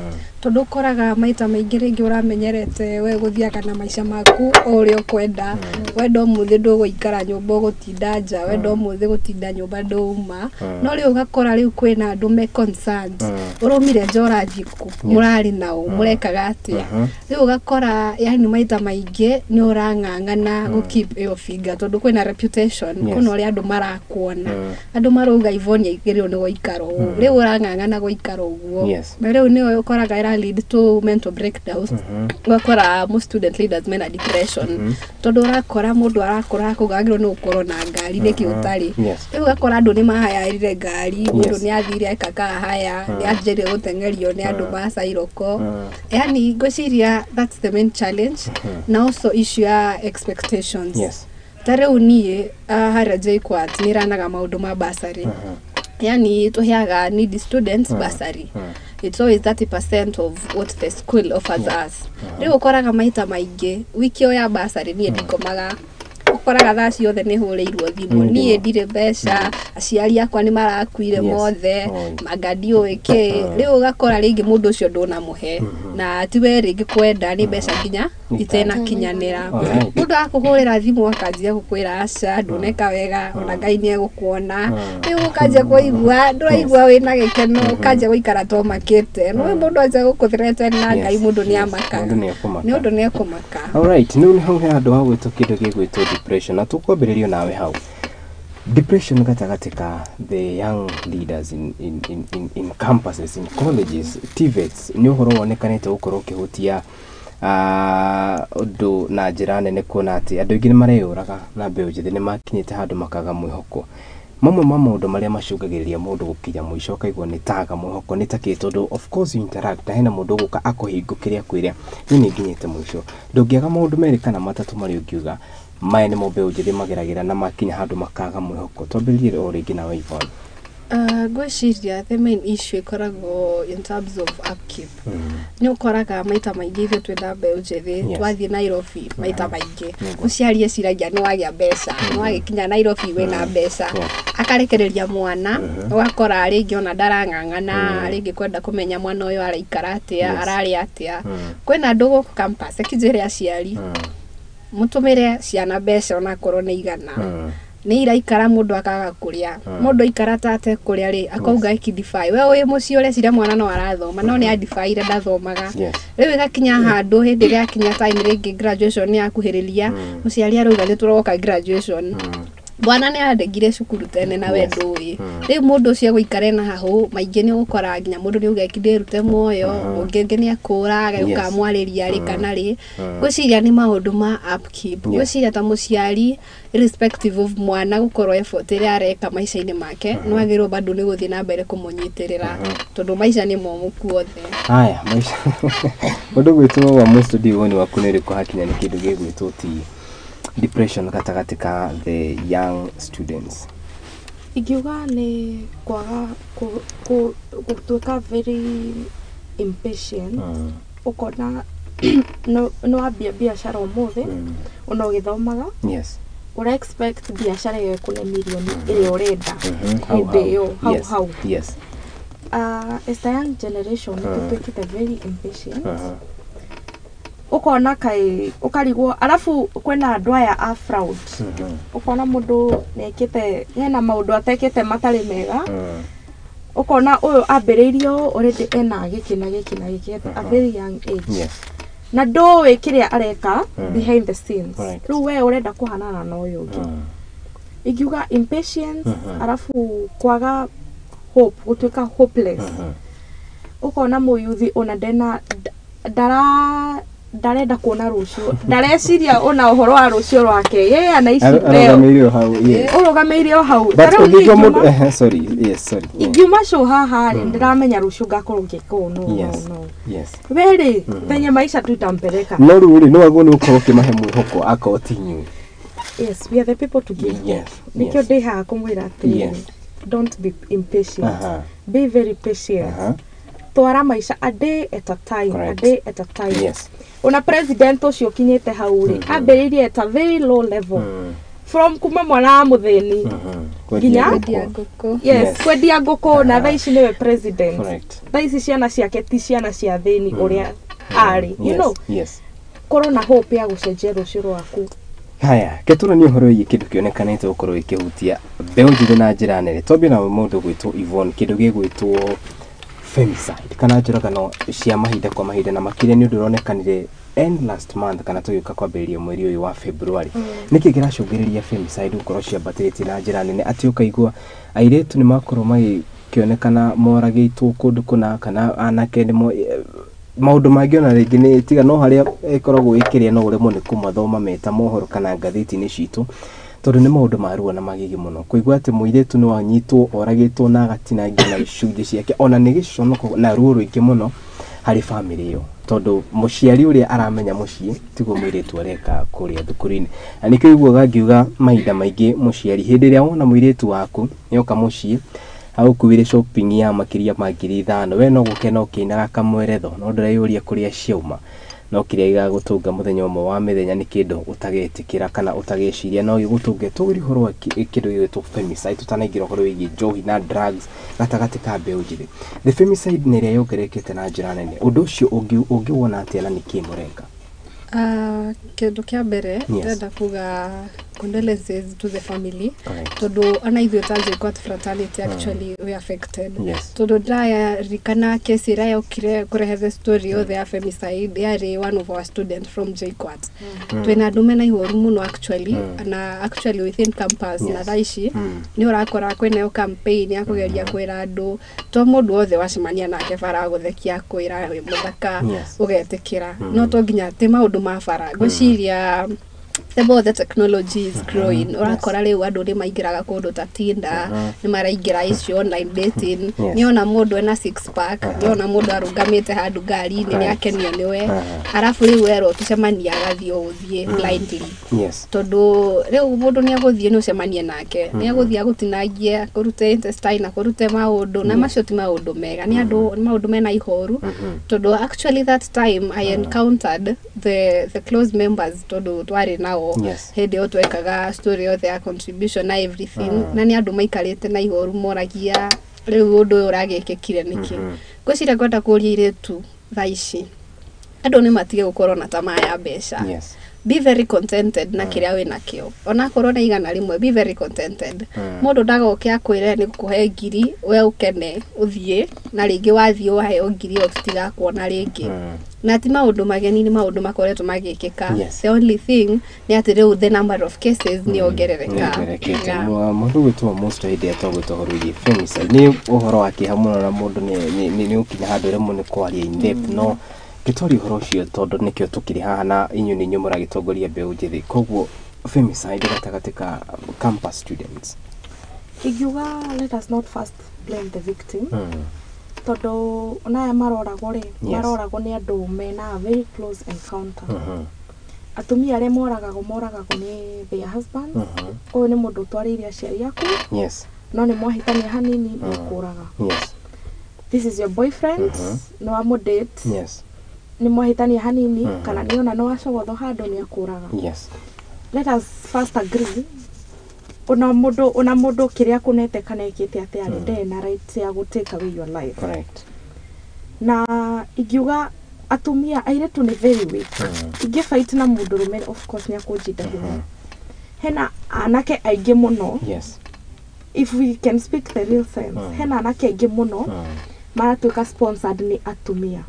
tondũ ũkoraga maita maingĩ rĩngĩ ũramenyerete we gũthiaga na maica maku o ũrĩa ũkwenda. Wenda ũmũthĩ ndũgũikara nyũmba, ũgũtinda nja. Wenda ũmũthĩ gũtinda nyũmba, ndũuma. No rĩu ũgakora rĩu kwĩna andũ me concerned, ũraumire nja, ũrathiĩ kũ, mũrarĩ nao, mũrekaga atĩa? Rĩu ũgakora yani maita maingĩ nĩ ũrang'ang'ana gũ keep ĩyo figure, tondũ kwĩna reputation, kwĩna ũrĩa andũ marakuona, andũ marauga Yvonne aigĩrĩrwo nĩ gũikara ũũ. Rĩu ũrang'ang'ana gũikara ũguo, na rĩu nĩyo ũkoraga ĩra lead to mental breakdowns. Ũgakora most student leaders mena depression, tondũ ũrakora mũndũ arakora akauga agĩrĩirwo nĩ gũkorwo na ngari, nĩkĩ ũtarĩ? Rĩu ũgakora andũ nĩ mahayarire ngari, mũndũ nĩ athire eka haya, nĩ anjĩrire gũteng'erio nĩ andũ macairoko. Yani ngwĩciria that's the main challenge, na also issue ya expectations. Ta rĩu niĩ harĩa JKUAT nĩ ranaga maũndũ ma bursary, yani tũheaga needy students bursary. It's always 30% of what the school offers us. Rĩu ũkoraga maita maingĩ wiki ĩyo ya bursary niĩ ndikomaga, ũkoraga thaa ciothe nĩ hũrĩirwo thimũ, niĩ ndirĩ mbeca, aciari akwa nĩ marakuire mothe, manga ndiũĩ kĩ. Rĩu ũgakora rĩngĩ mũndũ ũcio ndũnamũhe, na ti we rĩngĩ kwenda, nĩ mbeca nginya itenakinyanĩra. Mũndũ akũhũrĩra thimũ akanjia gũkwĩra, aca, ndũneka wega, ona Ngai nĩ egũkuona. Rĩu ũkanjia kũigua ndũraigua wĩna gĩkeno, ũkanjia gũikara ta ũmakĩte. No mũndũ anjia gũkũthreaten na Ngai, mũndũ nĩ amakaga. Mũndũ nĩ ekũmaka. Nĩ ũndũ nĩ ekũmaka. Alright, nĩ hau he handũ ha gwĩtwo kĩndũ gĩgwĩtwo depression, na tũkwambĩrĩrio nawe hau. Depression gatagatĩ ka the young leaders in campuses, in colleges, TVETs, nĩ ũhoro wonekanĩte gũkorwo ũkĩhutia ũndũ na njĩra nene, kuona atĩ andũ aingĩ nĩ mareyũraga na mbeũ njĩthĩ nĩ makinyĩte handũ makaga mwĩhoko. Mamwe ma maũndũ marĩa macũngagĩrĩria mũndũ gũkinya mũico ũkaigua nĩ taga mwĩhoko nĩ takĩ? Tondũ of course you interact na hena mũndũ ũgũka akũhingũkĩre akwĩre, niĩ nĩ nginyĩte mũico. Ndũngĩaga maũndũ merĩ kana matatũ marĩa ũngiuga maya nĩmo mbeũ njĩthĩ mageragĩra na makinya handũ makaga mwĩhoko. Twambĩrĩrie o rĩngĩ nawe, Yvonne. Ngwĩciria the main issue ĩkoragwo in terms of upkeep. Nĩ ũkoraga maita maingĩ ithuĩ twĩna mbeũ njĩthĩ, twathiĩ Nairobi maita maingĩ, mũciari eciragia nĩ wagĩa mbeca, nĩ wagĩkinya Nairobi wĩna mbeca, akarekereria mwana. Ũgakora rĩngĩ ona ndarang'ang'ana rĩngĩ kwenda kũmenya mwana ũyũ araikara atĩa, ararĩa atĩa. Kwĩna andũ gũkũ campus, ekinjĩre aciari mũtũmĩre ciana mbeca onakorwo nĩ 100, nĩ iraikara mũndũ akaga kũrĩa. Mũndũ aikara ta atekũrĩa rĩ, akauga ĩkindify we wĩ mũciĩ ũreciria mwana no arathoma, no nĩ andibaire ndathomaga. Rĩu ĩgakinya handũ hĩndĩ ĩrĩa akinya time rĩngĩ graduation nĩ yakuhĩrĩria, mũciari arauga nĩ tũroka graduation, mwana nĩ andegire cukuru tene na we ndũĩ. Rĩu mũndũ ũcio egũikara na hahũ maingĩ, nĩ ũgũkora nginya mũndũ nĩ auga ndĩrute muoyo, ũngĩ ũngĩ nĩ ekũra agĩũka amwarĩria rĩ kana rĩ. Ngwĩciria nĩ maũndũ ma upkeep. Ngwĩciria ta mũciari, irrespective of mwana gũkorwo effort ĩrĩa areka maica-inĩ make, nĩ wagĩrĩirwo bado nĩ gũthiĩ na mbere kũmũnyitĩrĩra, tondũ maica nĩ momũ kuothe. Haya, maica. Mũndũ gwĩtwo wa Mustudio, woni waku nĩ ũrĩkũ hakinya nĩ kĩndũ gĩgwĩtwo ti depression gatagatĩ ka the young students? Ingiuga nĩ kwaga gũtuĩka very impatient. Ũkona no wambia biacara ũmũthĩ ona ũgĩthomaga, ũra expect biacara ĩyo ĩkũne mirioni ĩrĩa ũrenda Hau hĩndĩ hau. ĩyo hau hau. As a young generation, tũtuĩkĩte very impatient. Ũkona kaĩ ũkarigwo, arabu kwĩna andũ aya a fraud. Ũkona mũndũ nĩekĩte, hena maũndũ atekĩte matarĩ mega. Ũkona ũyũ ambĩrĩirio already ena gĩkĩ na gĩkĩ na gĩkĩ at a very young age. Na ndũĩ kĩrĩa areka behind the scenes. Rĩu we ũrenda kũhanana na ũyũ ũngĩ. Ingiuga impatience, arabu kwaga hope, gũtuĩka hopeless. Ũkona mũyuthi ona ndena ndarenda kuona rũciũ, ndareciria ona ũhoro wa rũciũ rwake, yeye anaici leo. Arũgamĩire o hau, yes. Ũrũgamĩire o hau. But Ta rĩu ũngĩigua niĩ mũndũ, sorry, yes, sorry. Ingiuma show haha rĩ, ndĩramenya rũciũ ngakorwo ngĩka ũũ, no, no, no. We rĩ, penye maisha tu itampeleka. No rĩu rĩ, nĩ wagwo nĩ gũkorwo ũkĩmahe mwĩhoko akorwo ti inyuĩ. Yes, we are the people to give hope. Nĩkĩo ndĩ haha kũmwĩra atĩrĩrĩ, don't be impatient. Be very patient. Twara maica a day at a time, a day at a time. Ona president ũcio ũkinyĩte hau rĩ, ambĩrĩirie at a very low level. From kuma mwana wa mũthĩni Kwendia nginya ngũkũ. Yes, kwendia ngũkũ, na thaa ici nĩwe president. Thaa ici ciana ciake ti ciana cia thĩni ũrĩa arĩ. You know, korwo na hope ya gũcenjia rũciũ rwaku. Haya, ketũra nĩ ũhoro wĩgiĩ kĩndũ kĩonekanĩte gũkorwo gĩkĩhutia mbeũ njĩthĩ na njĩra nene. Twambie na mũndũ gwĩtwo Yvonne, kĩndũ gĩgwĩtwo femicide kana njũragano cia mahinda kwa mahinda, na makĩria nĩ ũndũ ũronekanire end last month kana tũgĩũka kwambĩrĩria mweri ũyũ wa February. Nĩkĩ kĩracũngĩrĩria femicide gũkorwo ciambatĩrĩtie na njĩra nene, atĩ ũkaigua airĩtu nĩ makorwo magĩkĩonekana moragĩtwo kũndũ kũna, kana anake nĩmo maũndũ mangĩ ona rĩngĩ nĩ tiga no harĩa ĩkoragwo ĩkĩrĩa no ũremwo nĩ kũmathoma meta mohoro kana ngathĩti-inĩ citũ, tondũ nĩ maũndũ ma ruo na magigi mũno kũigua atĩ mũirĩtu nĩ wanyitwo oragĩtwo na agatinangio na icunjĩ ciake, ona nĩ gĩconoko na ruo rũingĩ mũno harĩ bamĩrĩ ĩyo, tondũ mũciari ũrĩa aramenya mũciĩ tiguo mũirĩtu areka kũrĩa thukuru-inĩ. Na nĩkĩo ũiguaga ngiuga mahinda maingĩ mũciari hĩndĩ ĩrĩa wona mũirĩtu waku nĩoka mũciĩ agũkuĩre shopping ya makĩria ma 5,000, we no gũkena ũkĩinaga kamweretho, no ndũreyũria kũrĩa ciauma, no kĩrĩa gĩgagũtũnga mũthenya ũmwe wa mĩthenya nĩ kĩndũ ũtagetĩkĩra kana ũtageciria no gĩgũtũnge. Tũgĩrie ũhoro wa kĩndũ gĩgwĩtwo femicide tũtanaingĩra ũhoro wĩgiĩ njohi na drugs gatagatĩ ka mbeũ njĩthĩ. The femicide nĩ ĩrĩa yongererekete na njĩra nene, ũndũ ũcio ũngĩwona atĩa na nĩkĩĩ mũreka? Kĩndũ kĩa mbere ndĩrenda kuga condolences to the family, tondũ ona ithuĩ ta JKUAT fraternity actually we affected, tondũ ndĩraririkana kesi ĩrĩa yokire kũrehe the story yothe ya femicide yarĩ one of our student from JKUAT. Twĩna andũ mena ihoru mũno actually, na actually within campus na thaa ici nĩ ũrakora kwĩna ĩyo campaign ya kũgeria kwĩra andũ to mũndũ wothe wacemania nake bara agũthekia kwĩra wĩ mũthaka ũgetĩkĩra, no to nginya ti maũndũ ma bara. Ngwĩciria the more the technology is growing, ũrakora rĩu andũ nĩ maingĩraga kũndũ ta Tinder, nĩ maraingĩra icio online dating, nĩona mũndũ ena six pack, nĩona mũndũ arũgamĩte handũ ngari-inĩ, nĩakenio nĩwe, arabu rĩu werwo tũcemanie agathiĩ o gũthiĩ blindly, tondũ rĩu mũndũ nĩ agũthiĩ nĩ ũcemanie nake, nĩ agũthiĩ agũtinangie, akũrute intestine, akũrute maũndũ, na macio ti maũndũ mega, nĩ andũ nĩ maũndũ mena ihoru, tondũ actually that time I encountered the close members, tondũ twarĩ nao hĩndĩ ĩyo twekaga story yothe ya contribution na everything, na nĩ andũ maikarĩte na ihoru moragia rĩu ũndũ ũyũ ũragĩkĩkire nĩkĩ. Ngwĩciria ngwenda kũria airĩtu thaa ici andũ nĩ matige gũkorwo na tamaa ya mbeca. Be very contented na kĩrĩa wĩ nakĩo, onakorwo nĩ 100, be very contented. Mũndũ ndagoke akwĩre nĩ gũkũhe 1,000 we ũkene ũthiĩ, na rĩngĩ wathiĩ waheo 1,000 ĩyo tũtigakuona rĩngĩ. Na ti maũndũ mageni, nĩ maũndũ makoretwo magĩkĩka. The only thing nĩ atĩ rĩu the number of cases nĩ yongerereka. Nĩyongererekete. Mũndũ gwĩtwo Musto hĩndĩ ĩrĩa twagwĩtwo ũhoro wĩgiĩ femicide nĩ ũhoro wa kĩeha mũno, na mũndũ nĩ ũkinya handũ rĩmwe nĩ kwaria in depth, no gĩtwaria ũhoro ũcio tondũ nĩkĩo tũkĩrĩ haha na inyuĩ nĩ inyuĩ mũragĩtongoria mbeũ njĩthĩ, koguo femicide gatagatĩ ka campus students. Ingiuga let us not first blame the victim, tondũ onaya maroragwo rĩ, maroragwo nĩ andũ mena a very close encounter. Atumia arĩa moragagwo moragagwo nĩ their husbands. Ũyũ nĩ mũndũ ũtwarĩire aciari aku, no nĩ mwahĩtania hanini, nĩ akũraga. This is your boyfriend, nĩ wamũdate, nĩ mwahĩtania hanini, kana nĩ ona nĩ wacogothwo handũ, nĩ akũraga. Let us first agree ona mũndũ kĩrĩa akunete kana ĩkĩte atĩa rĩ, ndarĩ na right ya gũ take away your life. Na ingiuga atumia airĩtu nĩ very weak. Ingĩ fight na mũndũrũme, of course nĩ akũnjinda hinya. Hena anake aingĩ mũno. If we can speak the real sense, hena anake aingĩ mũno maratuĩka sponsored nĩ atumia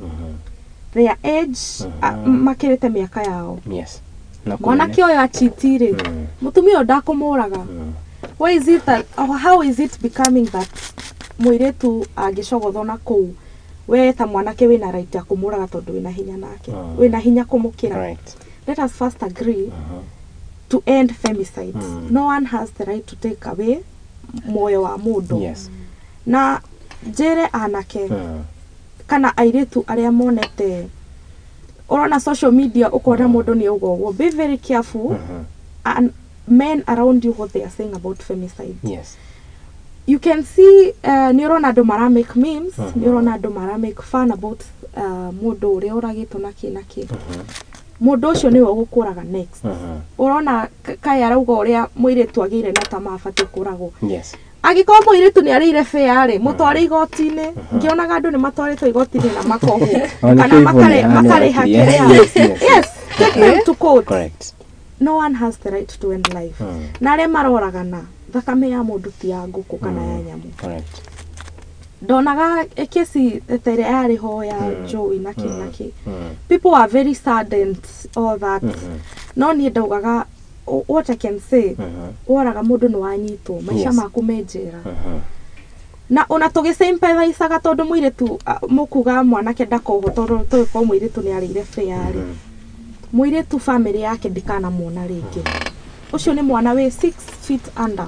their age, makĩrĩte mĩaka yao. Na Mwanake ũyũ achiti rĩ, mũtumia ũyũ ndakũmũraga. Why is it that, or how is it becoming that mũirĩtu angĩcogothwo na kũu, we ta mwanake wĩna right ya kũmũraga tondũ wĩna hinya nake, wĩna hinya kũmũkĩra? Let us first agree to end femicide. No one has the right to take away muoyo wa mũndũ. Na njĩre anake kana airĩtu arĩa monete ũrona social media, ũkona mũndũ nĩ auga ũguo, be very careful and men around you, what they are saying about femicide. You can see, nĩ ũrona andũ mara make memes, nĩ ũrona andũ mara make fun about mũndũ ũrĩa ũragĩtwo na kĩ na kĩ. Mũndũ ũcio nĩwe ũgũkũraga next. Ũrona kaĩ arauga ũrĩa mũirĩtu agĩire na tamaa abatiĩ kũragwo. Angĩkorwo mũirĩtu nĩ arĩire bĩa rĩ, mũtware igoti-inĩ. Ngĩonaga andũ nĩ matwarĩtwo igoti-inĩ na makohwo Ona kana nĩkĩo Yvonne makarĩha nĩ kĩrĩa. Yes. Yes, take them to court. No one has the right to end life. Na arĩa maroragana, thakame ya mũndũ ti ya ngũkũ kana ya nyamũ. Ndonaga kesi ta ĩrĩa yarĩ ho ya Joey na kĩ na kĩ. People are very sad and all that, no niĩ ndaugaga, what I can say, woraga mũndũ nĩ wanyitwo, maica maku me njera. Na ona tũgĩsympathaicaga tondũ mũirĩtu, mũkuga mwanake ndakohwo tondũ tũgĩkorwo mũirĩtu nĩ arĩire bĩa rĩ, mũirĩtu family yake ndikanamuona rĩngĩ. Ũcio nĩ mwana wĩ 6 feet under.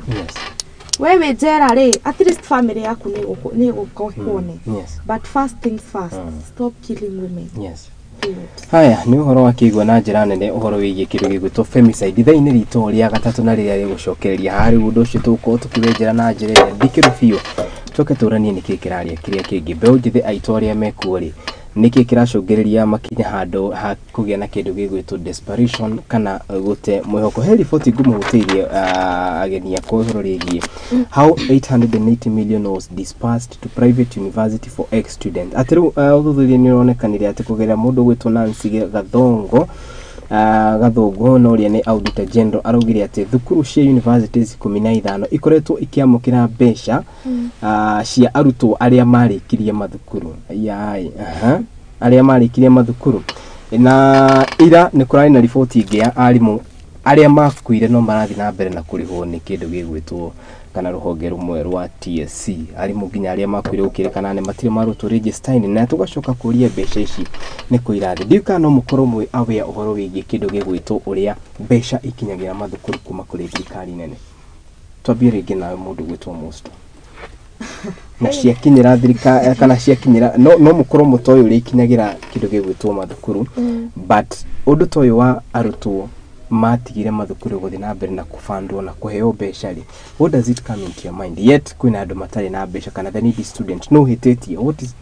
We wĩ njera rĩ, at least family yaku nĩ ĩgũka ĩkuone. But first things first, stop killing women. Period. Haya, nĩ ũhoro wa kĩigua na njĩra nene ũhoro wĩgiĩ kĩndũ gĩgwĩtwo femicide ithaa-inĩ ritũ rĩa gatatũ na rĩrĩa rĩgũcokereria harĩ ũndũ ũcio tũgũkorwo tũkĩwenjera na njĩra ĩrĩa ndikĩru biũ, tũke tũranie nĩkĩ kĩraria kĩrĩa kĩngĩ mbeũ njĩthĩ aitũ arĩa mekuo rĩ, nĩkĩ kĩracũngĩrĩria makinya handũ ha kũgĩa na kĩndũ gĩgwĩtwo desperation kana gũte mwĩhoko. He riboti ngũmũhutĩirie, ageni akwa, ũhoro rĩgiĩ how 880 million was dispersed to private university for ex student, atĩ rĩu ũthuthuria nĩ ũronekanire atĩ kũgerera mũndũ ũgwĩtwo Nancy Gathongo, Gathũngũ na ũrĩa nĩ auditor general, araugire atĩ thukuru cia universities 15 ikoretwo ikĩamũkĩra mbeca cia arutwo arĩa marĩkirie mathukuru yai, aha, arĩa marĩkirie mathukuru. Na ira nĩ kũrarĩ na riboti ĩngĩ ya arimũ arĩa makuire no marathiĩ na mbere na kũrĩhwo nĩ kĩndũ gĩgwĩtwo kana rũhonge rũmwe rwa TSC. Arimũ nginya arĩa makuire gũkĩrĩkana nĩ matirĩ marutwo register-inĩ, na tũgacoka kũria mbeca ici nĩ kũ irathi. Ndiũĩ kana no mũkorwo mwĩ aware ũhoro wĩgiĩ kĩndũ gĩgwĩtwo ũrĩa mbeca ikinyagĩra mathukuru kuma kũrĩ thirikari nene. Twambie rĩngĩ nawe, mũndũ gwĩtwo Musto, na ciakinyĩra thirikari kana ciakinyĩra, no mũkorwo mũtoĩ ũrĩa ikinyagĩra kĩndũ gĩgwĩtwo mathukuru, but ũndũ ta ũyũ wa arutwo matigire mathukuru gũthiĩ na mbere na kũbandwo na kũheo mbeca rĩ, what does it come into your mind? Yet kwĩna andũ matarĩ na mbeca kana the needy student no hĩtĩtie, what is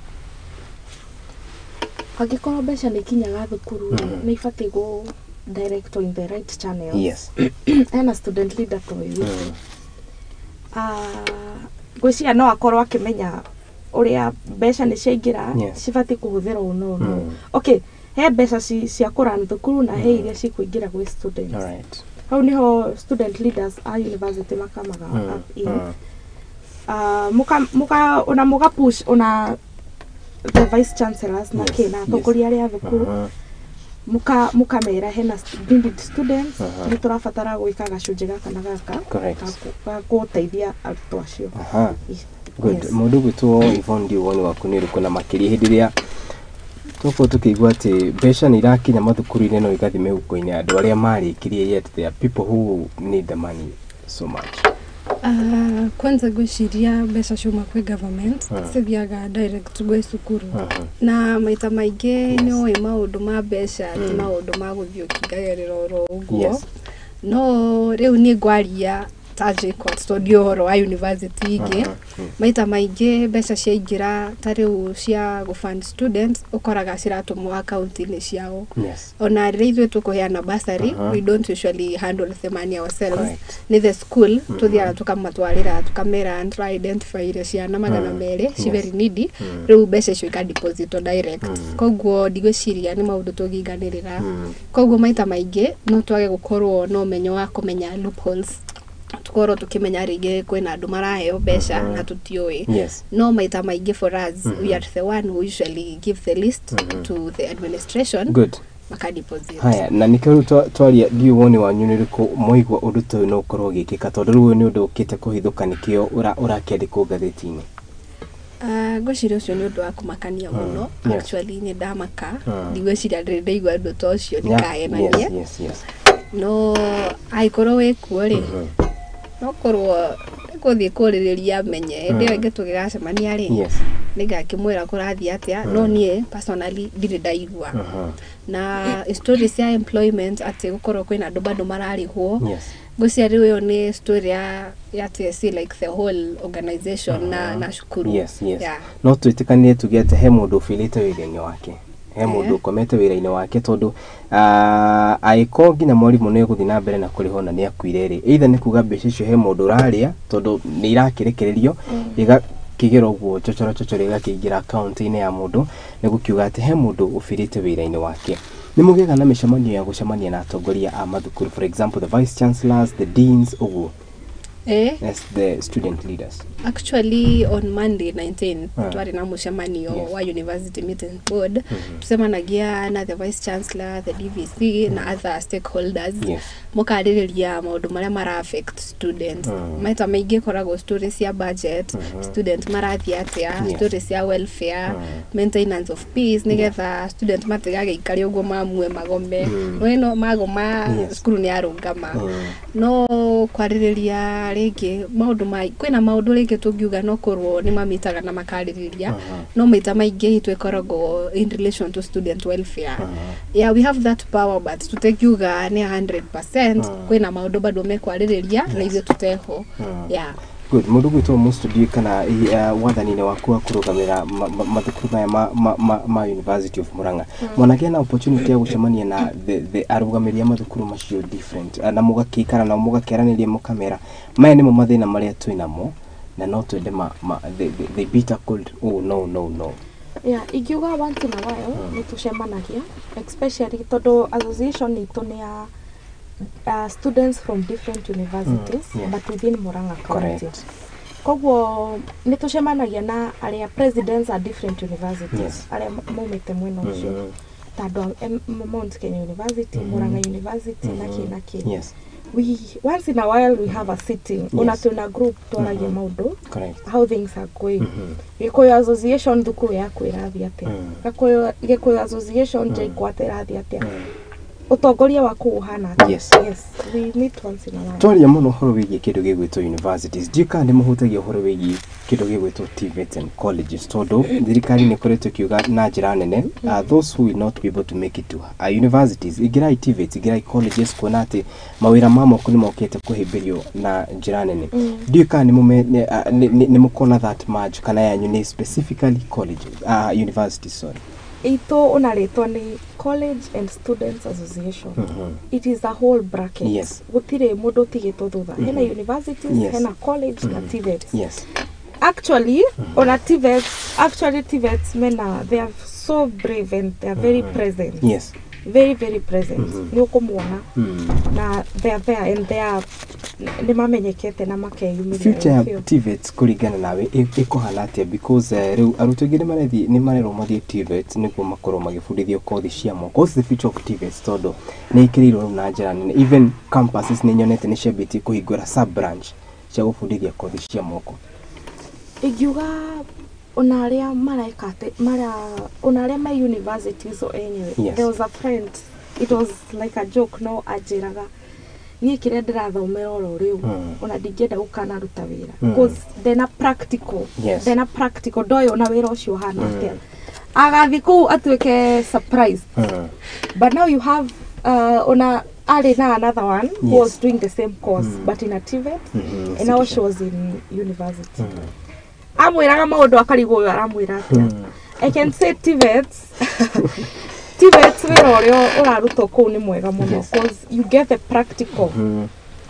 Angĩkorwo mbeca nĩ ikinyaga thukuru rĩ, nĩ ibatiĩ go direct in the right channels. Ena student leader ta ũyũ witũ. Ngwĩciria no akorwo akĩmenya ũrĩa mbeca nĩ ciaingĩra, cibatiĩ kũhũthĩrwo ũũ na ũũ na ũũ. Okay, he mbeca cia kũrun thukuru na he iria cikũingĩra gwĩ students. Hau niho student leaders a university makamaga up in. Muka ona muka push ona the vice chancellors na kĩ na atongoria arĩa a thukuru, mukamera hena needed students, nĩ tũrabatara gwĩka gacunjĩ gaka na gaka ga gũteithia arutwo acio. Good. Yes. Mũndũ gwĩtwo Yvonne, ndiũ woni waku nĩ ũrĩkũ, na makĩria hĩndĩ ĩrĩa tũkorwo tũkĩigua atĩ mbeca nĩ irakinya mathukuru-inĩ no igathiĩ mĩhuko-inĩ ya andũ arĩa marĩkirie, yet there are people who need the money so much? Kwanza ngwĩciria mbeca ciuma kwĩ government cithiaga direct gwĩ cukuru, na maita maingĩ nĩ ũĩ maũndũ ma mbeca ti maũndũ ma gũthiĩ ũkingagĩrĩra oro ũguo. No rĩu niĩ ngwaria ta JKUAT tondũ ndiũĩ ũhoro wa university ingĩ. Maita maingĩ mbeca ciaingĩra ta rĩu cia gũ-fund students, ũkoraga ciratũmwo akaunti-inĩ ciao. Ona rĩrĩa ithuĩ tũkũheana bursary, we don't usually handle the money ourselves. Nĩ the school tũthiaga tũkamatwarĩra, tũkamera nĩtũra identify ciana 200 ci very needy. Rĩu mbeca icio ikadepositwo direct. Koguo ndigwĩciria nĩ maũndũ tũngĩinganĩrĩra. Koguo maita maingĩ no twage gũkorwo na ũmenyo wa kũmenya loopholes. Tukorwo tukimenya rĩngĩ kwĩna andũ maraheo mbeca na tũtiũĩ. No maita maingĩ for us, we are the one who usually give the list to the administration. Makadeposit. Haya, na nĩkĩo rĩu twaria ndiũĩ woni wanyu nĩ ũrĩkũ mwaigua ũndũ ta ũyũ no ũkorwo ũgĩkĩka, tondũ rĩu ũyũ nĩ ũndũ ũkĩte kũhithũka, nĩkĩo ũrakĩandĩkwo ngathĩti-inĩ. Ah, ngwĩciria ũcio nĩ ũndũ wa kũmakania mũno. Actually nĩ ndamaka. Ndigwĩciria ndĩrĩ ndaigua ũndũ ta ũcio. Ndikahenanie. No angĩkorwo wĩ kuo rĩ, no korwo gũthiĩ kũrĩrĩria menye hĩndĩ ĩyo ĩngĩ tũgĩgacemania rĩ, nĩngakĩmwĩra kũrathiĩ atĩa. No niĩ personally ndirĩ ndaigua na story cia employment atĩ gũkorwo kwĩna andũ bado mararĩhwo. Ngwĩciria rĩu ĩyo nĩ story ya TSC, like the whole organization na cukuru. Yeah. No twĩtĩkanĩre tuge atĩ he mũndũ ũbĩrĩte wĩra-inĩ wake, he mũndũ ũkomete wĩra-inĩ wake, tondũ angĩkorwo nginya mwarimũ nĩ egũthiĩ na mbere na kũrĩhwo na nĩ akuire rĩ, either nĩ kuga mbeca icio he mũndũ ũrarĩa, tondũ nĩ irakĩrekererio igakĩgera ũguo chochoro chochoro igakĩingĩra akaunti-inĩ ya mũndũ, nĩ gũkiuga atĩ he mũndũ ũbĩrĩte wĩra-inĩ wake. Nĩ mũgĩaga na mĩcemanio ya gũcemania na atongoria a mathukuru, for example the vice chancellors, the deans ũguo, as the student leaders? Actually on Monday 19 twarĩ na mũcemanio wa University Meeting Board. Tucemanagia na the vice chancellor, the DVC na other stakeholders. Mũkarĩrĩria maũndũ marĩa mara affect students. Maita maingĩ ĩkoragwo stories cia budget, student marathiĩ atĩa, stories cia welfare, maintenance of peace, nĩgetha student matigagĩikare ũguo mamue magome. No ĩno magoma, cukuru nĩ yarũngama. No kwarĩrĩria rĩngĩ maũndũ ma kwĩna maũndũ rĩngĩ tũngiuga no korwo nĩ mamitaga na makarĩrĩria, no maita maingĩ itũ ĩkoragwo in relation to student welfare. Yeah, we have that power, but tũtingiuga nĩ 100%. Kwĩna maũndũ bado mekwarĩrĩria na ithuĩ tũteho. Yeah. Good. Mũndũ gwĩtwo mũstudio kana wathani-inĩ waku wa kũrũgamĩra mathukuru maya ma University of Murang'a, mwanagĩa na opportunity ya gũcemania na the arũgamĩrĩri a mathukuru macio different, na mũgakĩikara nao, mũgakĩaranĩria, mũkamera maya nĩmo mathĩna marĩa twĩ namo na no twende they be tackled? Oh, no, no, no. Yeah, ingiuga once in a while nĩ tũcemanagia, especially tondũ association itũ nĩ ya students from different universities but within Murang'a County. Koguo nĩ tũcemanagia na arĩa presidents a different universities, arĩa maumĩte mwena ũcio, ta andũ a Mount Kenya University, Murang'a University na kĩ na kĩ. We once in a while we have a sitting. Ona twĩna group twaragia maũndũ, how things are going. Gĩkũyũ Association thukuru yaku ĩrathiĩ atĩa? Gĩkũyũ Association JKUAT ĩrathiĩ atĩa? Ũtongoria waku ũhana atĩa? Yes, we meet once in a while. Twaria mũno ũhoro wĩgiĩ kĩndũ gĩgwĩtwo universities, ndiũĩ kana nĩ mũhutagia ũhoro wĩgiĩ kĩndũ gĩgwĩtwo TVETs and colleges, tondũ thirikari nĩ ĩkoretwo ĩkiuga na njĩra nene, those who will not be able to make it to universities, ingĩrai TVETs, ingĩrai colleges, kuona atĩ mawĩra ma moko nĩ mokĩte kũhĩmbĩrio na njĩra nene. Ndiũĩ kana nĩ mũkona that much, kana yanyu nĩ specifically colleges, universities, sorry. Itũ ona rĩtwa nĩ College and Students Association. It is a whole bracket. Gũtirĩ mũndũ ũtigĩtwo thutha. Hena universities, hena college na TVETs. Actually ona TVETs, actually TVETs mena, they are so brave and they are very present. Very, very present. Nĩ ũkũmuona na they are there and they are nĩ mamenyekete na makeyumĩria Future ya biũ. TVETs kũringana nawe ĩkũhana atĩa? Because rĩu arutwo aingĩ nĩ nĩ marerwo mathiĩ TVETs nĩguo makorwo magĩbundithio kothi cia moko. What's the future of TVETs, tondũ nĩ ĩkĩrĩirwo rĩu na njĩra nene? Even campuses nĩ nyonete nĩ ciambĩtie kũhingũra sub branch cia gũbundithia kothi cia moko. Ingiuga ona arĩa mareka atĩ mara ona arĩa me universities o enyewe. There was a friend, it was like a joke, no anjĩraga niĩ kĩrĩa ndĩrathomera oro rĩu, ona ndingĩenda gũkanaruta wĩra, cause ndena practical, ndena practical, ndoĩ ona wĩra ũcio ũhana atĩa. Agathiĩ kũu atuĩke surprise. But now you have ona arĩ na another one who was doing the same course but in a TVET, and now she was in university. Amwĩraga maũndũ akarigwo ũyũ aramwĩra atĩa. I can say TVETs wĩra ũrĩa ũrarutwo kũu nĩ mwega mũno, cause you get the practical. No,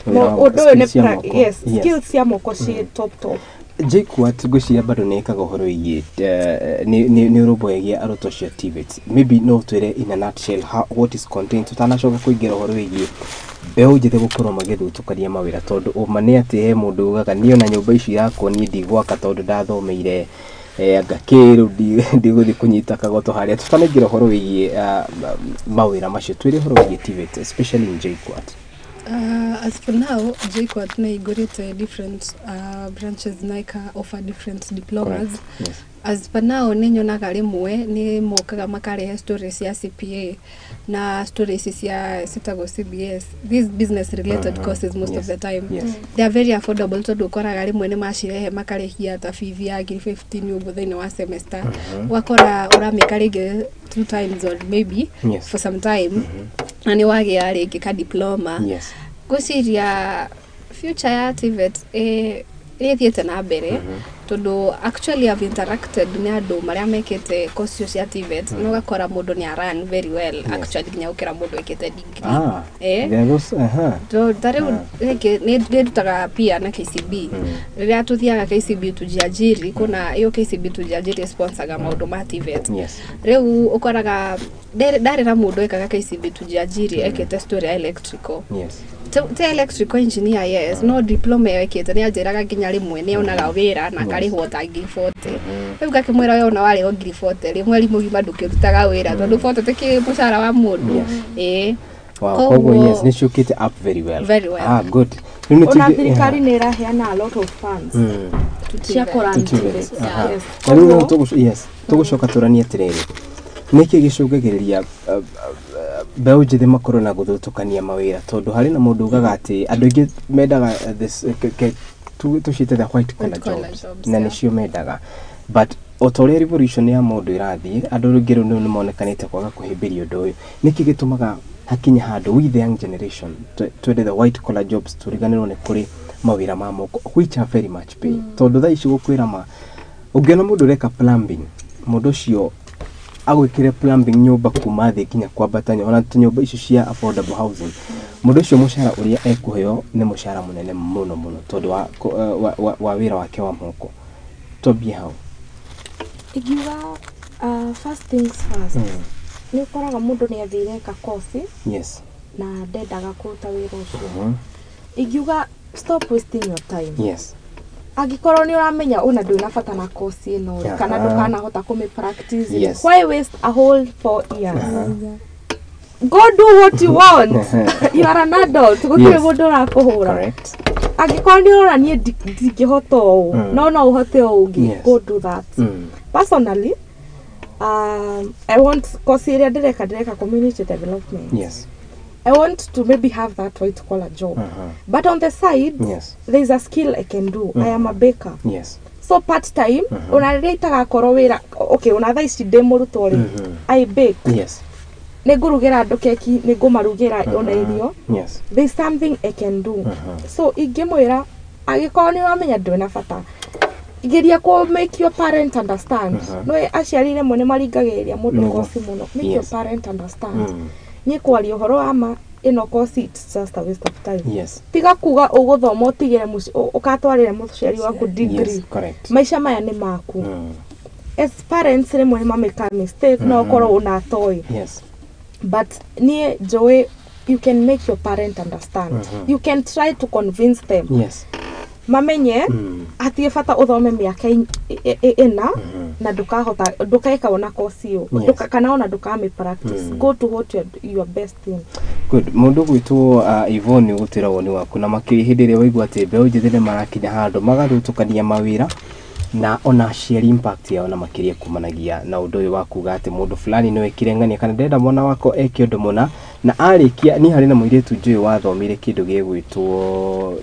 Wĩra wa ũndũ ũyũ nĩ skills cia moko. Yes, skills cia moko ciĩ top top. JKUAT ngwĩciria bado nĩ ĩkaga ũhoro wĩgiĩ nĩ ũrũmbũyagia arutwo acio a TVET. Maybe no ũtwĩre in a nutshell how, what is contained, tũtanacoka kũingĩra ũhoro wĩgiĩ mbeũ njĩthĩ gũkorwo magĩthutũkania mawĩra, tondũ ũma nĩ atĩ he mũndũ ugaga niĩ ona nyũmba ici irakwo niĩ ndigwaka tondũ ndathomeire anga kĩ rĩu ndigũthiĩ kũnyita kagoto harĩa. Tũtanaingĩra ũhoro wĩgiĩ mawĩra macio, twĩre ũhoro wĩgiĩ TVET, especially in JKUAT. As for now, JKUAT nĩ ĩhingũrĩte different branches na ika offer different diplomas. Correct. Yes. As per now, nĩ nyonaga rĩmwe nĩ mokaga makarehe stories cia CPA na stories cia citagwo CBS, these business related courses most of the time. They are very affordable, tondũ ũkoraga rĩmwe nĩ macirehe makarĩhia ta fees ya ngiri 15 ũguo thĩinĩ wa semester. Ũgakora ũramĩka rĩngĩ two times or maybe for some time na nĩ wagĩa rĩngĩ ka diploma. Ngwĩciria future ya TVET ĩthiĩte na mbere, tondũ actually I've interacted nĩ andũ marĩa mekĩte course icio cia TVET, na ũgakora mũndũ nĩ aran very well, actually nginya gũkĩra mũndũ wĩkĩte degree. There are those, Ta rĩu rĩngĩ nĩ ndutaga pia na KCB. Rĩrĩa tũthiaga KCB Tujiajiri, kuna ĩyo KCB Tujiajiri sponsoraga maũndũ ma TVET. Rĩu ũkoraga ndarĩ na mũndũ ekaga KCB Tujiajiri ekĩte story ya electrical, te electrical engineer, yes, no diploma ĩyo ekĩte nĩ anjĩraga nginya rĩmwe nĩ onaga wĩra na akarĩhwo ta ngiri 40. Rĩu ngakĩmwĩra, we ona warĩhwo ngiri 40 rĩ, mweri mũgima ndũkĩrutaga wĩra, tondũ 40 tĩ mũcara wa mũndũ, ĩĩ. Wow, koguo yes, nĩ ciũkĩte up very well. Very well. Ah, good. Rĩu nĩ Ona thirikari nĩ ĩraheana a lot of funds cia kũrun To TVET. TVET. Yes. Na rĩu yes, tũgũcoka tũranie atĩrĩrĩ, nĩkĩ gĩcũngagĩrĩria mbeũ njĩthĩ makorwo na gũthutũkania mawĩra? Tondũ harĩ na mũndũ ugaga atĩ andũ aingĩ mendaga this tũciĩte the white collar White collar jobs, jobs, na nĩcio mendaga, but o ta ũrĩa revolution ya maũndũ ĩrathiĩ, andũ rĩngĩ rĩu nĩ monekanĩte kwaga kũhĩmbĩria ũndũ ũyũ. Nĩkĩ gĩtũmaga hakinya handũ we the young generation twende the white collar jobs, tũriganĩrwo nĩ kũrĩ mawĩra ma moko which are very much pay? Tondũ thaa ici gũkwĩra ma, ũngĩona mũndũ ũreka plumbing, mũndũ ũcio agwĩkĩre plumbing nyũmba kuma thĩ nginya kwambata, ona nyũmba icio cia affordable housing, mũndũ ũcio mũcara ũrĩa ekũheo nĩ mũcara mũnene mũno mũno, tondũ wa wĩra wake wa moko. Twambie hau. Ingiuga first things first, nĩ ũkoraga mũndũ nĩ athire eka kosi na ndendaga kũruta wĩra ũcio. Ingiuga stop wasting your time. Angĩkorwo nĩ ũramenya ona ndwĩ na bata na kosi ĩno rĩ, kana ndũkanahota kũmĩ practice, why waste a whole 4 years? Go do what you want, you are an adult, gũtirĩ mũndũ ũrakũhũra. Angĩkorwo nĩ ũrona niĩ ndingĩhota ũũ, no ũhote ũũ ũngĩ, go do that. Personally, I want kosi ĩrĩa ndĩreka community development. I want to maybe have that white collar job, but on the side there is a skill I can do. I am a baker, so part time, ona rĩrĩa itagakorwo wĩra, okay, ona thaa ici ndĩ mũrutwo rĩ, I bake. Nĩ ngũrugĩra andũ keki, nĩ ngũmarugĩra ona irio. There is something I can do. So ingĩmwĩra, angĩkorwo nĩ ũramenya ndwĩ na bata, geria kũ make your parent understand. No aciari rĩmwe nĩ maringagĩrĩria mũndũ kosi mũno. Make your parent understand, niĩ kwaria ũhoro wa ma, ĩno kosi, it's just a waste of time. Tiga kuga ũgũthoma ũtigĩre ũgatwarĩre mũciari waku degree. Yes, correct. Maica maya nĩ maku. As parents rĩmwe nĩ mamĩka mistake, no ũkorwo ũnatoĩ, but niĩ njũĩ you can make your parent understand. You can try to convince them mamenye hatirĩ bata ũthome mĩaka ĩna na ndũkahota, ndũkeka ona kosi ĩyo. Kana ona ndũkamĩ practice. Go to what you are best in. Good. Mũndũ gwĩtwo Yvonne, ũgũtwĩra woni waku na makĩria hĩndĩ ĩrĩa waigua atĩ mbeũ njĩthĩ nĩ marakinya handũ magathutũkania mawĩra, na ona aciari impact yao na makĩria kumanagia na ũndũ ũyũ wa kuga atĩ mũndũ fulani nĩ wekire ng'ania, kana ndĩrenda mwana wakwa eke ũndũ mũna na arĩkia. Niĩ harĩ na mũirĩtu njũĩ wathomire kĩndũ gĩgwĩtwo,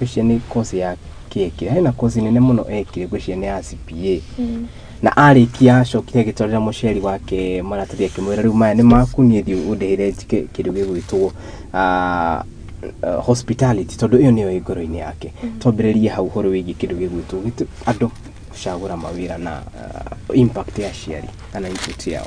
ngwĩciria nĩ course ya kĩekire, hena course nene mũno ekire, ngwĩciria nĩ ya CPA, na arĩkia acokire agĩtwarĩra mũciari wake maratathi akĩmwĩra, rĩu maya nĩ maku, niĩ thiĩ ũndĩhĩre njike kĩndũ gĩgwĩtwo hospitality, tondũ ĩyo nĩyo ĩ ngoro-inĩ yake. Twambĩrĩrie hau ũhoro wĩgiĩ kĩndũ gĩgwĩtwo andũ gũcagũra mawĩra na impact ya aciari kana input yao.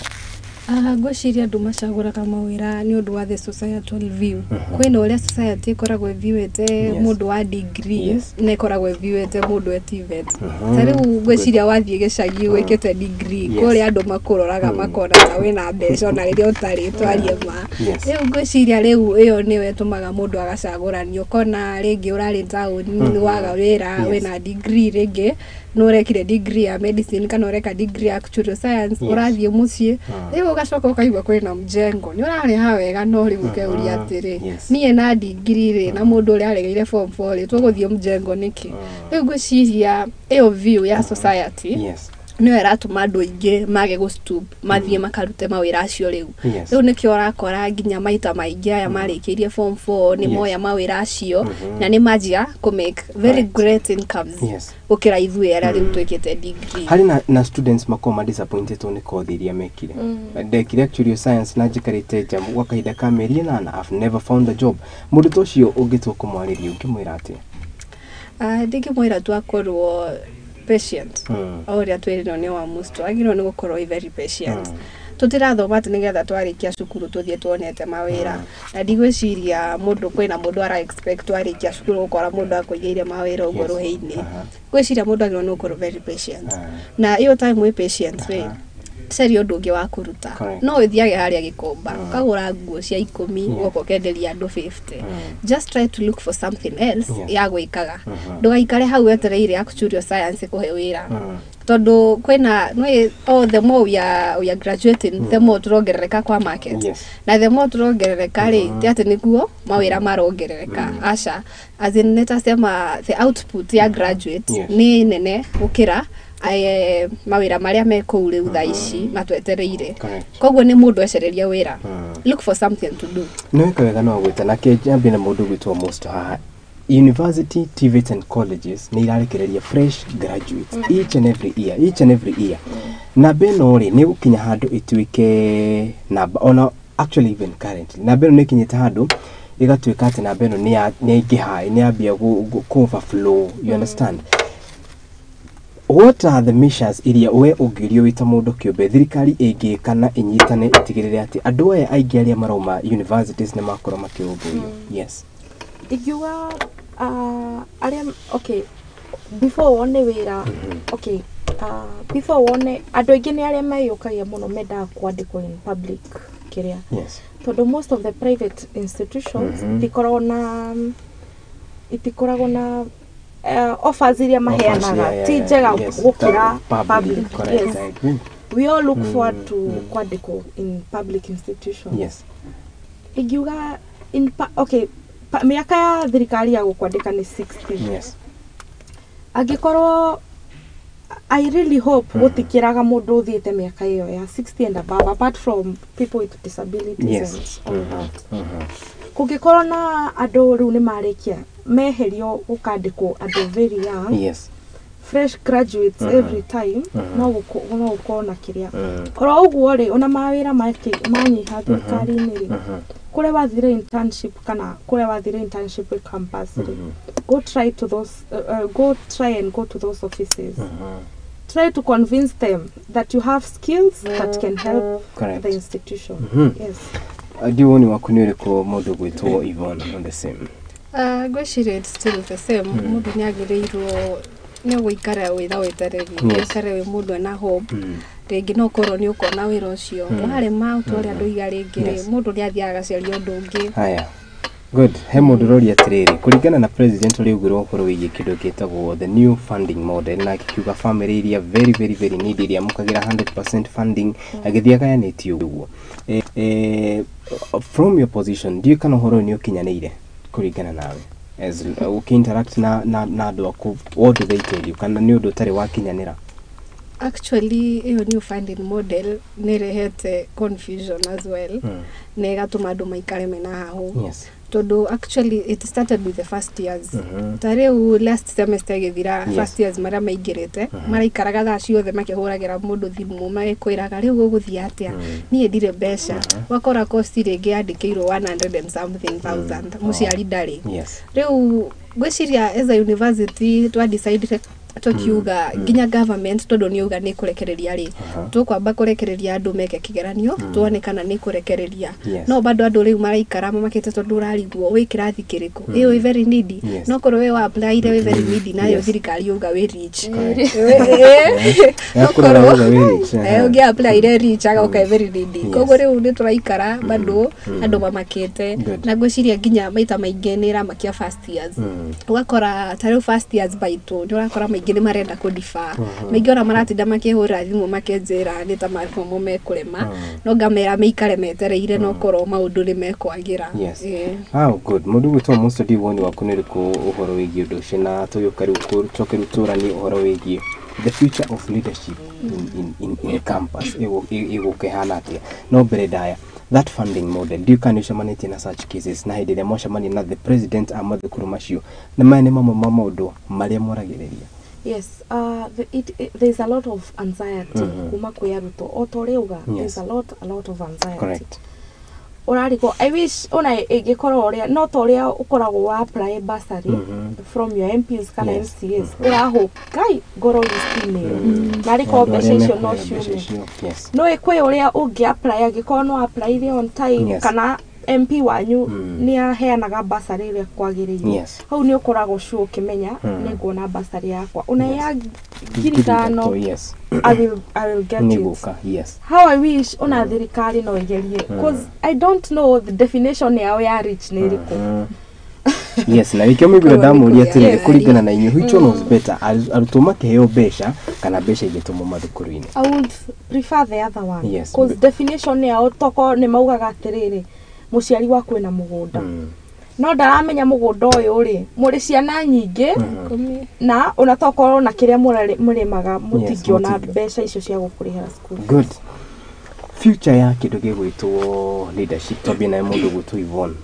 Ngwĩciria andũ macagũraga mawĩra nĩ ũndũ wa the societal view. Kwĩna ũrĩa society ĩkoragwo ĩviewĩte mũndũ wa degree na ĩkoragwo ĩviewĩte mũndũ e TVET. Ta rĩu ngwĩciria wathiĩ gĩcagi wĩkĩte degree, kũrĩa andũ makũroraga makona ta wĩna mbeca ona rĩrĩa ũtarĩ, twarie ma. Rĩu ngwĩciria rĩu ĩyo nĩyo ĩtũmaga mũndũ agacagũranio, ũkona rĩngĩ ũrarĩ taũni nĩ waga wĩra, wĩna degree, rĩngĩ nĩ ũrekire degree ya medicine kana ũreka degree ya actuarial science, ũrathiĩ mũciĩ rĩu ũgacoka ũkaigua kwĩna mjengo nĩ ũrarĩha wega, no rĩu ũkeuria atĩrĩ, niĩ na degree rĩ na mũndũ ũrĩa aregeire form 4 rĩ, tũgũthiĩ mjengo nĩkĩ? Rĩu ngwĩciria ĩyo view ya society nĩyo ĩratũma andũ aingĩ mage gũ stoop mathiĩ makarute mawĩra acio rĩu. Rĩu nĩkĩo ũrakora nginya maita maingĩ aya marĩkĩirie form 4 nĩ moya mawĩra acio na nĩ manjia kũ make very great incomes gũkĩra ithuĩ arĩa rĩu twĩkĩte degree. Harĩ na students makorwo ma disappointed nĩ kothi iria mekire. Ndekire actuarial science na njikarĩte nja gwa kahinda ka mĩeri 8, I've never found a job. Mũndũ ta ũcio ũngĩtua kũmwarĩria ũngĩmwĩra atĩa? Ndingĩmwĩra tu akorwo patient. O ũrĩa twĩrĩrwo nĩ wa musto, agĩrĩirwo nĩ gũkorwo wĩ very patient. Tũtirathoma atĩ nĩgetha twarĩkia cukuru tũthiĩ tuonete mawĩra, na ndigwĩciria mũndũ kwĩna mũndũ ara expect warĩkia cukuru gũkora mũndũ akũigĩire mawĩra ũguo rũhĩ-inĩ. Ngwĩciria mũndũ agĩrĩirwo nĩ gũkorwo very patient, na ĩyo time wĩ patient rĩ, caria ũndũ ũngĩ wa kũruta. No ũthiage harĩa Gĩkomba ũkagũra nguo cia 10, ũgoka ũkenderia andũ 50. Just try to look for something else ya gwĩkaga. Ndũgaikare hau wetereire actuarial science kũhe wĩra, tondũ kwĩna nĩ oh, the more we are graduating, the more tũrongerereka kwa market. Na the more tũrongerereka rĩ, ti atĩ nĩguo mawĩra marongerereka, aca. As in, nĩtasema the output ya graduate nĩ nene gũkĩra mawĩra marĩa me kũu rĩu thaa ici matwetereire. Koguo nĩ mũndũ ecereria wĩra, look for something to do. Nĩ wĩka wega no gwĩta nake njambie na mũndũ gwĩtwo most haha. University, TVET and colleges nĩ irarekereria fresh graduates each and every year, each and every year. Namba ĩno rĩ, nĩ gũkinya handũ ĩtuĩke namba, ona actually even currently namba ĩno nĩ ĩkinyĩte handũ ĩgatuĩka atĩ namba ĩno nĩ yaingĩha, nĩ yambia kũ overflow, you understand? What are the measures iria we ũngĩũrio wĩ ta mũndũ kĩũmbe thirikari ĩngĩka na ĩnyitane ĩtigĩrĩre atĩ andũ aya aingĩ arĩa marauma universities nĩ makorwo makĩrũmbũiyo? Yes. Ingiuga arĩa, okay, before wone wĩra, okay, before wone, andũ aingĩ nĩ arĩa meyũkagia mũno mendaga kwandĩkwo in public kĩrĩa, tondũ most of the private institutions itikoragwo na offers iria maheanaga ti njega gũkĩra public. Correct, yes. I agree. We all look forward to kwandĩkwo in public institutions. Ingiuga okay, mĩaka ya thirikari ya gũkwandĩka nĩ 60. Angĩkorwo, I really hope gũtikĩraga mũndũ ũthiĩte mĩaka ĩyo ya 60 and above, apart from people with disabilities and all that. Kũngĩkorwo na andũ rĩu nĩ marĩkia meherio gũkandĩkwo andũ very young, fresh graduates every time, no gũkorwo na kĩrĩa. Oro ũguo rĩ, ona mawĩra manyiha thirikari-inĩ rĩ, kũrĩa wathire internship kana kũrĩa wathire internship wĩ campus rĩ, go try and go to those offices, try to convince them that you have skills that can help the institution. Yes. Ndi woni waku nĩ ũrĩkũ, mũndũ gwĩtwo Yvonne, on the same? Ngwĩciria it's still the same. Mũndũ nĩ agĩrĩirwo nĩ gũikara wĩna wetereri, ũikare wĩ mũndũ ena hope, rĩngĩ no ũkorwo nĩ ũkona wĩra ũcio. Warema ta ũrĩa ndoiga rĩngĩ rĩ, mũndũ nĩ athiaga agacaria ũndũ ũngĩ. Haya, good. He mũndũ ũroria atĩrĩrĩ, kũringana na president ũrĩa augire ũhoro wĩgiĩ kĩndũ gĩtagwo the new funding model, na akiuga family iria very very very needy iria amũkagĩra 100% funding, agĩthiĩ agayanĩtie ũguo. From your position, ndiũĩ kana ũhoro ũyũ nĩ ũkinyanĩire kũringana nawe as ũkĩ-interact na andũ aku, what do they tell you, kana nĩ ũndũ ũtarĩ wakinyanĩra? Actually, ĩyo new funding model nĩ ĩrehete confusion as well, na ĩgatũma andũ maikare mena hahũ, tondũ actually it started with the first years. Ta rĩu last semester ĩgĩthira, first years marĩa maingĩrĩte maraikaraga thaa ciothe makĩhũragĩra mũndũ thimũ magĩkwĩraga rĩu gũgũthiĩ atĩa, niĩ ndirĩ mbeca. Wakora cost rĩngĩ yandĩkĩirwo 100 and something thousand, mũciari ndarĩ. Rĩu ngwĩciria as a university twa decide Tũkiuga nginya government, tondũ nĩ uga nĩ kũrekereria rĩ, tũkwamba kũrekereria andũ meke kĩgeranio, tuone kana nĩ kũrekereria. No bado andũ rĩu maraikara mamakĩte, tondũ ũrarigwo wĩ kĩrathi kĩrĩkũ, ĩ wĩ very needy, no korwo wĩ wa apply-ire wĩ very needy, nayo thirikari yauga wĩ rich. No Yakũrora korwo wauga wĩ rich, ũngĩ apply-ire rich agoka very needy. Koguo rĩu nĩ tũraikara bado andũ mamakĩte. Na ngwĩciria nginya maita maingĩ nĩ ĩramakia first years. Ũgakora ta rĩu first years baitũ, nĩ ũrakora maingĩ nĩ marenda kũdifa, maingĩ ona maratinda makĩhũra thimũ makĩnjĩra nĩ ta mathomo mekũrema, no ngamera meikare metereire, no korwo maũndũ nĩ mekwagĩra. Ah, good. Mũndũ gwĩtwo Musa, ndi woni waku nĩ ũrĩkũ ũhoro wĩgiĩ ũndũ ũcio, na tũgĩũka rĩu tũke rĩu tũranie ũhoro wĩgiĩ the future of leadership in campus ĩgũka ĩhana atĩa? No mbere ndaya, that funding model, ndiũ kana nĩ ũcemanĩtie na such cases, na hĩndĩ ĩrĩa mwacemania na the president a mathukuru macio, nĩ maya nĩ mamwe ma maũndũ marĩa moragĩrĩria? Yes, there's a lot of anxiety kuma kwĩ arutwo, o ta ũrĩa uga. There's a lot of anxiety. Ũrarigwo, I wish ona ĩngĩkorwo ũrĩa no ta ũrĩa ũkoragwo wa apply bursary from your MPs kana MCAs, ũrahũ kai ngoro list-inĩ ĩyo, narĩ korwo Andũ mbeca arĩa icio no mekũheo mbeca ciume. icio, yes. No kwĩ ũrĩa ũngĩ apply angĩkorwo no apply on time, kana MP wanyu nĩ aheanaga bursary ĩrĩa kwagĩrĩire. Hau nĩ ũkoragwo sure ũkĩmenya nĩ nguona bursary yakwa, ona ya 5,000, I will get it. Nĩgũka, yes. How I wish ona thirikari no ĩgerie, cause I don't know the definition yao ya rich nĩ ĩrĩkũ. Yes, na nĩkĩo mũigua ndamũria atĩrĩrĩ, kũringana na inyuĩ, which one was better, arutwo makĩheo mbeca kana mbeca igĩtũmwo mathukuru-inĩ? I would prefer the other one, cause definition yao toko nĩ maugaga atĩrĩrĩ, mũciari waku ena mũgũnda, no ndaramenya mũgũnda ũyũ rĩ, mũrĩ ciana nyingĩ, na ona tokorwo na kĩrĩa mũrĩmaga mũtingĩona mbeca icio cia gũkũrĩhĩra school. Good. Future ya kĩndũ gĩgwĩtwo leadership, twambie naye mũndũ gwĩtwo Yvonne,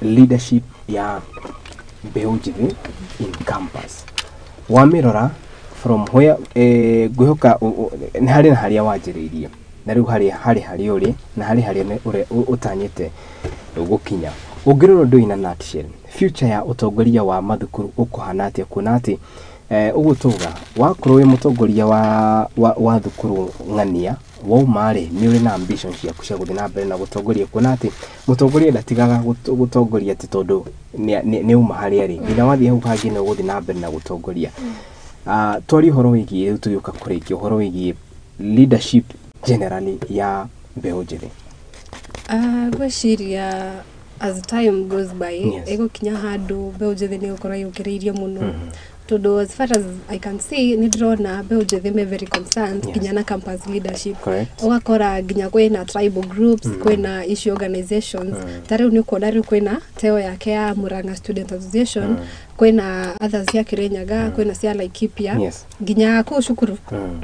leadership ya mbeũ njĩthĩ in campus, wamĩrora from where, ngwĩhoka nĩ harĩ na harĩa wanjĩrĩirie, na rĩu harĩa harĩ harĩa ũrĩ, na harĩ harĩa ũtanyĩte gũkinya, ũngĩrora ũndũ in a nutshell, future ya ũtongoria wa mathukuru ũkũhana atĩa, kuona atĩ ũguo tuga wakorwo wĩ mũtongoria wa thukuru ng'ania, wauma rĩ, nĩ ũrĩ na ambition ciaku cia gũthiĩ na mbere na gũtongoria, kuona atĩ mũtongoria ndatigaga gũtongoria atĩ tondũ nĩ auma harĩa rĩ, nginya wathiĩ hau hangĩ nĩ ũgũthiĩ na mbere na gũtongoria. Twarie ũhoro wĩgiĩ, rĩu tũgĩũka kũrĩkia, ũhoro wĩgiĩ leadership generally ya mbeũ njĩthĩ. Ngwĩciria as time goes by, ĩgũkinya handũ mbeũ njĩthĩ nĩ ĩgũkorwo yũkĩrĩirie mũno, tondũ as far as I can see, nĩ ndĩrona mbeũ njĩthĩ me very concerned nginya na campus leadership. Ũgakora nginya kwĩna tribal groups, kwĩna issue organizations. Ta rĩu nĩ ũkuona rĩu kwĩna teo yake ya Murang'a Student Association, kwĩna others cia Kirinyaga, kwĩna cia Laikipia, nginya kũu cukuru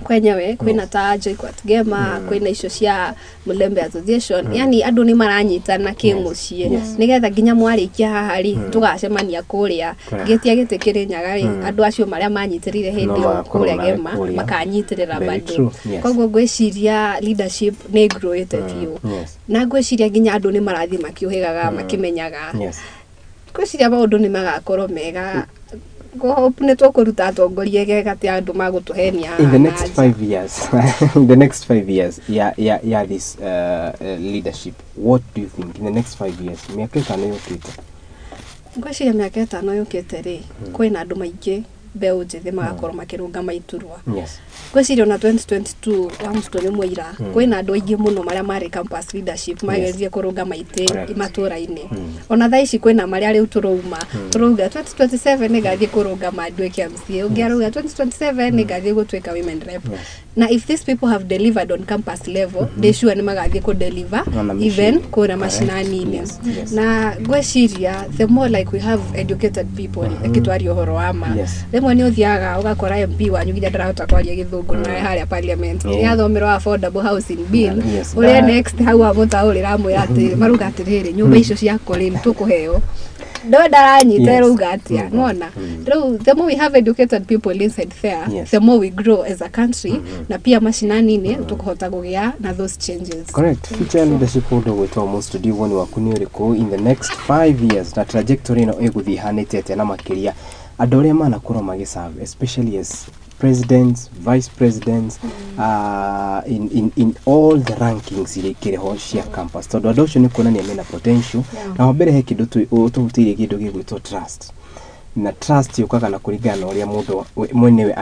kwenyewe kwĩna ta JKUAT Gema, kwĩna icio cia Mulembe Association. Yani andũ nĩ maranyitana kĩmũciĩ, nĩgetha nginya mwarĩkia haha rĩ, tũgacemania kũrĩa. Gĩtia gĩtĩ Kĩrĩnyaga rĩ, andũ acio marĩa manyitĩrĩire hĩndĩ No ĩyo magakorwo kũrĩa marĩ Gema kũrĩa. makanyitĩrĩra Very bado. true, yes. Koguo ngwĩciria leadership nĩ growĩte biũ, na ngwĩciria nginya andũ nĩ marathiĩ makĩũhĩgaga, makĩmenyaga. Ngwĩciria maũndũ nĩ magakorwo mega. Hope nĩ tũkũruta atongoria ega, ti andũ magũtũhenia In the haha next na nja. 5 years, in the next 5 years ya this leadership, what do you think in the next 5 years, mĩaka 5 yũkĩte? Ngwĩciria mĩaka 5 yũkĩte rĩ, kwĩna andũ maingĩ mbeũ njĩthĩ magakorwo makĩrũngama iturwa. Ngwĩciria ona 2022 wa mũcitũ nĩ mũira, kwĩna andũ aingĩ mũno marĩa marĩ campus leadership mageririe kũrũngama itĩ matũra-inĩ. Ona thaa ici kwĩna marĩa rĩu tũrauma, tũrauga 2027 nĩ ngathiĩ kũrũngama nduĩke MCA, ũngĩ arauga 2027 nĩ ngathiĩ gũtuĩka women rep. Na if these people have delivered on campus level, ndĩ sure nĩ magathiĩ kũdeliver Ona even mĩciĩ. kũrĩa macinani-inĩ. Na ngwĩciria the more like we have educated people, ĩkĩtwaria ũhoro wa ma, rĩmwe nĩ ũthiaga ũgakora MP wanyu nginya ndarahota kwaria gĩthũngũ nawe harĩa parliament, nĩ athomerwo affordable housing bill, ũrĩa next hau amũtaũrĩra amwĩra atĩ maruga atĩrĩrĩ, nyũmba icio ciakwo rĩ, tũkũheo, ndo ndaranyita, ĩrauga atĩa? Nona rĩu the more we have educated people inside there, the more we grow as a country, na pia macinani-inĩ tũkũhota kũgĩa na those changes. Correct. Future leadership, ũndũ gwĩtwo mo studio, woni waku nĩ ũrĩkũ in the next 5 years, na trajectory ĩno ĩgũthiĩ ihanĩte atĩa, na makĩria andũ arĩa manakorwo magĩserve especially as Presidents, vice presidents, in all the rankings iria ikĩrĩ ho cia campus, tondũ andũ acio nĩ kuonania mena potential. Na wa mbere he kĩndũ tũhutĩirie, kĩndũ gĩgwĩtwo trust, na trust yũkaga na kũringana na ũrĩa mũndũ mwenyewe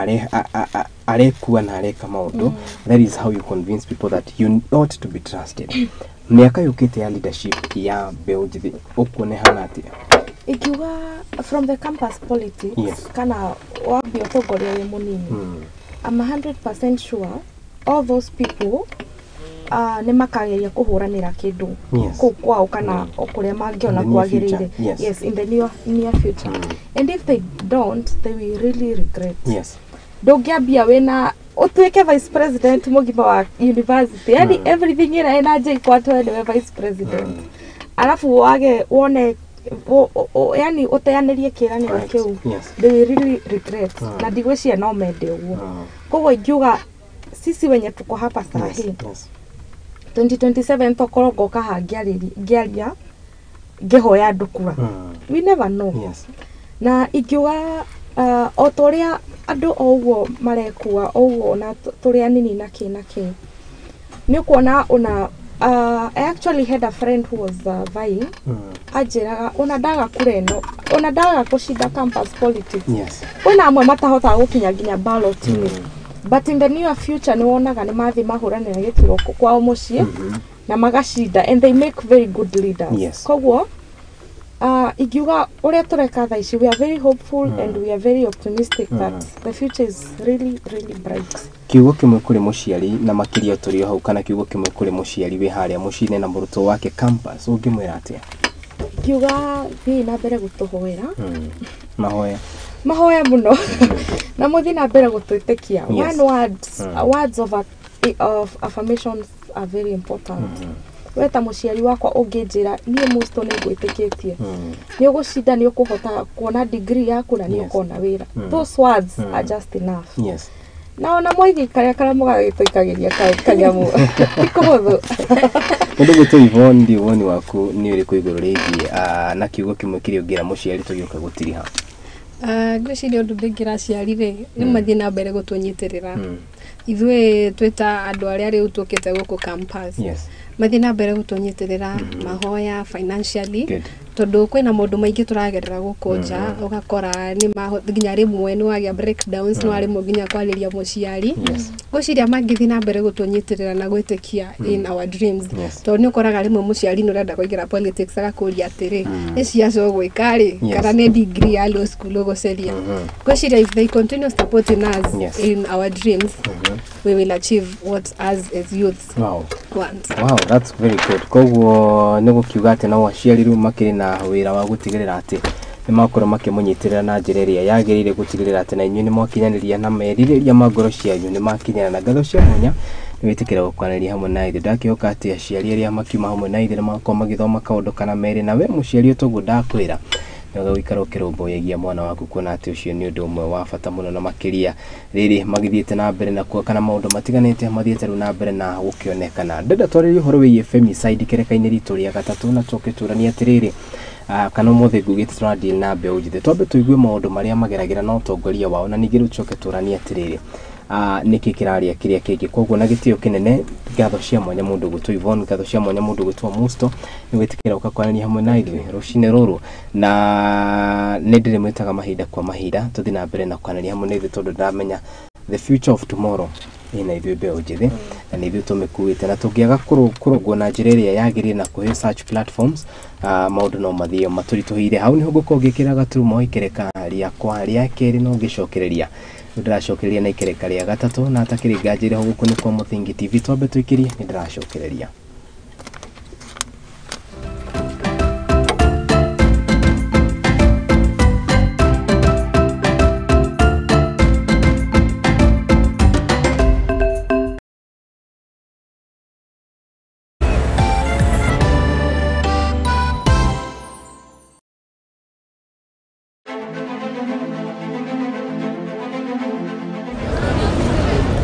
arekua na areka maũndũ. That is how you convince people that you ought to be trusted. Mĩaka yũkĩte ya leadership ya mbeũ njĩthĩ ũkuona ĩhana atĩa? Ingiuga from the campus politics, kana wambia ũtongoria wĩ mũnini, I'm 100% sure all those people nĩ makageria kũhũranĩra kĩndũ kũu kwao kana o kũrĩa mangĩona In the near future, kwagĩrĩire. Yes, in the near future. And if they don't, they will really regret. Ndũngĩambia wĩna ũtuĩke vice president mũgima wa university, yani everything ĩrĩa ĩna JKUAT we nĩwe vice president, alafu wage wone yani ũteanĩrie kĩĩranĩro kĩu, they will really regret. Na ndigwĩciria no mende ũguo. Koguo ingiuga sisi wenye tuko hapa saa hii, 2027 tokorwo ngoka haha ngĩaria ngĩhoya andũ kura. We never know. Na ingiuga o ta ũrĩa andũ o ũguo marekua o ũguo na tũrĩ anini na kĩ na kĩ, nĩ ũkuona ona I actually had a friend who was vying. Anjĩraga ona ndaga kura ĩno, ona ndaga gũcinda campus politics, kwĩna amwe matahotaga gũkinya nginya ballot-inĩ, but in the near future nĩ wonaga nĩ mathiĩ mahũranĩra gĩturwa kwao mũciĩ na magacinda, and they make very good leaders. Koguo ingiuga ũrĩa tũreka thaa ici, we are very hopeful and we are very optimistic that the future is really, really bright. Kiugo kĩmwe kũrĩ mũciari, na makĩria tũrĩ o hau, kana kiugo kĩmwe kũrĩ mũciari wĩ harĩa mũciĩ-inĩ na mũrutwo wake campus, ũngĩmwĩra atĩa? Ingiuga thiĩi na mbere gũtũhoera. Mahoya. Mahoya mũno, na mũthiĩ na mbere gũtwĩtĩkia. One words, words of affirmations are very important. We ta mũciari wakwa ũngĩnjĩra niĩ Musto nĩ ngwĩtĩkĩtie, nĩ ũgũcinda, nĩ ũkũhota kuona degree yaku na nĩ ũkona wĩra, those words are just enough. Na ona moigi karĩa karĩa mũgagĩtũikagĩria kanyamũ ti kũhũthũ. Mũndũ gwĩtwo Yvonne, ndi woni waku nĩ ũrĩkũ igũrũ rĩgiĩ na kiugo kĩmwe kĩrĩa ũngĩra mũciari tũgĩũka gũtiriha? Ngwĩciria ũndũ ndingĩra aciari rĩ, nĩ mathiĩ na mbere gũtũnyitĩrĩra ithuĩ twĩ ta andũ arĩa rĩu tũkĩte gũkũ campus. Mathiĩ na mbere gũtũnyitĩrĩra, mahoya, financially, tondũ kwĩna maũndũ maingĩ tũragerera gũkũ nja, ũgakora nĩ nginya rĩmwe nĩ wagĩa breakdowns, nĩ waremwo nginya kwarĩria mũciari. Ngwĩciria mangĩthiĩ na mbere gũtũnyitĩrĩra na gwĩtĩkia in our dreams, tondũ nĩ ũkoraga rĩmwe mũciari nĩ ũrenda kũingĩra politics agakũria atĩrĩ, nĩ ciaca ũgwĩka rĩ, kana nĩ degree ya law school ũgũcaria. Ngwĩciria if they continue supporting us in our dreams, we will achieve what us as youths want. Wow, that's very good. Koguo nĩ gũkiuga atĩ no aciari rĩu makĩrĩ na wĩra wa gũtigĩrĩra atĩ nĩ makorwo makĩmũnyitĩrĩra na njĩra ĩrĩa yagĩrĩire, gũtigĩrĩra atĩ na inyuĩ nĩ mwakinyanĩria na merirĩria ma ngoro cianyu nĩ makinyĩra. Na ngatho cia mwanya nĩ wĩtĩkĩra gũkwaranĩria hamwe na ithuĩ. Ndakĩhoka atĩ aciari arĩa makiuma hamwe na ithuĩ nĩ makorwo magĩthoma kaũndũ kana merĩ, na we mũciari ũtoguo ndakwĩra nĩwega gũikara ũkĩrũmbũyagia mwana waku, kuona atĩ ũcio nĩ ũndũ ũmwe wa bata mũno, na makĩria rĩrĩ magĩthiĩte na mbere na kuo kana maũndũ matiganĩte mathiĩte rĩu na mbere na gũkĩonekana. Ndenda twarĩrie ũhoro wĩgiĩ femicide kĩreka-inĩ ritũ rĩa gatatũ, na tũke tũranie atĩrĩrĩ, kana ũmũthĩ ngugĩte tũradeal na mbeũ njĩthĩ, twambe tũigue maũndũ marĩa mageragĩra na ũtongoria wao, na ningĩ rĩu tũcoke tũranie atĩrĩrĩ, nĩkĩ kĩraria kĩrĩa kĩngĩ. Koguo na gĩtĩo kĩnene, ngatho cia mwanya mũndũ gwĩtwo Yvonne, ngatho cia mwanya mũndũ gwĩtwo Musto nĩ gwĩtĩkĩra gũka kwaranĩria hamwe na ithuĩ rũcinĩ rũrũ, na nĩ ndĩrĩmwĩtaga mahinda kwa mahinda tũthiĩ na mbere na kwaranĩria hamwe na ithuĩ, tondũ ndamenya the future of tomorrow ĩna ithuĩ mbeũ njĩthĩ, na nĩ ithuĩ tũmĩkuĩte, na tũngĩaga kũrũngwo na njĩra ĩrĩa yagĩrĩire na kũheo such platforms, maũndũ no mathiĩ matũritũhĩire. Hau nĩho ngũkorwo ngĩkĩra gaturumo ikereka rĩakwa rĩa kerĩ, no ngĩcokereria rĩu ndĩracokereria na ikereka rĩa gatatũ, na atakĩrĩ nganja ho gũkũ nĩ kwa Mũthingi TV. Twambe tũikĩrie, nĩ ndĩracokereria.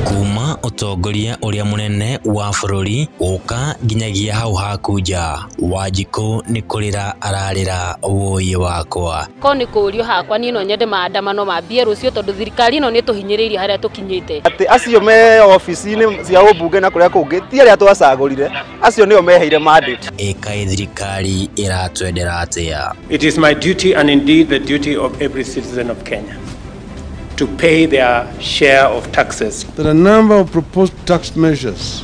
Kuma ũtongoria ũrĩa mũnene wa bũrũri gũka nginyagia hau haku nja. Wanjikũ nĩ kũrĩra ararĩra wũiĩ wakwa. Ko nĩ kũũrio hakwa niĩ no nyende maandamano mambie rũciũ tondũ thirikari ĩno nĩ tũhinyĩrĩirie harĩa tũkinyĩte. Atĩ acio me obici-inĩ cia ũmbunge na kũrĩa kũngĩ ti arĩa twacagũrire, acio nĩo meheire mandate. Ĩkaĩ thirikari ĩratwendera atĩa? It is my duty and indeed the duty of every citizen of Kenya to pay their share of taxes. That a number of proposed tax measures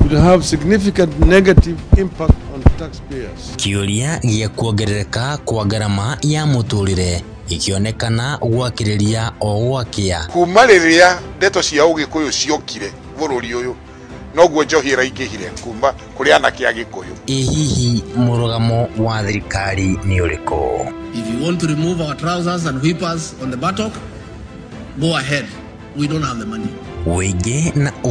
will have significant negative impact on taxpayers. Kĩũria gĩa kuongerereka kwa ngarama ya mũtũrĩre gĩkĩonekana gwakĩrĩria o gwakĩa. Kuma rĩrĩa ndeto cia ũgĩkũyũ ciokire bũrũri ũyũ noguo njohi ĩraingĩhire kuma kũrĩ anake a Gĩkũyũ. Ĩ hihi mũrũgamo wa thirikari nĩ ũrĩkũ? If you want to remove our trousers and whip us on the buttock, go ahead. We don't have the money. Wĩingĩ na